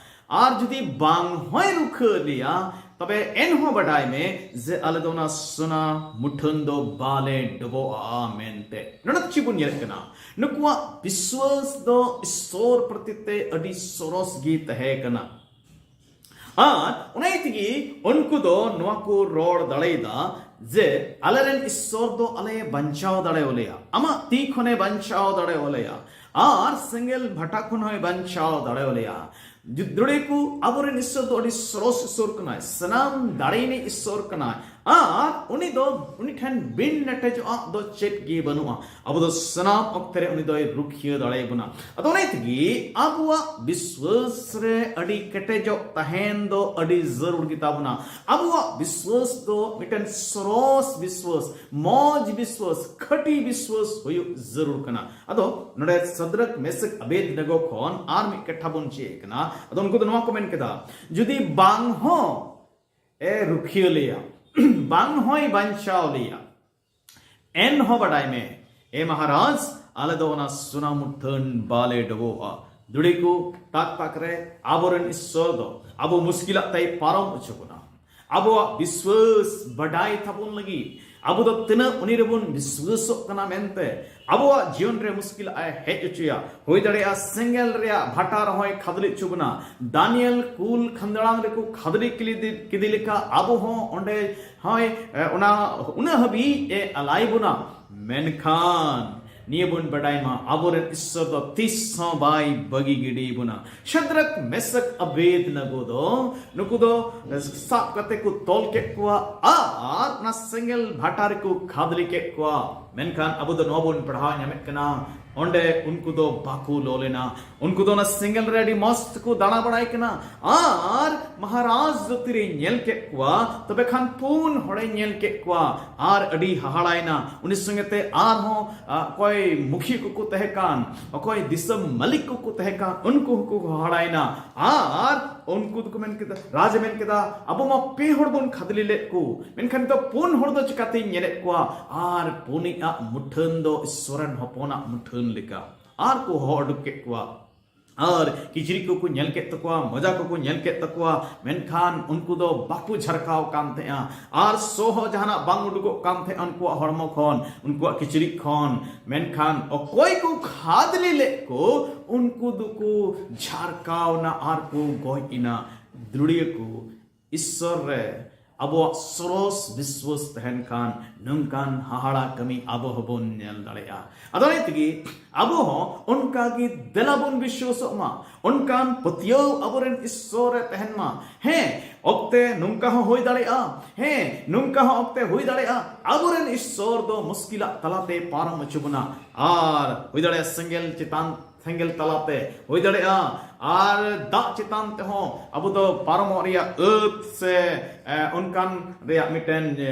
ᱟᱨ ᱡᱩᱫᱤ ᱵᱟᱝ ᱦᱚᱸᱭ ᱨᱩᱠᱷᱤᱭᱟᱹ ᱞᱮᱭᱟ, ᱛᱚᱵᱮ ᱮᱱᱦᱚᱸ ᱵᱟᱰᱟᱭ ᱢᱮ ᱡᱮ ᱟᱞᱮ ᱫᱚ ᱚᱱᱟ ᱥᱚᱱᱟ ᱢᱩᱴᱷᱟᱹᱱ ᱫᱚ ᱵᱟᱞᱮ ᱰᱚᱵᱚᱜᱼᱟ" ᱢᱮᱱᱛᱮ᱾ ᱱᱚᱰᱮ ᱫᱚ ᱪᱮᱫ ᱵᱚᱱ ᱧᱮᱞᱮᱫ ᱠᱟᱱᱟ? ᱱᱩᱠᱩᱣᱟᱜ ᱵᱤᱥᱣᱟᱹᱥ ᱫᱚ ᱤᱥᱥᱚᱨ ᱯᱨᱚᱛᱤ ᱛᱮ ᱟᱹᱰᱤ ᱥᱚᱨᱚᱥ ᱜᱮ ᱛᱟᱦᱮᱸ ᱠᱟᱱᱟ᱾ ᱟᱨ ᱚᱱᱟ ᱛᱮᱜᱮ ᱩᱱᱠᱩ ᱫᱚ ᱱᱚᱣᱟ ᱠᱚ ᱨᱚᱲ ᱫᱟᱲᱮᱭᱟᱫᱟ ᱡᱮ, "ᱟᱞᱮᱨᱮᱱ ᱤᱥᱥᱚᱨ ᱫᱚ ᱟᱞᱮ ᱵᱟᱧᱪᱟᱣ ᱫᱟᱲᱮᱭᱟᱞᱮᱭᱟ, ᱟᱢᱟᱜ ᱛᱤ ᱠᱷᱚᱱᱮ ᱵᱟᱧᱪᱟᱣ ᱫᱟᱲᱮᱭᱟᱞᱮᱭᱟ, ᱟᱨ ᱥᱮᱸᱜᱮᱞ ᱵᱷᱟᱴᱟ ᱠᱷᱚᱱ ᱦᱚᱸᱭ ᱵᱟᱧᱪᱟᱣ ᱫᱟᱲᱮᱭᱟᱞᱮᱭᱟ᱾" ᱡᱩᱫ-, ᱫᱩᱲᱤ ᱠᱚ, ᱟᱵᱚᱨᱮᱱ ᱤᱥᱥᱚᱨ ᱫᱚ ᱟᱹᱰᱤ ᱥᱚᱨᱚᱥ ᱤᱥᱥᱚᱨ ᱠᱟᱱᱟᱭ, ᱥᱟᱱᱟᱢ ᱫᱟᱲᱮᱭᱟᱱᱤᱡ ᱤᱥᱥᱚᱨ ᱠᱟᱱᱟᱭ, ᱟᱨ ᱩᱱᱤ ᱫᱚ, ᱩᱱᱤ ᱴᱷᱮᱱ ᱵᱤᱱ ᱱᱮᱴᱮᱡᱚᱜ ᱫᱚ ᱪᱮᱫ ᱜᱮ ᱵᱟᱹᱱᱩᱜᱼᱟ᱾ ᱟᱵᱚ ᱫᱚ ᱥᱟᱱᱟᱢ ᱚᱠᱛᱮ ᱨᱮ ᱩᱱᱤ ᱫᱚᱭ ᱨᱩᱠᱷᱤᱭᱟᱹ ᱫᱟᱲᱮᱭᱟᱵᱚᱱᱟ᱾ ᱟᱫᱚ ᱚᱱᱟ ᱛᱮᱜᱮ ᱟᱵᱚᱣᱟᱜ ᱵᱤᱥᱣᱟᱹᱥ ᱨᱮ ᱟᱹᱰᱤ ᱠᱮᱴᱮᱡᱚᱜ ᱛᱟᱦᱮᱱ ᱫᱚ ᱟᱹᱰᱤ ᱡᱟᱹᱨᱩᱲ ᱜᱮᱛᱟ ᱵᱚᱱᱟ᱾ ᱟᱵᱚᱣᱟᱜ ᱵᱤᱥᱣᱟᱹᱥ ᱫᱚ ᱢᱤᱫᱴᱮᱱ ᱥᱚᱨᱚᱥ ᱵᱤᱥᱣᱟᱹᱥ, ᱢᱚᱡᱽ ᱵᱤᱥᱣᱟᱹᱥ, ᱠᱷᱟᱹᱴᱤ ᱵᱤᱥᱣᱟᱹᱥ ᱦᱩᱭᱩᱜ ᱡᱟᱹᱨᱩᱲ ᱠᱟᱱᱟ᱾ ᱟᱫᱚ ᱱᱚᱰᱮ ᱥᱟᱫᱨᱟᱠ, ᱢᱮᱥᱟᱠ, ᱟᱵᱮᱫ ᱱᱮᱜᱚ ᱠᱷᱚᱱ ᱟᱨ ᱢᱤᱫ ᱠᱟᱛᱷᱟ ᱵᱚᱱ ᱪᱮᱫ ᱠᱟᱱᱟ᱾ ᱟᱫᱚ ᱩᱱᱠᱩ ᱫᱚ ᱱᱚᱣᱟ ᱠᱚ ᱢᱮᱱ ᱠᱮᱫᱟ, ᱡᱩᱫᱤ ᱵᱟᱝ ᱦᱚᱸ ᱮ ᱨᱩᱠᱷᱤᱭᱟᱹ ᱞᱮᱭᱟ, ᱵᱟᱝ ᱦᱚᱸᱭ ᱵᱟᱧᱪᱟᱣ ᱞᱮᱭᱟ, ᱮᱱᱦᱚᱸ ᱵᱟᱰᱟᱭ ᱢᱮ, ᱮ ᱢᱚᱦᱟᱨᱟᱡᱽ, ᱟᱞᱮ ᱫᱚ ᱚᱱᱟ ᱥᱚᱱᱟ ᱢᱩᱴᱷᱟᱹᱱ ᱵᱟᱞᱮ ᱰᱚᱵᱚᱜᱼᱟ᱾ ᱫᱩᱲᱤ ᱠᱚ, ᱛᱟᱠ ᱛᱟᱠ ᱨᱮ ᱟᱵᱚᱨᱮᱱ ᱤᱥᱥᱚᱨ ᱫᱚ ᱟᱵᱚ ᱢᱩᱥᱠᱤᱞᱟᱜ ᱛᱮᱭ ᱯᱟᱨᱚᱢ ᱦᱚᱪᱚ ᱵᱚᱱᱟ᱾ ᱟᱵᱚᱣᱟᱜ ᱵᱤᱥᱣᱟᱹᱥ ᱵᱟᱰᱟᱭ ᱛᱟᱵᱚᱱ ᱞᱟᱹᱜᱤᱫ, ᱟᱵᱚ ᱫᱚ ᱛᱤᱱᱟᱹᱜ ᱩᱱᱤ ᱨᱮᱵᱚᱱ ᱵᱤᱥᱣᱟᱹᱥᱚᱜ ᱠᱟᱱᱟ ᱢᱮᱱᱛᱮ, ᱟᱵᱚᱣᱟᱜ ᱡᱤᱭᱚᱱ ᱨᱮ ᱢᱩᱥᱠᱤᱞ ᱟᱭ ᱦᱮᱡ ᱦᱚᱪᱚᱭᱟ᱾ ᱦᱩᱭ ᱫᱟᱲᱮᱭᱟᱜᱼᱟ ᱥᱮᱸᱜᱮᱞ ᱨᱮᱭᱟᱜ ᱵᱷᱟᱴᱟ ᱨᱮᱦᱚᱸᱭ ᱠᱷᱟᱫᱽᱞᱮ ᱦᱚᱪᱚ ᱵᱚᱱᱟ᱾ ᱫᱟᱱᱤᱭᱮᱞ ᱠᱩᱞ ᱠᱷᱟᱸᱫᱽᱲᱟᱝ ᱨᱮᱠᱚ ᱠᱷᱟᱫᱽᱞᱮ ᱠᱮᱫᱮ, ᱠᱮᱫᱮ ᱞᱮᱠᱟ ᱟᱵᱚ ᱦᱚᱸ ᱚᱸᱰᱮ ᱦᱚᱸᱭ, ᱮ, ᱚᱱᱟ, ᱩᱱᱟᱹᱜ ᱦᱟᱹᱵᱤᱡ ᱮ ᱟᱞᱟᱭ ᱵᱚᱱᱟ᱾ ᱢᱮᱱᱠᱷᱟᱱ ᱱᱤᱭᱟᱹ ᱵᱚᱱ ᱵᱟᱰᱟᱭ ᱢᱟ, ᱟᱵᱚᱨᱮᱱ ᱤᱥᱥᱚᱨ ᱫᱚ ᱛᱤᱥ ᱦᱚᱸ ᱵᱟᱭ ᱵᱟᱹᱜᱤ ᱜᱤᱰᱤ ᱵᱚᱱᱟ᱾ ᱥᱟᱫᱨᱟᱠ, ᱢᱮᱥᱟᱠ, ᱟᱵᱮᱫ ᱱᱟᱜᱚ ᱫᱚ, ᱱᱩᱠᱩ ᱫᱚ ᱥᱟᱵ ᱠᱟᱛᱮ ᱠᱚ ᱛᱚᱞ ᱠᱮᱫ ᱠᱚᱣᱟ ᱟᱨ ᱚᱱᱟ ᱥᱮᱸᱜᱮᱞ ᱵᱷᱟᱴᱟ ᱨᱮᱠᱚ ᱠᱷᱟᱫᱽᱞᱮ ᱠᱮᱫ ᱠᱚᱣᱟ᱾ ᱢᱮᱱᱠᱷᱟᱱ ᱟᱵᱚ ᱫᱚ ᱱᱚᱣᱟ ᱵᱚᱱ ᱯᱟᱲᱦᱟᱣ ᱧᱟᱢᱮᱫ ᱠᱟᱱᱟ, ᱚᱸᱰᱮ ᱩᱱᱠᱩ ᱫᱚ ᱵᱟᱠᱚ ᱞᱚ ᱞᱮᱱᱟ᱾ ᱩᱱᱠᱩ ᱫᱚ ᱚᱱᱟ ᱥᱮᱸᱜᱮᱞ ᱨᱮ ᱟᱹᱰᱤ ᱢᱚᱸᱡᱽ ᱛᱮᱠᱚ ᱫᱟᱬᱟ ᱵᱟᱲᱟᱭ ᱠᱟᱱᱟ᱾ ᱟᱨ ᱢᱚᱦᱟᱨᱟᱡᱽ ᱫᱚ ᱛᱤᱨᱮᱭ ᱧᱮᱞ ᱠᱮᱫ ᱠᱚᱣᱟ, ᱛᱚᱵᱮ ᱠᱷᱟᱱ ᱯᱩᱱ ᱦᱚᱲᱮ ᱧᱮᱞ ᱠᱮᱫ ᱠᱚᱣᱟ ᱟᱨ ᱟᱹᱰᱤ ᱦᱟᱦᱟᱲᱟᱭᱮᱱᱟ᱾ ᱩᱱᱤ ᱥᱚᱸᱜᱮ ᱛᱮ ᱟᱨᱦᱚᱸ, ᱟ, ᱚᱠᱚᱭ ᱢᱩᱠᱷᱤᱭᱟᱹ ᱠᱚᱠᱚ ᱛᱟᱦᱮᱸ ᱠᱟᱱ, ᱚᱠᱚᱭ ᱫᱤᱥᱚᱢ ᱢᱟᱹᱞᱤᱠ ᱠᱚᱠᱚ ᱛᱟᱦᱮᱸ ᱠᱟᱱ, ᱩᱱᱠᱩ ᱦᱚᱸᱠᱚ ᱦᱟᱦᱟᱲᱟᱭᱮᱱᱟ᱾ ᱟᱨ ᱩᱱᱠᱩ ᱫᱚᱠᱚ ᱢᱮᱱ ᱠᱮᱫᱟ, ᱨᱟᱡᱽ ᱮ ᱢᱮᱱ ᱠᱮᱫᱟ, "ᱟᱵᱚ ᱢᱟ ᱯᱮ ᱦᱚᱲ ᱵᱚᱱ ᱠᱷᱟᱫᱽᱞᱮ ᱞᱮᱫ ᱠᱚ, ᱢᱮᱱᱠᱷᱟᱱ ᱱᱤᱛᱚᱜ ᱯᱩᱱ ᱦᱚᱲ ᱫᱚ ᱪᱤᱠᱟᱛᱤᱧ ᱧᱮᱞᱮᱫ ᱠᱚᱣᱟ?" ᱟᱨ ᱯᱩᱱᱤᱡ ᱟᱜ ᱢᱩᱴᱷᱟᱹᱱ ᱫᱚ ᱤᱥᱥᱚᱨ ᱨᱮᱱ ᱦᱚᱯᱚᱱᱟᱜ ᱢᱩᱴᱷᱟᱹᱱ ᱞᱮᱠᱟ᱾ ᱟᱨ ᱠᱚ ᱦᱚᱦᱚ ᱩᱰᱩᱠ ᱠᱮᱫ ᱠᱚᱣᱟ᱾ ᱟᱨ ᱠᱤᱪᱨᱤᱡ ᱠᱚᱠᱚ ᱧᱮᱞ ᱠᱮᱫ ᱛᱟᱠᱚᱣᱟ, ᱢᱚᱡᱟ ᱠᱚᱠᱚ ᱧᱮᱞ ᱠᱮᱫ ᱛᱟᱠᱚᱣᱟ, ᱢᱮᱱᱠᱷᱟᱱ ᱩᱱᱠᱩ ᱫᱚ ᱵᱟᱠᱚ ᱡᱷᱟᱨᱠᱟᱣ ᱠᱟᱱ ᱛᱟᱦᱮᱸᱜᱼᱟ᱾ ᱟᱨ ᱥᱚ ᱦᱚᱸ ᱡᱟᱦᱟᱱᱟᱜ ᱵᱟᱝ ᱩᱰᱩᱠᱚᱜ ᱠᱟᱱ ᱛᱟᱦᱮᱸᱜᱼᱟ ᱩᱱᱠᱩᱣᱟᱜ ᱦᱚᱲᱢᱚ ᱠᱷᱚᱱ, ᱩᱱᱠᱩᱣᱟᱜ ᱠᱤᱪᱨᱤᱡ ᱠᱷᱚᱱ᱾ ᱢᱮᱱᱠᱷᱟᱱ ᱚᱠᱚᱭ ᱠᱚ ᱠᱷᱟᱫᱽᱞᱮ ᱞᱮᱫ ᱠᱚ, ᱩᱱᱠᱩ ᱫᱚᱠᱚ ᱡᱷᱟᱨᱠᱟᱣ ᱱᱟ ᱟᱨ ᱠᱚ ᱜᱚᱡ ᱮᱱᱟ᱾ ᱫᱩᱲᱤᱭᱟᱹ ᱠᱚ ᱤᱥᱥᱚᱨ ᱨᱮ ᱟᱵᱚᱣᱟᱜ ᱥᱚᱨᱚᱥ ᱵᱤᱥᱣᱟᱥ ᱛᱟᱦᱮᱱ ᱠᱷᱟᱱ, ᱱᱚᱝᱠᱟᱱ ᱦᱟᱦᱟᱲᱟ ᱠᱟᱹᱢᱤ ᱟᱵᱚ ᱦᱚᱸᱵᱚᱱ ᱧᱮᱞ ᱫᱟᱲᱮᱭᱟᱜᱼᱟ᱾ ᱟᱫᱚ ᱚᱱᱟ ᱛᱮᱜᱮ ᱟᱵᱚ ᱦᱚᱸ ᱚᱱᱠᱟ ᱜᱮ ᱫᱮᱞᱟ ᱵᱚᱱ ᱵᱤᱥᱣᱟᱥᱚᱜ ᱢᱟ, ᱚᱱᱠᱟᱱ ᱯᱟᱹᱛᱭᱟᱹᱣ ᱟᱵᱚᱨᱮᱱ ᱤᱥᱥᱚᱨ ᱨᱮ ᱛᱟᱦᱮᱱ ᱢᱟ᱾ ᱦᱮᱸ, ᱚᱠᱛᱮ ᱱᱚᱝᱠᱟ ᱦᱚᱸ ᱦᱩᱭ ᱫᱟᱲᱮᱭᱟᱜᱼᱟ, ᱦᱮᱸ, ᱱᱚᱝᱠᱟ ᱦᱚᱸ ᱚᱠᱛᱮ ᱦᱩᱭ ᱫᱟᱲᱮᱭᱟᱜᱼᱟ, ᱟᱵᱚᱨᱮᱱ ᱤᱥᱥᱚᱨ ᱫᱚ ᱢᱩᱥᱠᱤᱞᱟᱜ ᱛᱟᱞᱟᱛᱮ ᱯᱟᱨᱚᱢ ᱦᱚᱪᱚ ᱵᱚᱱᱟ᱾ ᱟᱨ ᱦᱩᱭ ᱫᱟᱲᱮᱭᱟᱜᱼᱟ ᱥᱮᱸᱜᱮᱞ ᱪᱮᱛᱟᱱ ᱥᱮᱸᱜᱮᱞ ᱛᱟᱞᱟᱛᱮ ᱦᱩᱭ ᱫᱟᱲᱮᱭᱟᱜᱼᱟ, ᱟᱨ ᱫᱟᱜ ᱪᱮᱛᱟᱱ ᱛᱮᱦᱚᱸ ᱟᱵᱚ ᱫᱚ ᱯᱟᱨᱚᱢᱚᱜ ᱨᱮᱭᱟᱜ ᱟᱹᱛ ᱥᱮ, ᱮ, ᱚᱱᱠᱟᱱ ᱨᱮᱭᱟᱜ ᱢᱤᱫᱴᱮᱱ, ᱮ,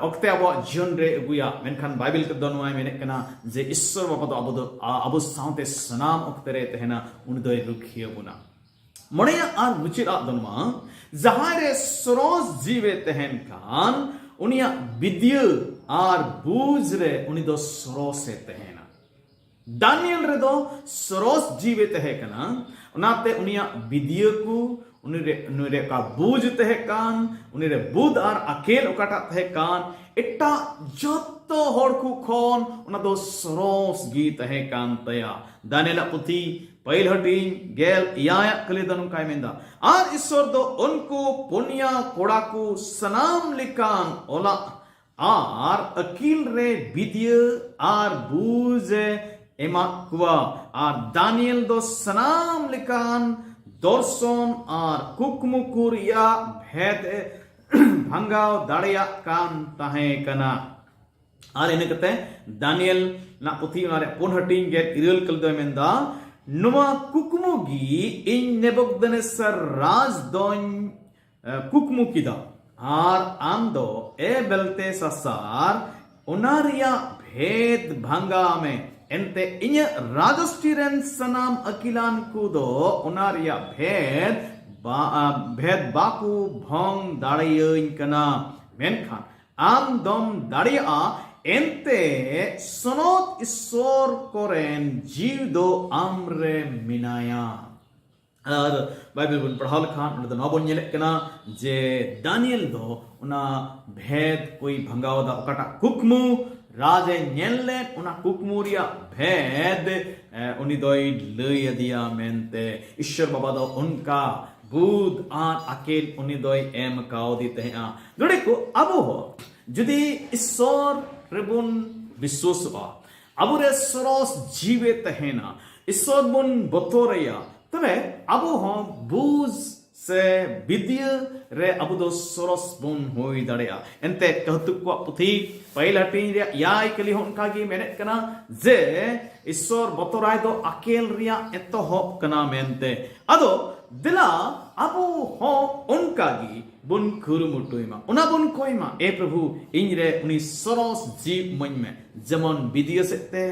ᱚᱠᱛᱮ ᱟᱵᱚᱣᱟᱜ ᱡᱤᱭᱚᱱ ᱨᱮ ᱟᱹᱜᱩᱭᱟ᱾ ᱢᱮᱱᱠᱷᱟᱱ ᱵᱟᱭᱵᱮᱞ ᱛᱮᱫᱚ ᱱᱚᱣᱟᱭ ᱢᱮᱱᱮᱫ ᱠᱟᱱᱟ ᱡᱮ ᱤᱥᱥᱚᱨ ᱵᱟᱵᱟ ᱫᱚ ᱟᱵᱚ ᱫᱚ, ᱟ-, ᱟᱵᱚ ᱥᱟᱶᱛᱮ ᱥᱟᱱᱟᱢ ᱚᱠᱛᱮ ᱨᱮ ᱛᱟᱦᱮᱱᱟ, ᱩᱱᱤ ᱫᱚᱭ ᱨᱩᱠᱷᱤᱭᱟᱹ ᱵᱚᱱᱟ᱾ ᱢᱚᱬᱮᱭᱟᱜ ᱟᱨ ᱢᱩᱪᱟᱹᱫ ᱟᱜ ᱫᱚ ᱱᱚᱣᱟ, ᱡᱟᱦᱟᱸᱭ ᱨᱮ ᱥᱚᱨᱚᱥ ᱡᱤᱣᱤ ᱛᱟᱦᱮᱱ ᱠᱷᱟᱱ, ᱩᱱᱤᱭᱟᱜ ᱵᱤᱫᱤᱭᱟᱹ ᱟᱨ ᱵᱩᱡᱽ ᱨᱮ ᱩᱱᱤ ᱫᱚ ᱥᱚᱨᱚᱥᱮ ᱛᱟᱦᱮᱱᱟ᱾ ᱫᱟᱱᱤᱭᱮᱞ ᱨᱮᱫᱚ ᱥᱚᱨᱚᱥ ᱡᱤᱣᱤ ᱛᱟᱦᱮᱸ ᱠᱟᱱᱟ, ᱚᱱᱟᱛᱮ ᱩᱱᱤᱭᱟᱜ ᱵᱤᱫᱤᱭᱟᱹ ᱠᱚ, ᱩᱱᱤ ᱨᱮ, ᱩᱱᱤ ᱨᱮ ᱚᱠᱟ ᱵᱩᱡᱽ ᱛᱟᱦᱮᱸ ᱠᱟᱱ, ᱩᱱᱤ ᱨᱮ ᱵᱩᱫ ᱟᱨ ᱟᱠᱮᱞ ᱚᱠᱟᱴᱟᱜ ᱛᱟᱦᱮᱸ ᱠᱟᱱ, ᱮᱴᱟᱜ ᱡᱚᱛᱚ ᱦᱚᱲ ᱠᱚ ᱠᱷᱚᱱ ᱚᱱᱟ ᱫᱚ ᱥᱚᱨᱚᱥ ᱜᱮ ᱛᱟᱦᱮᱸ ᱠᱟᱱ ᱛᱟᱭᱟ᱾ ᱫᱟᱱᱤᱭᱮᱞᱟᱜ ᱯᱩᱛᱷᱤ ᱯᱟᱹᱦᱤᱞ ᱦᱟᱹᱴᱤᱧ ᱜᱮᱞ ᱮᱭᱟᱭᱟᱜ ᱠᱟᱹᱞᱤ ᱫᱚ ᱱᱚᱝᱠᱟᱭ ᱢᱮᱱᱫᱟ, ᱟᱨ ᱤᱥᱥᱚᱨ ᱫᱚ ᱩᱱᱠᱩ ᱯᱩᱱᱭᱟ ᱠᱚᱲᱟ ᱠᱚ ᱥᱟᱱᱟᱢ ᱞᱮᱠᱟᱱ ᱚᱞᱟᱜ ᱟᱨ ᱟᱹᱠᱤᱞ ᱨᱮ ᱵᱤᱫᱤᱭᱟᱹ ᱟᱨ ᱵᱩᱡᱽ ᱮ ᱮᱢᱟᱫ ᱠᱚᱣᱟ᱾ ᱟᱨ ᱫᱟᱱᱤᱭᱮᱞ ᱫᱚ ᱥᱟᱱᱟᱢ ᱞᱮᱠᱟᱱ ᱫᱚᱨᱥᱚᱱ ᱟᱨ ᱠᱩᱠᱢᱩ ᱠᱚ ᱨᱮᱭᱟᱜ ᱵᱷᱮᱫ ᱮ ᱵᱷᱟᱸᱜᱟᱣ ᱫᱟᱲᱮᱭᱟᱜ ᱠᱟᱱ ᱛᱟᱦᱮᱸ ᱠᱟᱱᱟ᱾ ᱟᱨ ᱤᱱᱟᱹ ᱠᱟᱛᱮ ᱫᱟᱱᱤᱭᱮᱞ ᱨᱮᱱᱟᱜ ᱯᱩᱛᱷᱤ, ᱚᱱᱟ ᱨᱮᱭᱟᱜ ᱯᱩᱱ ᱦᱟᱹᱴᱤᱧ ᱜᱮ ᱤᱨᱟᱹᱞ ᱠᱟᱹᱞᱤ ᱫᱚᱭ ᱢᱮᱱᱫᱟ, ᱱᱚᱣᱟ ᱠᱩᱠᱢᱩ ᱜᱮ ᱤᱧ ᱱᱮᱵᱩᱠᱫᱱᱮᱥᱟᱨ ᱨᱟᱡᱽ ᱫᱚᱧ ᱮ, ᱠᱩᱠᱢᱩ ᱠᱮᱫᱟ᱾ ᱟᱨ ᱟᱢ ᱫᱚ, ᱮ ᱵᱮᱞᱛᱮᱥᱟᱥᱟᱨ, ᱚᱱᱟ ᱨᱮᱭᱟᱜ ᱵᱷᱮᱫ ᱵᱷᱟᱸᱜᱟᱣ ᱢᱮ᱾ ᱮᱱᱛᱮ ᱤᱧᱟᱹᱜ ᱨᱟᱡᱚᱥᱴᱤ ᱨᱮᱱ ᱥᱟᱱᱟᱢ ᱟᱹᱠᱤᱞᱟᱱ ᱠᱚ ᱫᱚ ᱚᱱᱟ ᱨᱮᱭᱟᱜ ᱵᱷᱮᱫ ᱵᱟ-, ᱟ, ᱵᱷᱮᱫ ᱵᱟᱠᱚ ᱵᱷᱚᱝ ᱫᱟᱲᱮᱭᱟᱹᱧ ᱠᱟᱱᱟ᱾ ᱢᱮᱱᱠᱷᱟᱱ ᱟᱢ ᱫᱚᱢ ᱫᱟᱲᱮᱭᱟᱜᱼᱟ, ᱮᱱᱛᱮ ᱥᱚᱱᱚᱛ ᱤᱥᱥᱚᱨ ᱠᱚᱨᱮᱱ ᱡᱤᱣᱤ ᱫᱚ ᱟᱢ ᱨᱮ ᱢᱮᱱᱟᱭᱟ᱾ ᱟᱨ ᱵᱟᱭᱵᱮᱞ ᱵᱚᱱ ᱯᱟᱲᱦᱟᱣ ᱞᱮᱠᱷᱟᱱ, ᱚᱸᱰᱮ ᱫᱚ ᱱᱚᱣᱟ ᱵᱚᱱ ᱧᱮᱞᱮᱫ ᱠᱟᱱᱟ ᱡᱮ ᱫᱟᱱᱤᱭᱮᱞ ᱫᱚ ᱚᱱᱟ ᱵᱷᱮᱫ ᱠᱚᱭ ᱵᱷᱟᱸᱜᱟᱣ ᱮᱫᱟ᱾ ᱚᱠᱟᱴᱟᱜ ᱠᱩᱠᱢᱩ ᱨᱟᱡᱽ ᱮ ᱧᱮᱞ ᱞᱮᱫ, ᱚᱱᱟ ᱠᱩᱠᱢᱩ ᱨᱮᱭᱟᱜ ᱵᱷᱮᱫ, ᱮ, ᱩᱱᱤ ᱫᱚᱭ ᱞᱟᱹᱭ ᱟᱫᱮᱭᱟ ᱢᱮᱱᱛᱮ᱾ ᱤᱥᱥᱚᱨ ᱵᱟᱵᱟ ᱫᱚ ᱚᱱᱠᱟ ᱵᱩᱫ ᱟᱨ ᱟᱹᱠᱤᱞ ᱩᱱᱤ ᱫᱚᱭ ᱮᱢ ᱠᱟᱣᱫᱮ ᱛᱟᱦᱮᱸᱜᱼᱟ᱾ ᱱᱚᱰᱮ ᱠᱚ ᱟᱵᱚ ᱦᱚᱸ ᱡᱩᱫᱤ ᱤᱥᱥᱚᱨ ᱨᱮᱵᱚᱱ ᱵᱤᱥᱣᱟᱥᱚᱜᱼᱟ, ᱟᱵᱚᱨᱮ ᱥᱚᱨᱚᱥ ᱡᱤᱣᱮ ᱛᱟᱦᱮᱱᱟ, ᱤᱥᱥᱚᱨ ᱵᱚᱱ ᱵᱚᱛᱚᱨᱮᱭᱟ, ᱛᱚᱵᱮ ᱟᱵᱚ ᱦᱚᱸ ᱵᱩᱡᱽ ᱥᱮ ᱵᱤᱫᱽᱭᱟᱹ ᱨᱮ ᱟᱵᱚ ᱫᱚ ᱥᱚᱨᱚᱥ ᱵᱚᱱ ᱦᱩᱭ ᱫᱟᱲᱮᱭᱟᱜᱼᱟ᱾ ᱮᱱᱛᱮ ᱠᱟᱹᱦᱛᱩᱠ ᱠᱚᱣᱟᱜ ᱯᱩᱛᱷᱤ ᱯᱟᱹᱦᱤᱞ ᱦᱟᱹᱴᱤᱧ ᱨᱮᱭᱟᱜ ᱮᱭᱟᱭ ᱠᱟᱹᱞᱤ ᱦᱚᱸ ᱚᱱᱠᱟ ᱜᱮ ᱢᱮᱱᱮᱫ ᱠᱟᱱᱟ ᱡᱮ ᱤᱥᱥᱚᱨ ᱵᱚᱛᱚᱨᱟᱭ ᱫᱚ ᱟᱠᱮᱞ ᱨᱮᱭᱟᱜ ᱮᱛᱚᱦᱚᱵ ᱠᱟᱱᱟ ᱢᱮᱱᱛᱮ᱾ ᱟᱫᱚ ᱫᱮᱞᱟ ᱟᱵᱚ ᱦᱚᱸ ᱚᱱᱠᱟ ᱜᱮ ᱵᱚᱱ ᱠᱩᱨᱩᱢᱩᱴᱩᱭ ᱢᱟ, ᱚᱱᱟ ᱵᱚᱱ ᱠᱚᱭ ᱢᱟ, ᱮ ᱯᱨᱚᱵᱷᱩ, ᱤᱧ ᱨᱮ ᱩᱱᱤ ᱥᱚᱨᱚᱥ ᱡᱤᱣᱤ ᱤᱢᱟᱹᱧ ᱢᱮ, ᱡᱮᱢᱚᱱ ᱵᱤᱫᱤᱭᱟᱹ ᱥᱮᱫ ᱛᱮ,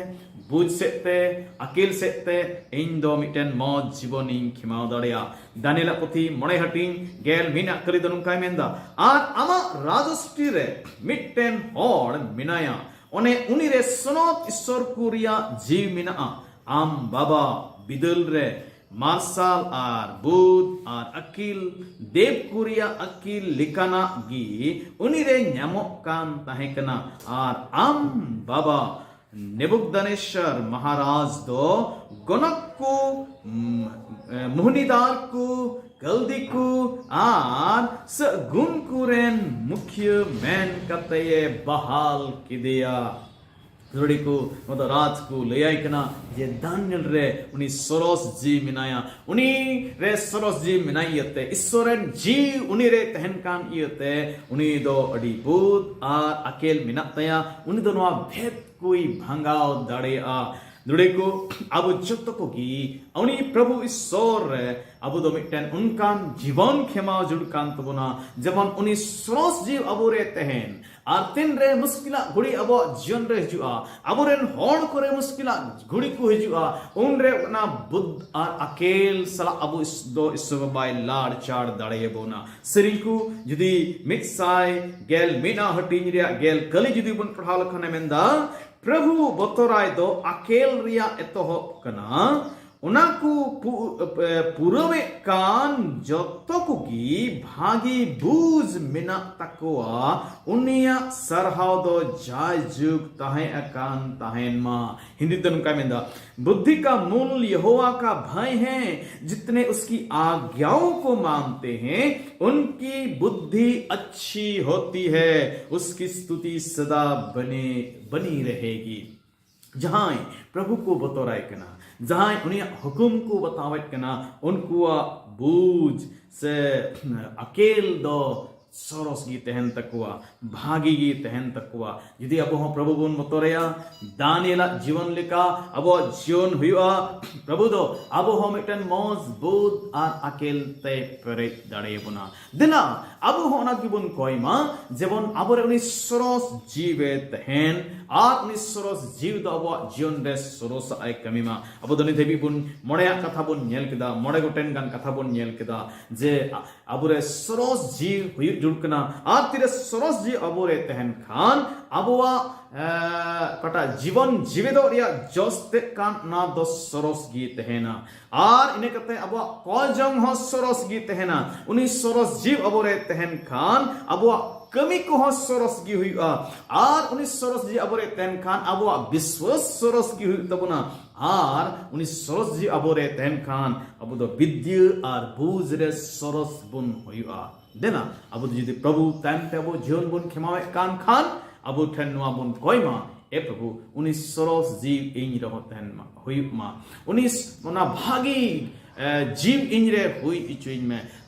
ᱵᱩᱡᱽ ᱥᱮᱫ ᱛᱮ, ᱟᱹᱠᱤᱞ ᱥᱮᱫ ᱛᱮ ᱤᱧ ᱫᱚ ᱢᱤᱫᱴᱮᱱ ᱢᱚᱡᱽ ᱡᱤᱵᱚᱱᱤᱧ ᱠᱷᱮᱢᱟᱣ ᱫᱟᱲᱮᱭᱟᱜ᱾ ᱫᱟᱱᱤᱭᱮᱞᱟᱜ ᱯᱩᱛᱷᱤ ᱢᱚᱬᱮ ᱦᱟᱹᱴᱤᱧ ᱜᱮᱞ ᱢᱤᱫ ᱟᱜ ᱠᱟᱹᱨᱤ ᱫᱚ ᱱᱚᱝᱠᱟᱭ ᱢᱮᱱᱫᱟ, ᱟᱨ ᱟᱢᱟᱜ ᱨᱟᱡᱚᱥᱴᱤ ᱨᱮ ᱢᱤᱫᱴᱮᱱ ᱦᱚᱲ ᱢᱮᱱᱟᱭᱟ, ᱚᱱᱮ ᱩᱱᱤ ᱨᱮ ᱥᱚᱱᱚᱛ ᱤᱥᱥᱚᱨ ᱠᱚ ᱨᱮᱭᱟᱜ ᱡᱤᱣᱤ ᱢᱮᱱᱟᱜᱼᱟ᱾ ᱟᱢ ᱵᱟᱵᱟ ᱵᱤᱫᱟᱹᱞ ᱨᱮ ᱢᱟᱨᱥᱟᱞ ᱟᱨ ᱵᱩᱫ ᱟᱨ ᱟᱹᱠᱤᱞ, ᱫᱮᱵ ᱠᱚ ᱨᱮᱭᱟᱜ ᱟᱹᱠᱤᱞ ᱞᱮᱠᱟᱱᱟᱜ ᱜᱮ ᱩᱱᱤ ᱨᱮ ᱧᱟᱢᱚᱜ ᱠᱟᱱ ᱛᱟᱦᱮᱸ ᱠᱟᱱᱟ᱾ ᱟᱨ ᱟᱢ ᱵᱟᱵᱟ ᱱᱮᱵᱩᱠᱫᱟᱱᱮᱥᱟᱨ ᱢᱟᱦᱟᱨᱟᱡᱽ ᱫᱚ ᱜᱚᱱᱚᱠ ᱠᱚ, ᱩᱢ, ᱮ, ᱢᱩᱦᱱᱤᱫᱟᱨ ᱠᱚ, ᱠᱟᱞᱫᱤ ᱠᱚ ᱟᱨ ᱥᱟᱹᱜᱩᱱ ᱠᱚ ᱨᱮᱱ ᱢᱩᱠᱷᱤᱭᱟᱹ ᱢᱮᱱ ᱠᱟᱛᱮ ᱮ ᱵᱟᱦᱟᱞ ᱠᱮᱫᱮᱭᱟ᱾ ᱫᱩᱞᱟᱹᱲᱤ ᱠᱚ, ᱱᱚᱣᱟ ᱫᱚ ᱨᱟᱡᱽ ᱠᱚ ᱞᱟᱹᱭᱟᱭ ᱠᱟᱱᱟ ᱡᱮ ᱫᱟᱱᱤᱭᱮᱞ ᱨᱮ ᱩᱱᱤ ᱥᱚᱨᱚᱥ ᱡᱤᱣᱤ ᱢᱮᱱᱟᱭᱟ᱾ ᱩᱱᱤ ᱨᱮ ᱥᱚᱨᱚᱥ ᱡᱤᱣᱤ ᱢᱮᱱᱟᱭ ᱤᱭᱟᱹᱛᱮ, ᱤᱥᱥᱚᱨ ᱨᱮᱱ ᱡᱤᱣᱤ ᱩᱱᱤ ᱨᱮ ᱛᱟᱦᱮᱱ ᱠᱟᱱ ᱤᱭᱟᱹᱛᱮ, ᱩᱱᱤ ᱫᱚ ᱟᱹᱰᱤ ᱵᱩᱫ ᱟᱨ ᱟᱠᱮᱞ ᱢᱮᱱᱟᱜ ᱛᱟᱭᱟ᱾ ᱩᱱᱤ ᱫᱚ ᱱᱚᱣᱟ ᱵᱷᱮᱫ ᱠᱚᱭ ᱵᱷᱟᱸᱜᱟᱣ ᱫᱟᱲᱮᱭᱟᱜᱼᱟ᱾ ᱫᱩᱞᱟᱹᱲᱤ ᱠᱚ, ᱟᱵᱚ ᱡᱚᱛᱚ ᱠᱚᱜᱮ ᱩᱱᱤ ᱯᱨᱚᱵᱷᱩ ᱤᱥᱥᱚᱨ ᱨᱮ ᱟᱵᱚ ᱫᱚ ᱢᱤᱫᱴᱮᱱ ᱚᱱᱠᱟᱱ ᱡᱤᱵᱚᱱ ᱠᱷᱮᱢᱟᱣ ᱡᱩᱲ ᱠᱟᱱ ᱛᱟᱵᱚᱱᱟ, ᱡᱮᱢᱚᱱ ᱩᱱᱤ ᱥᱚᱨᱚᱥ ᱡᱤᱣᱤ ᱟᱵᱚ ᱨᱮ ᱛᱟᱦᱮᱱ᱾ ᱟᱨ ᱛᱤᱱᱨᱮ ᱢᱩᱥᱠᱤᱞᱟᱜ ᱜᱷᱩᱲᱤ ᱟᱵᱚᱣᱟᱜ ᱡᱤᱭᱚᱱ ᱨᱮ ᱦᱤᱡᱩᱜᱼᱟ, ᱟᱵᱚᱨᱮᱱ ᱦᱚᱲ ᱠᱚᱨᱮ ᱢᱩᱥᱠᱤᱞᱟᱜ ᱜᱷᱩᱲᱤ ᱠᱚ ᱦᱤᱡᱩᱜᱼᱟ, ᱩᱱᱨᱮ ᱚᱱᱟ ᱵᱩᱫ ᱟᱨ ᱟᱠᱮᱞ ᱥᱟᱞᱟᱜ ᱟᱵᱚ ᱤᱥ-, ᱫᱚ ᱤᱥᱥᱚᱨ ᱵᱟᱵᱟᱭ ᱞᱟᱲ ᱪᱟᱲ ᱫᱟᱲᱮᱭᱟᱵᱚᱱᱟ᱾ ᱥᱮᱨᱮᱧ ᱠᱚ ᱡᱩᱫᱤ ᱢᱤᱫ ᱥᱟᱭ ᱜᱮᱞ ᱢᱤᱫ ᱟᱜ ᱦᱟᱹᱴᱤᱧ ᱨᱮᱭᱟᱜ ᱜᱮᱞ ᱠᱟᱹᱞᱤ ᱡᱩᱫᱤ ᱵᱚᱱ ᱯᱟᱲᱦᱟᱣ ᱞᱮᱠᱷᱟᱱᱮ ᱢᱮᱱᱫᱟ, ᱯᱨᱚᱵᱷᱩ ᱵᱚᱛᱚᱨᱟᱭ ᱫᱚ ᱟᱠᱮᱞ ᱨᱮᱭᱟᱜ ᱮᱛᱚᱦᱚᱵ ᱠᱟᱱᱟ, ᱚᱱᱟ ᱠᱚ ᱯᱩ-, ᱮ, ᱯᱩᱨᱟᱹᱣᱮᱫ ᱠᱟᱱ ᱡᱚᱛᱚ ᱠᱚᱜᱮ ᱵᱷᱟᱜᱮ ᱵᱩᱡᱽ ᱢᱮᱱᱟᱜ ᱛᱟᱠᱚᱣᱟ, ᱩᱱᱤᱭᱟᱜ ᱥᱟᱨᱦᱟᱣ ᱫᱚ ᱡᱟᱭᱡᱩᱜᱽ ᱛᱟᱦᱮᱸ ᱟᱠᱟᱱ ᱛᱟᱦᱮᱱ ᱢᱟ᱾ ᱦᱤᱱᱫᱤ ᱛᱮ ᱱᱚᱝᱠᱟᱭ ᱢᱮᱱᱫᱟ, बुद्धि का मूल यहोवा का भय है, जितने उसकी आज्ञाओं को मानते हैं, उनकी बुद्धि अच्छी होती है, उसकी स्तुति सदा बने, बनी रहेगी। ᱡᱟᱦᱟᱸᱭ ᱯᱨᱚᱵᱷᱩ ᱠᱚ ᱵᱚᱛᱚᱨᱟᱭ ᱠᱟᱱᱟ, ᱡᱟᱦᱟᱸᱭ ᱩᱱᱤᱭᱟᱜ ᱦᱩᱠᱩᱢ ᱠᱚ ᱵᱟᱛᱟᱣᱮᱫ ᱠᱟᱱᱟ, ᱩᱱᱠᱩᱣᱟᱜ ᱵᱩᱡᱽ ᱥᱮ ᱟᱠᱮᱞ ᱫᱚ ᱥᱚᱨᱚᱥ ᱜᱮ ᱛᱟᱦᱮᱱ ᱛᱟᱠᱚᱣᱟ, ᱵᱷᱟᱜᱮ ᱜᱮ ᱛᱟᱦᱮᱱ ᱛᱟᱠᱚᱣᱟ᱾ ᱡᱩᱫᱤ ᱟᱵᱚ ᱦᱚᱸ ᱯᱨᱚᱵᱷᱩ ᱵᱚᱱ ᱵᱚᱛᱚᱨᱟᱭᱟ, ᱫᱟᱱᱤᱭᱮᱞᱟᱜ ᱡᱤᱵᱚᱱ ᱞᱮᱠᱟ ᱟᱵᱚᱣᱟᱜ ᱡᱤᱭᱚᱱ ᱦᱩᱭᱩᱜᱼᱟ, ᱯᱨᱚᱵᱷᱩ ᱫᱚ ᱟᱵᱚ ᱦᱚᱸ ᱢᱤᱫᱴᱮᱱ ᱢᱚᱡᱽᱵᱩᱛ ᱟᱨ ᱟᱠᱮᱞ ᱛᱮ ᱯᱮᱨᱮᱡ ᱫᱟᱲᱮᱭᱟᱵᱚᱱᱟ᱾ ᱫᱮᱞᱟ, ᱟᱵᱚ ᱦᱚᱸ ᱚᱱᱟ ᱜᱮᱵᱚᱱ ᱠᱚᱭ ᱢᱟ, ᱡᱮᱢᱚᱱ ᱟᱵᱚᱨᱮ ᱩᱱᱤ ᱥᱚᱨᱚᱥ ᱡᱤᱣᱤ ᱛᱟᱦᱮᱱ, ᱟᱨ ᱩᱱᱤ ᱥᱚᱨᱚᱥ ᱡᱤᱣᱤ ᱫᱚ ᱟᱵᱚᱣᱟᱜ ᱡᱤᱭᱚᱱ ᱨᱮ ᱥᱚᱨᱚᱥᱟᱜ ᱮ ᱠᱟᱹᱢᱤ ᱢᱟ᱾ ᱟᱵᱚ ᱫᱚ ᱱᱤᱛ ᱦᱟᱹᱵᱤᱡ ᱵᱚᱱ ᱢᱚᱬᱮᱭᱟᱜ ᱠᱟᱛᱷᱟ ᱵᱚᱱ ᱧᱮᱞ ᱠᱮᱫᱟ, ᱢᱚᱬᱮ ᱜᱚᱴᱮᱱ ᱜᱟᱱ ᱠᱟᱛᱷᱟ ᱵᱚᱱ ᱧᱮᱞ ᱠᱮᱫᱟ, ᱡᱮ ᱟ-, ᱟᱵᱚᱨᱮ ᱥᱚᱨᱚᱥ ᱡᱤᱣᱤ ᱦᱩᱭᱩᱜ ᱡᱩᱲ ᱠᱟᱱᱟ᱾ ᱟᱨ ᱛᱤᱨᱮ ᱥᱚᱨᱚᱥ ᱡᱤᱣᱤ ᱟᱵᱚᱨᱮ ᱛᱟᱦᱮᱱ ᱠᱷᱟᱱ, ᱟᱵᱚᱣᱟᱜ, ᱮ, ᱚᱠᱟᱴᱟᱜ ᱡᱤᱵᱚᱱ ᱡᱤᱣᱮᱫᱚᱜ ᱨᱮᱭᱟᱜ ᱡᱚᱥ ᱛᱮᱫ ᱠᱟᱱ, ᱚᱱᱟ ᱫᱚ ᱥᱚᱨᱚᱥ ᱜᱮ ᱛᱟᱦᱮᱱᱟ᱾ ᱟᱨ ᱤᱱᱟᱹ ᱠᱟᱛᱮ ᱟᱵᱚᱣᱟᱜ ᱠᱚᱭ ᱡᱚᱝ ᱦᱚᱸ ᱥᱚᱨᱚᱥ ᱜᱮ ᱛᱟᱦᱮᱱᱟ᱾ ᱩᱱᱤ ᱥᱚᱨᱚᱥ ᱡᱤᱣᱤ ᱟᱵᱚᱨᱮ ᱛᱟᱦᱮᱱ ᱠᱷᱟᱱ, ᱟᱵᱚᱣᱟᱜ ᱠᱟᱹᱢᱤ ᱠᱚᱦᱚᱸ ᱥᱚᱨᱚᱥ ᱜᱮ ᱦᱩᱭᱩᱜᱼᱟ᱾ ᱟᱨ ᱩᱱᱤ ᱥᱚᱨᱚᱥ ᱡᱤᱣᱤ ᱟᱵᱚᱨᱮ ᱛᱟᱦᱮᱱ ᱠᱷᱟᱱ, ᱟᱵᱚᱣᱟᱜ ᱵᱤᱥᱣᱟᱥ ᱥᱚᱨᱚᱥ ᱜᱮ ᱦᱩᱭᱩᱜ ᱛᱟᱵᱚᱱᱟ᱾ ᱟᱨ ᱩᱱᱤ ᱥᱚᱨᱚᱥ ᱡᱤᱣᱤ ᱟᱵᱚᱨᱮ ᱛᱟᱦᱮᱱ ᱠᱷᱟᱱ, ᱟᱵᱚ ᱫᱚ ᱵᱤᱫᱽᱭᱟᱹ ᱟᱨ ᱵᱩᱡᱽ ᱨᱮ ᱥᱚᱨᱚᱥ ᱵᱚᱱ ᱦᱩᱭᱩᱜᱼᱟ᱾ ᱫᱮᱞᱟ, ᱟᱵᱚ ᱫᱚ ᱡᱩᱫᱤ ᱯᱨᱚᱵᱷᱩ ᱛᱟᱭᱚᱢ ᱛᱮ ᱟᱵᱚ ᱡᱤᱭᱚᱱ ᱵᱚᱱ ᱠᱷᱮᱢᱟᱣᱮᱫ ᱠᱟᱱ ᱠᱷᱟᱱ, ᱟᱵᱚ ᱴᱷᱮᱱ ᱱᱚᱣᱟ ᱵᱚᱱ ᱠᱚᱭ ᱢᱟ, ᱮ ᱯᱨᱚᱵᱷᱩ, ᱩᱱᱤ ᱥᱚᱨᱚᱥ ᱡᱤᱣᱤ ᱤᱧ ᱨᱮᱦᱚᱸ ᱛᱟᱦᱮᱱ ᱢᱟ, ᱦᱩᱭᱩᱜ ᱢᱟ᱾ ᱩᱱᱤ ᱚᱱᱟ ᱵᱷᱟᱹᱜᱤ, ᱮ, ᱡᱤᱣᱤ ᱤᱧ ᱨᱮ ᱦᱩᱭ ᱦᱚᱪᱚᱧ ᱢᱮ᱾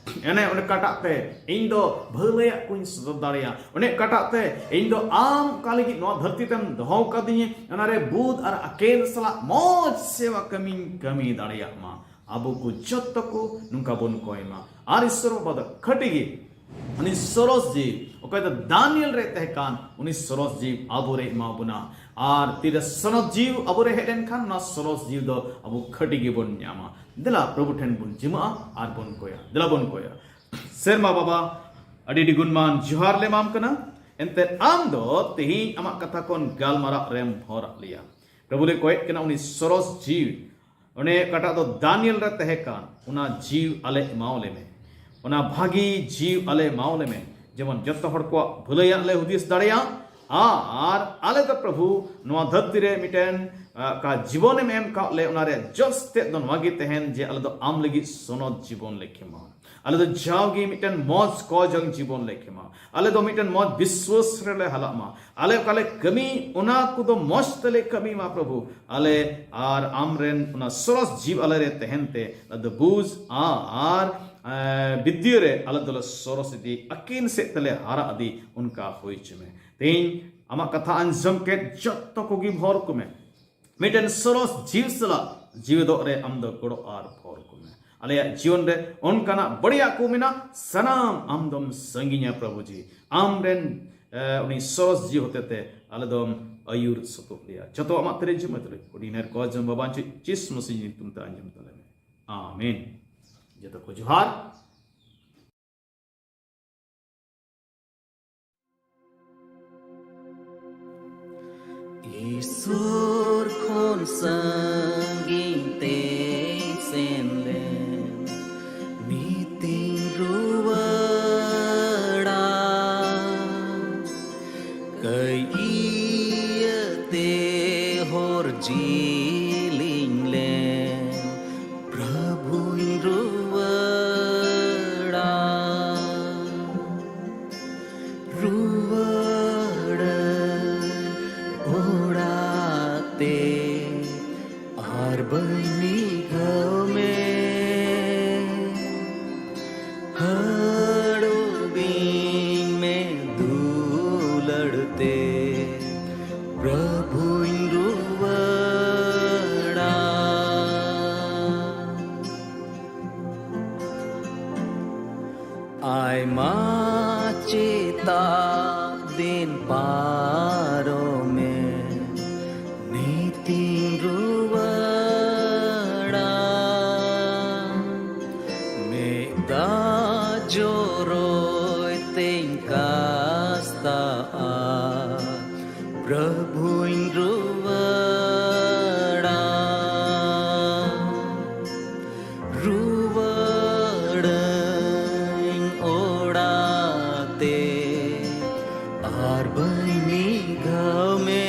ᱚᱱᱮ ᱚᱱᱠᱟᱴᱟᱜ ᱛᱮ ᱤᱧ ᱫᱚ ᱵᱷᱟᱹᱞᱟᱹᱭᱟᱜ ᱠᱚᱧ ᱥᱚᱫᱚᱨ ᱫᱟᱲᱮᱭᱟᱜᱼᱟ᱾ ᱚᱱᱮ ᱚᱠᱟᱴᱟᱜ ᱛᱮ ᱤᱧ ᱫᱚ ᱟᱢ ᱚᱠᱟ ᱞᱟᱹᱜᱤᱫ ᱱᱚᱣᱟ ᱫᱷᱟᱹᱨᱛᱤ ᱛᱮᱢ ᱫᱚᱦᱚ ᱠᱟᱫᱤᱧᱟ, ᱚᱱᱟᱨᱮ ᱵᱩᱫ ᱟᱨ ᱟᱠᱮᱞ ᱥᱟᱞᱟᱜ ᱢᱚᱡᱽ ᱥᱮᱣᱟ ᱠᱟᱹᱢᱤᱧ ᱠᱟᱹᱢᱤ ᱫᱟᱲᱮᱭᱟᱜ ᱢᱟ᱾ ᱟᱵᱚ ᱠᱚ ᱡᱚᱛᱚ ᱠᱚ ᱱᱚᱝᱠᱟ ᱵᱚᱱ ᱠᱚᱭ ᱢᱟ᱾ ᱟᱨ ᱤᱥᱥᱚᱨ ᱵᱟᱵᱟ ᱫᱚ ᱠᱷᱟᱹᱴᱤ ᱜᱮ ᱩᱱᱤ ᱥᱚᱨᱚᱥ ᱡᱤᱣᱤ, ᱚᱠᱚᱭ ᱫᱚ ᱫᱟᱱᱤᱭᱮᱞ ᱨᱮ ᱛᱟᱦᱮᱸ ᱠᱟᱱ, ᱩᱱᱤ ᱥᱚᱨᱚᱥ ᱡᱤᱣᱤ ᱟᱵᱚ ᱨᱮ ᱮᱢᱟ ᱵᱚᱱᱟ᱾ ᱟᱨ ᱛᱤᱨᱮ ᱥᱚᱨᱚᱥ ᱡᱤᱣᱤ ᱟᱵᱚ ᱨᱮ ᱦᱮᱡ ᱞᱮᱱᱠᱷᱟᱱ, ᱚᱱᱟ ᱥᱚᱨᱚᱥ ᱡᱤᱣᱤ ᱫᱚ ᱟᱵᱚ ᱠᱷᱟᱹᱴᱤ ᱜᱮᱵᱚᱱ ᱧᱟᱢᱟ᱾ ᱫᱮᱞᱟ ᱯᱨᱚᱵᱷᱩ ᱴᱷᱮᱱ ᱵᱚᱱ ᱡᱤᱢᱟᱹᱜᱼᱟ ᱟᱨ ᱵᱚᱱ ᱠᱚᱭᱟ᱾ ᱫᱮᱞᱟ ᱵᱚᱱ ᱠᱚᱭᱟ᱾ ᱥᱮᱨᱢᱟ ᱵᱟᱵᱟ, ᱟᱹᱰᱤ ᱟᱹᱰᱤ ᱜᱩᱱᱢᱟᱱ ᱡᱚᱦᱟᱨ ᱞᱮ ᱮᱢᱟᱢ ᱠᱟᱱᱟ᱾ ᱮᱱᱛᱮ ᱟᱢ ᱫᱚ ᱛᱮᱦᱮᱧ ᱟᱢᱟᱜ ᱠᱟᱛᱷᱟ ᱠᱷᱚᱱ ᱜᱟᱞᱢᱟᱨᱟᱜ ᱨᱮᱢ ᱵᱷᱚᱨᱟᱜ ᱞᱮᱭᱟ᱾ ᱯᱨᱚᱵᱷᱩ ᱞᱮ ᱠᱚᱭᱮᱫ ᱠᱟᱱᱟ, ᱩᱱᱤ ᱥᱚᱨᱚᱥ ᱡᱤᱣᱤ, ᱚᱱᱮ ᱚᱠᱟᱴᱟᱜ ᱫᱚ ᱫᱟᱱᱤᱭᱮᱞ ᱨᱮ ᱛᱟᱦᱮᱸ ᱠᱟᱱ, ᱚᱱᱟ ᱡᱤᱣᱤ ᱟᱞᱮ ᱮᱢᱟᱣ ᱞᱮ ᱢᱮ᱾ ᱚᱱᱟ ᱵᱷᱟᱹᱜᱤ ᱡᱤᱣᱤ ᱟᱞᱮ ᱮᱢᱟᱣ ᱞᱮ ᱢᱮ, ᱡᱮᱢᱚᱱ ᱡᱚᱛᱚ ᱦᱚᱲ ᱠᱚᱣᱟᱜ ᱵᱷᱟᱹᱞᱟᱹᱭᱟᱜ ᱞᱮ ᱦᱩᱫᱤᱥ ᱫᱟᱲᱮᱭᱟᱜ᱾ ᱟᱨ ᱟᱞᱮ ᱫᱚ ᱯᱨᱚᱵᱷᱩ ᱱᱚᱣᱟ ᱫᱷᱟᱹᱨᱛᱤ ᱨᱮ ᱢᱤᱫᱴᱮᱱ, ᱟ, ᱚᱠᱟ ᱡᱤᱵᱚᱱᱮᱢ ᱮᱢ ᱠᱟᱜ ᱞᱮ, ᱚᱱᱟ ᱨᱮᱭᱟᱜ ᱡᱚᱥ ᱛᱮᱫ ᱫᱚ ᱱᱚᱣᱟ ᱜᱮ ᱛᱟᱦᱮᱱ ᱡᱮ ᱟᱞᱮ ᱫᱚ ᱟᱢ ᱞᱟᱹᱜᱤᱫ ᱥᱚᱱᱚᱛ ᱡᱤᱵᱚᱱ ᱞᱮ ᱠᱷᱮᱢᱟᱣᱟ᱾ ᱟᱞᱮ ᱫᱚ ᱡᱟᱣᱜᱮ ᱢᱤᱫᱴᱮᱱ ᱢᱚᱡᱽ ᱠᱚ ᱡᱚᱝ ᱡᱤᱵᱚᱱ ᱞᱮ ᱠᱷᱮᱢᱟᱣᱟ᱾ ᱟᱞᱮ ᱫᱚ ᱢᱤᱫᱴᱮᱱ ᱢᱚᱡᱽ ᱵᱤᱥᱣᱟᱥ ᱨᱮᱞᱮ ᱦᱟᱞᱟᱜ ᱢᱟ᱾ ᱟᱞᱮ ᱚᱠᱟ ᱞᱮ ᱠᱟᱹᱢᱤ, ᱚᱱᱟ ᱠᱚᱫᱚ ᱢᱚᱡᱽ ᱛᱮᱞᱮ ᱠᱟᱹᱢᱤ ᱢᱟ ᱯᱨᱚᱵᱷᱩ᱾ ᱟᱞᱮ ᱟᱨ ᱟᱢ ᱨᱮᱱ ᱚᱱᱟ ᱥᱚᱨᱚᱥ ᱡᱤᱣᱤ ᱟᱞᱮ ᱨᱮ ᱛᱟᱦᱮᱱ ᱛᱮ, ᱟᱞᱮ ᱫᱚ ᱵᱩᱡᱽ ᱟ-, ᱟᱨ, ᱮ, ᱵᱤᱫᱽᱭᱟᱹ ᱨᱮ ᱟᱞᱮ ᱫᱚᱞᱮ ᱥᱚᱨᱚᱥ ᱤᱫᱤ, ᱟᱹᱠᱤᱱ ᱥᱮᱫ ᱛᱮᱞᱮ ᱦᱟᱨᱟ ᱤᱫᱤ, ᱚᱱᱠᱟ ᱦᱩᱭ ᱦᱚᱪᱚ ᱢᱮ᱾ ᱛᱮᱦᱮᱧ ᱟᱢᱟᱜ ᱠᱟᱛᱷᱟ ᱟᱸᱡᱚᱢ ᱠᱮᱫ ᱡᱚᱛᱚ ᱠᱚᱜᱮ ᱵᱷᱚᱨ ᱠᱚᱢᱮ᱾ ᱢᱤᱫᱴᱮᱱ ᱥᱚᱨᱚᱥ ᱡᱤᱣᱤ ᱥᱟᱞᱟᱜ ᱡᱤᱣᱮᱫᱚᱜ ᱨᱮ ᱟᱢ ᱫᱚ ᱜᱚᱲᱚ ᱟᱨ ᱵᱷᱚᱨ ᱠᱚᱢᱮ᱾ ᱟᱞᱮᱭᱟᱜ ᱡᱤᱭᱚᱱ ᱨᱮ ᱚᱱᱠᱟᱱᱟᱜ ᱵᱟᱹᱲᱤᱡᱟᱜ ᱠᱚ ᱢᱮᱱᱟᱜ, ᱥᱟᱱᱟᱢ ᱟᱢ ᱫᱚᱢ ᱥᱟᱺᱜᱤᱧᱟ ᱯᱨᱚᱵᱷᱩ ᱡᱤ᱾ ᱟᱢ ᱨᱮᱱ, ᱮ, ᱩᱱᱤ ᱥᱚᱨᱚᱥ ᱡᱤᱣᱤ ᱦᱚᱛᱮ ᱛᱮ ᱟᱞᱮ ᱫᱚᱢ ᱟᱹᱭᱩᱨ ᱥᱚᱛᱚᱜ ᱞᱮᱭᱟ᱾ ᱡᱚᱛᱚ ᱟᱢᱟᱜ ᱛᱮᱨᱮ ᱡᱤᱣᱤ ᱛᱮ ᱦᱩᱰᱤᱧ ᱟᱨ ᱠᱚ ᱡᱚᱢ ᱵᱟᱵᱟ ᱪᱤᱥ ᱢᱟᱥᱤ ᱧᱩᱛᱩᱢ ᱛᱮ ᱟᱸᱡᱚᱢ ᱛᱟᱞᱮ ᱢᱮ᱾ ᱟᱢᱮᱱ᱾ ᱡᱚᱛᱚ ᱠᱚ ᱡᱚᱦᱟᱨ᱾ ᱤᱥᱚᱨ ᱠᱷᱚᱱ ᱥᱟᱺᱜᱤᱧ ᱛᱮᱧ ᱥᱮᱱ ᱞᱮᱱ, ᱱᱤᱛᱤᱧ ᱨᱩᱣᱟᱹᱲᱟ᱾ ᱠᱟᱹᱭ ᱤᱭᱟᱹᱛᱮ ᱦᱚᱨ ᱡᱤᱞᱤᱧ ᱞᱮᱱ, ᱯᱨᱚᱵᱷᱩᱧ ᱨᱩᱣᱟᱹᱲᱟ᱾ ᱨᱩᱣᱟᱹᱲᱟ᱾ ᱯᱨᱚᱵᱷᱩᱧ ᱨᱩᱣᱟᱹᱲᱟ᱾ ᱟᱭᱢᱟ ᱪᱮᱛᱟᱜ ᱫᱤᱱ ᱯᱟᱨᱚᱢᱮ, ᱱᱤᱛᱤᱧ ᱨᱩᱣᱟᱹᱲᱟ᱾ ᱢᱮᱫ ᱫᱟᱜ ᱡᱚᱨᱚᱭ ᱛᱮᱧ ᱠᱟᱥᱛᱟᱜᱼᱟ, ᱯᱨᱚᱵᱷᱩᱧ ᱨᱩᱣᱟᱹᱲᱟ᱾ ᱨᱩᱣᱟᱹᱲᱟᱹᱧ ᱚᱲᱟᱜ ᱛᱮ, ᱟᱨ ᱵᱟᱹᱧ ᱢᱤᱫ ᱜᱷᱟᱹᱣ ᱢᱮ᱾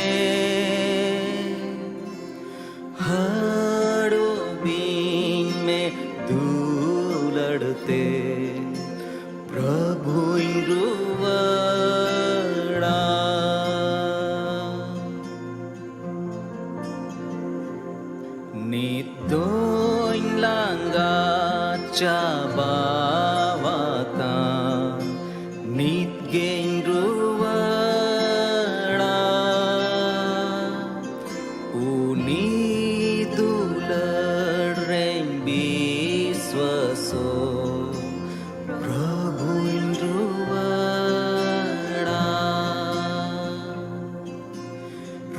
ᱦᱟᱹᱲᱩᱵᱤᱧ ᱢᱮ ᱫᱩᱞᱟᱹᱲ ᱛᱮ, ᱯᱨᱚᱵᱷᱩᱧ ᱨᱩᱣᱟᱹᱲᱟ᱾ ᱱᱤᱛ ᱫᱚᱧ ᱞᱟᱸᱜᱟ ᱪᱟᱵᱟᱣᱟᱠᱟᱱ, ᱱᱤᱛ ᱜᱮᱧ ᱨᱩᱣᱟᱹᱲᱟ᱾ ᱩᱱᱤ ᱫᱩᱞᱟᱹᱲ ᱨᱮᱧ ᱵᱤᱥᱣᱟᱥᱚᱜ, ᱯᱨᱚᱵᱷᱩᱧ ᱨᱩᱣᱟᱹᱲᱟ᱾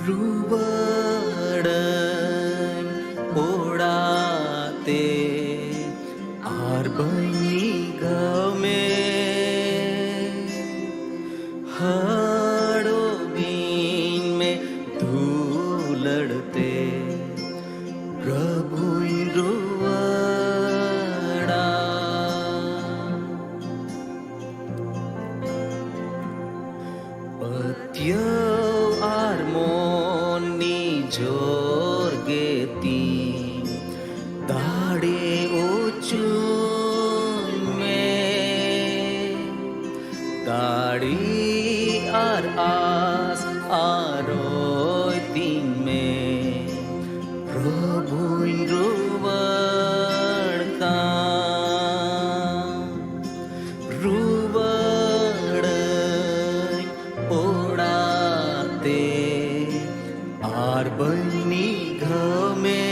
ᱨᱩᱣᱟᱹᱲᱟᱹᱧ ᱚᱲᱟᱜ ᱛᱮ, ᱟᱨ ᱵᱟᱹᱧ ᱢᱤᱫ ᱜᱷᱟᱹᱣ ᱢᱮ᱾ ᱦᱟᱹᱲᱩᱵᱤᱧ ᱢᱮ ᱫᱩᱞᱟᱹᱲ ᱛᱮ, ᱯᱨᱚᱵᱷᱩᱧ ᱨᱩᱣᱟᱹᱲᱟ᱾ ᱯᱟᱹᱛᱭᱟᱹᱣ ᱟᱨ ᱢᱚᱱ ᱱᱤᱡᱚᱨ ᱜᱮ ᱛᱤᱧ ᱫᱟᱲᱮ ᱚᱪᱚᱧ ᱢᱮ᱾ ᱫᱟᱲᱮ ᱟᱨ ᱟᱥ ᱟᱨᱚᱭ ᱛᱤᱧ ᱢᱮ, ᱯᱨᱚᱵᱷᱩᱧ ᱨᱩᱣᱟᱹᱲ ᱠᱟᱱ᱾ ᱨᱩᱣᱟᱹᱲᱟᱹᱧ ᱚᱲᱟᱜ ᱛᱮ, ᱟᱨ ᱵᱟᱹᱧ ᱢᱤᱫ ᱫᱷᱟᱣ ᱢᱮ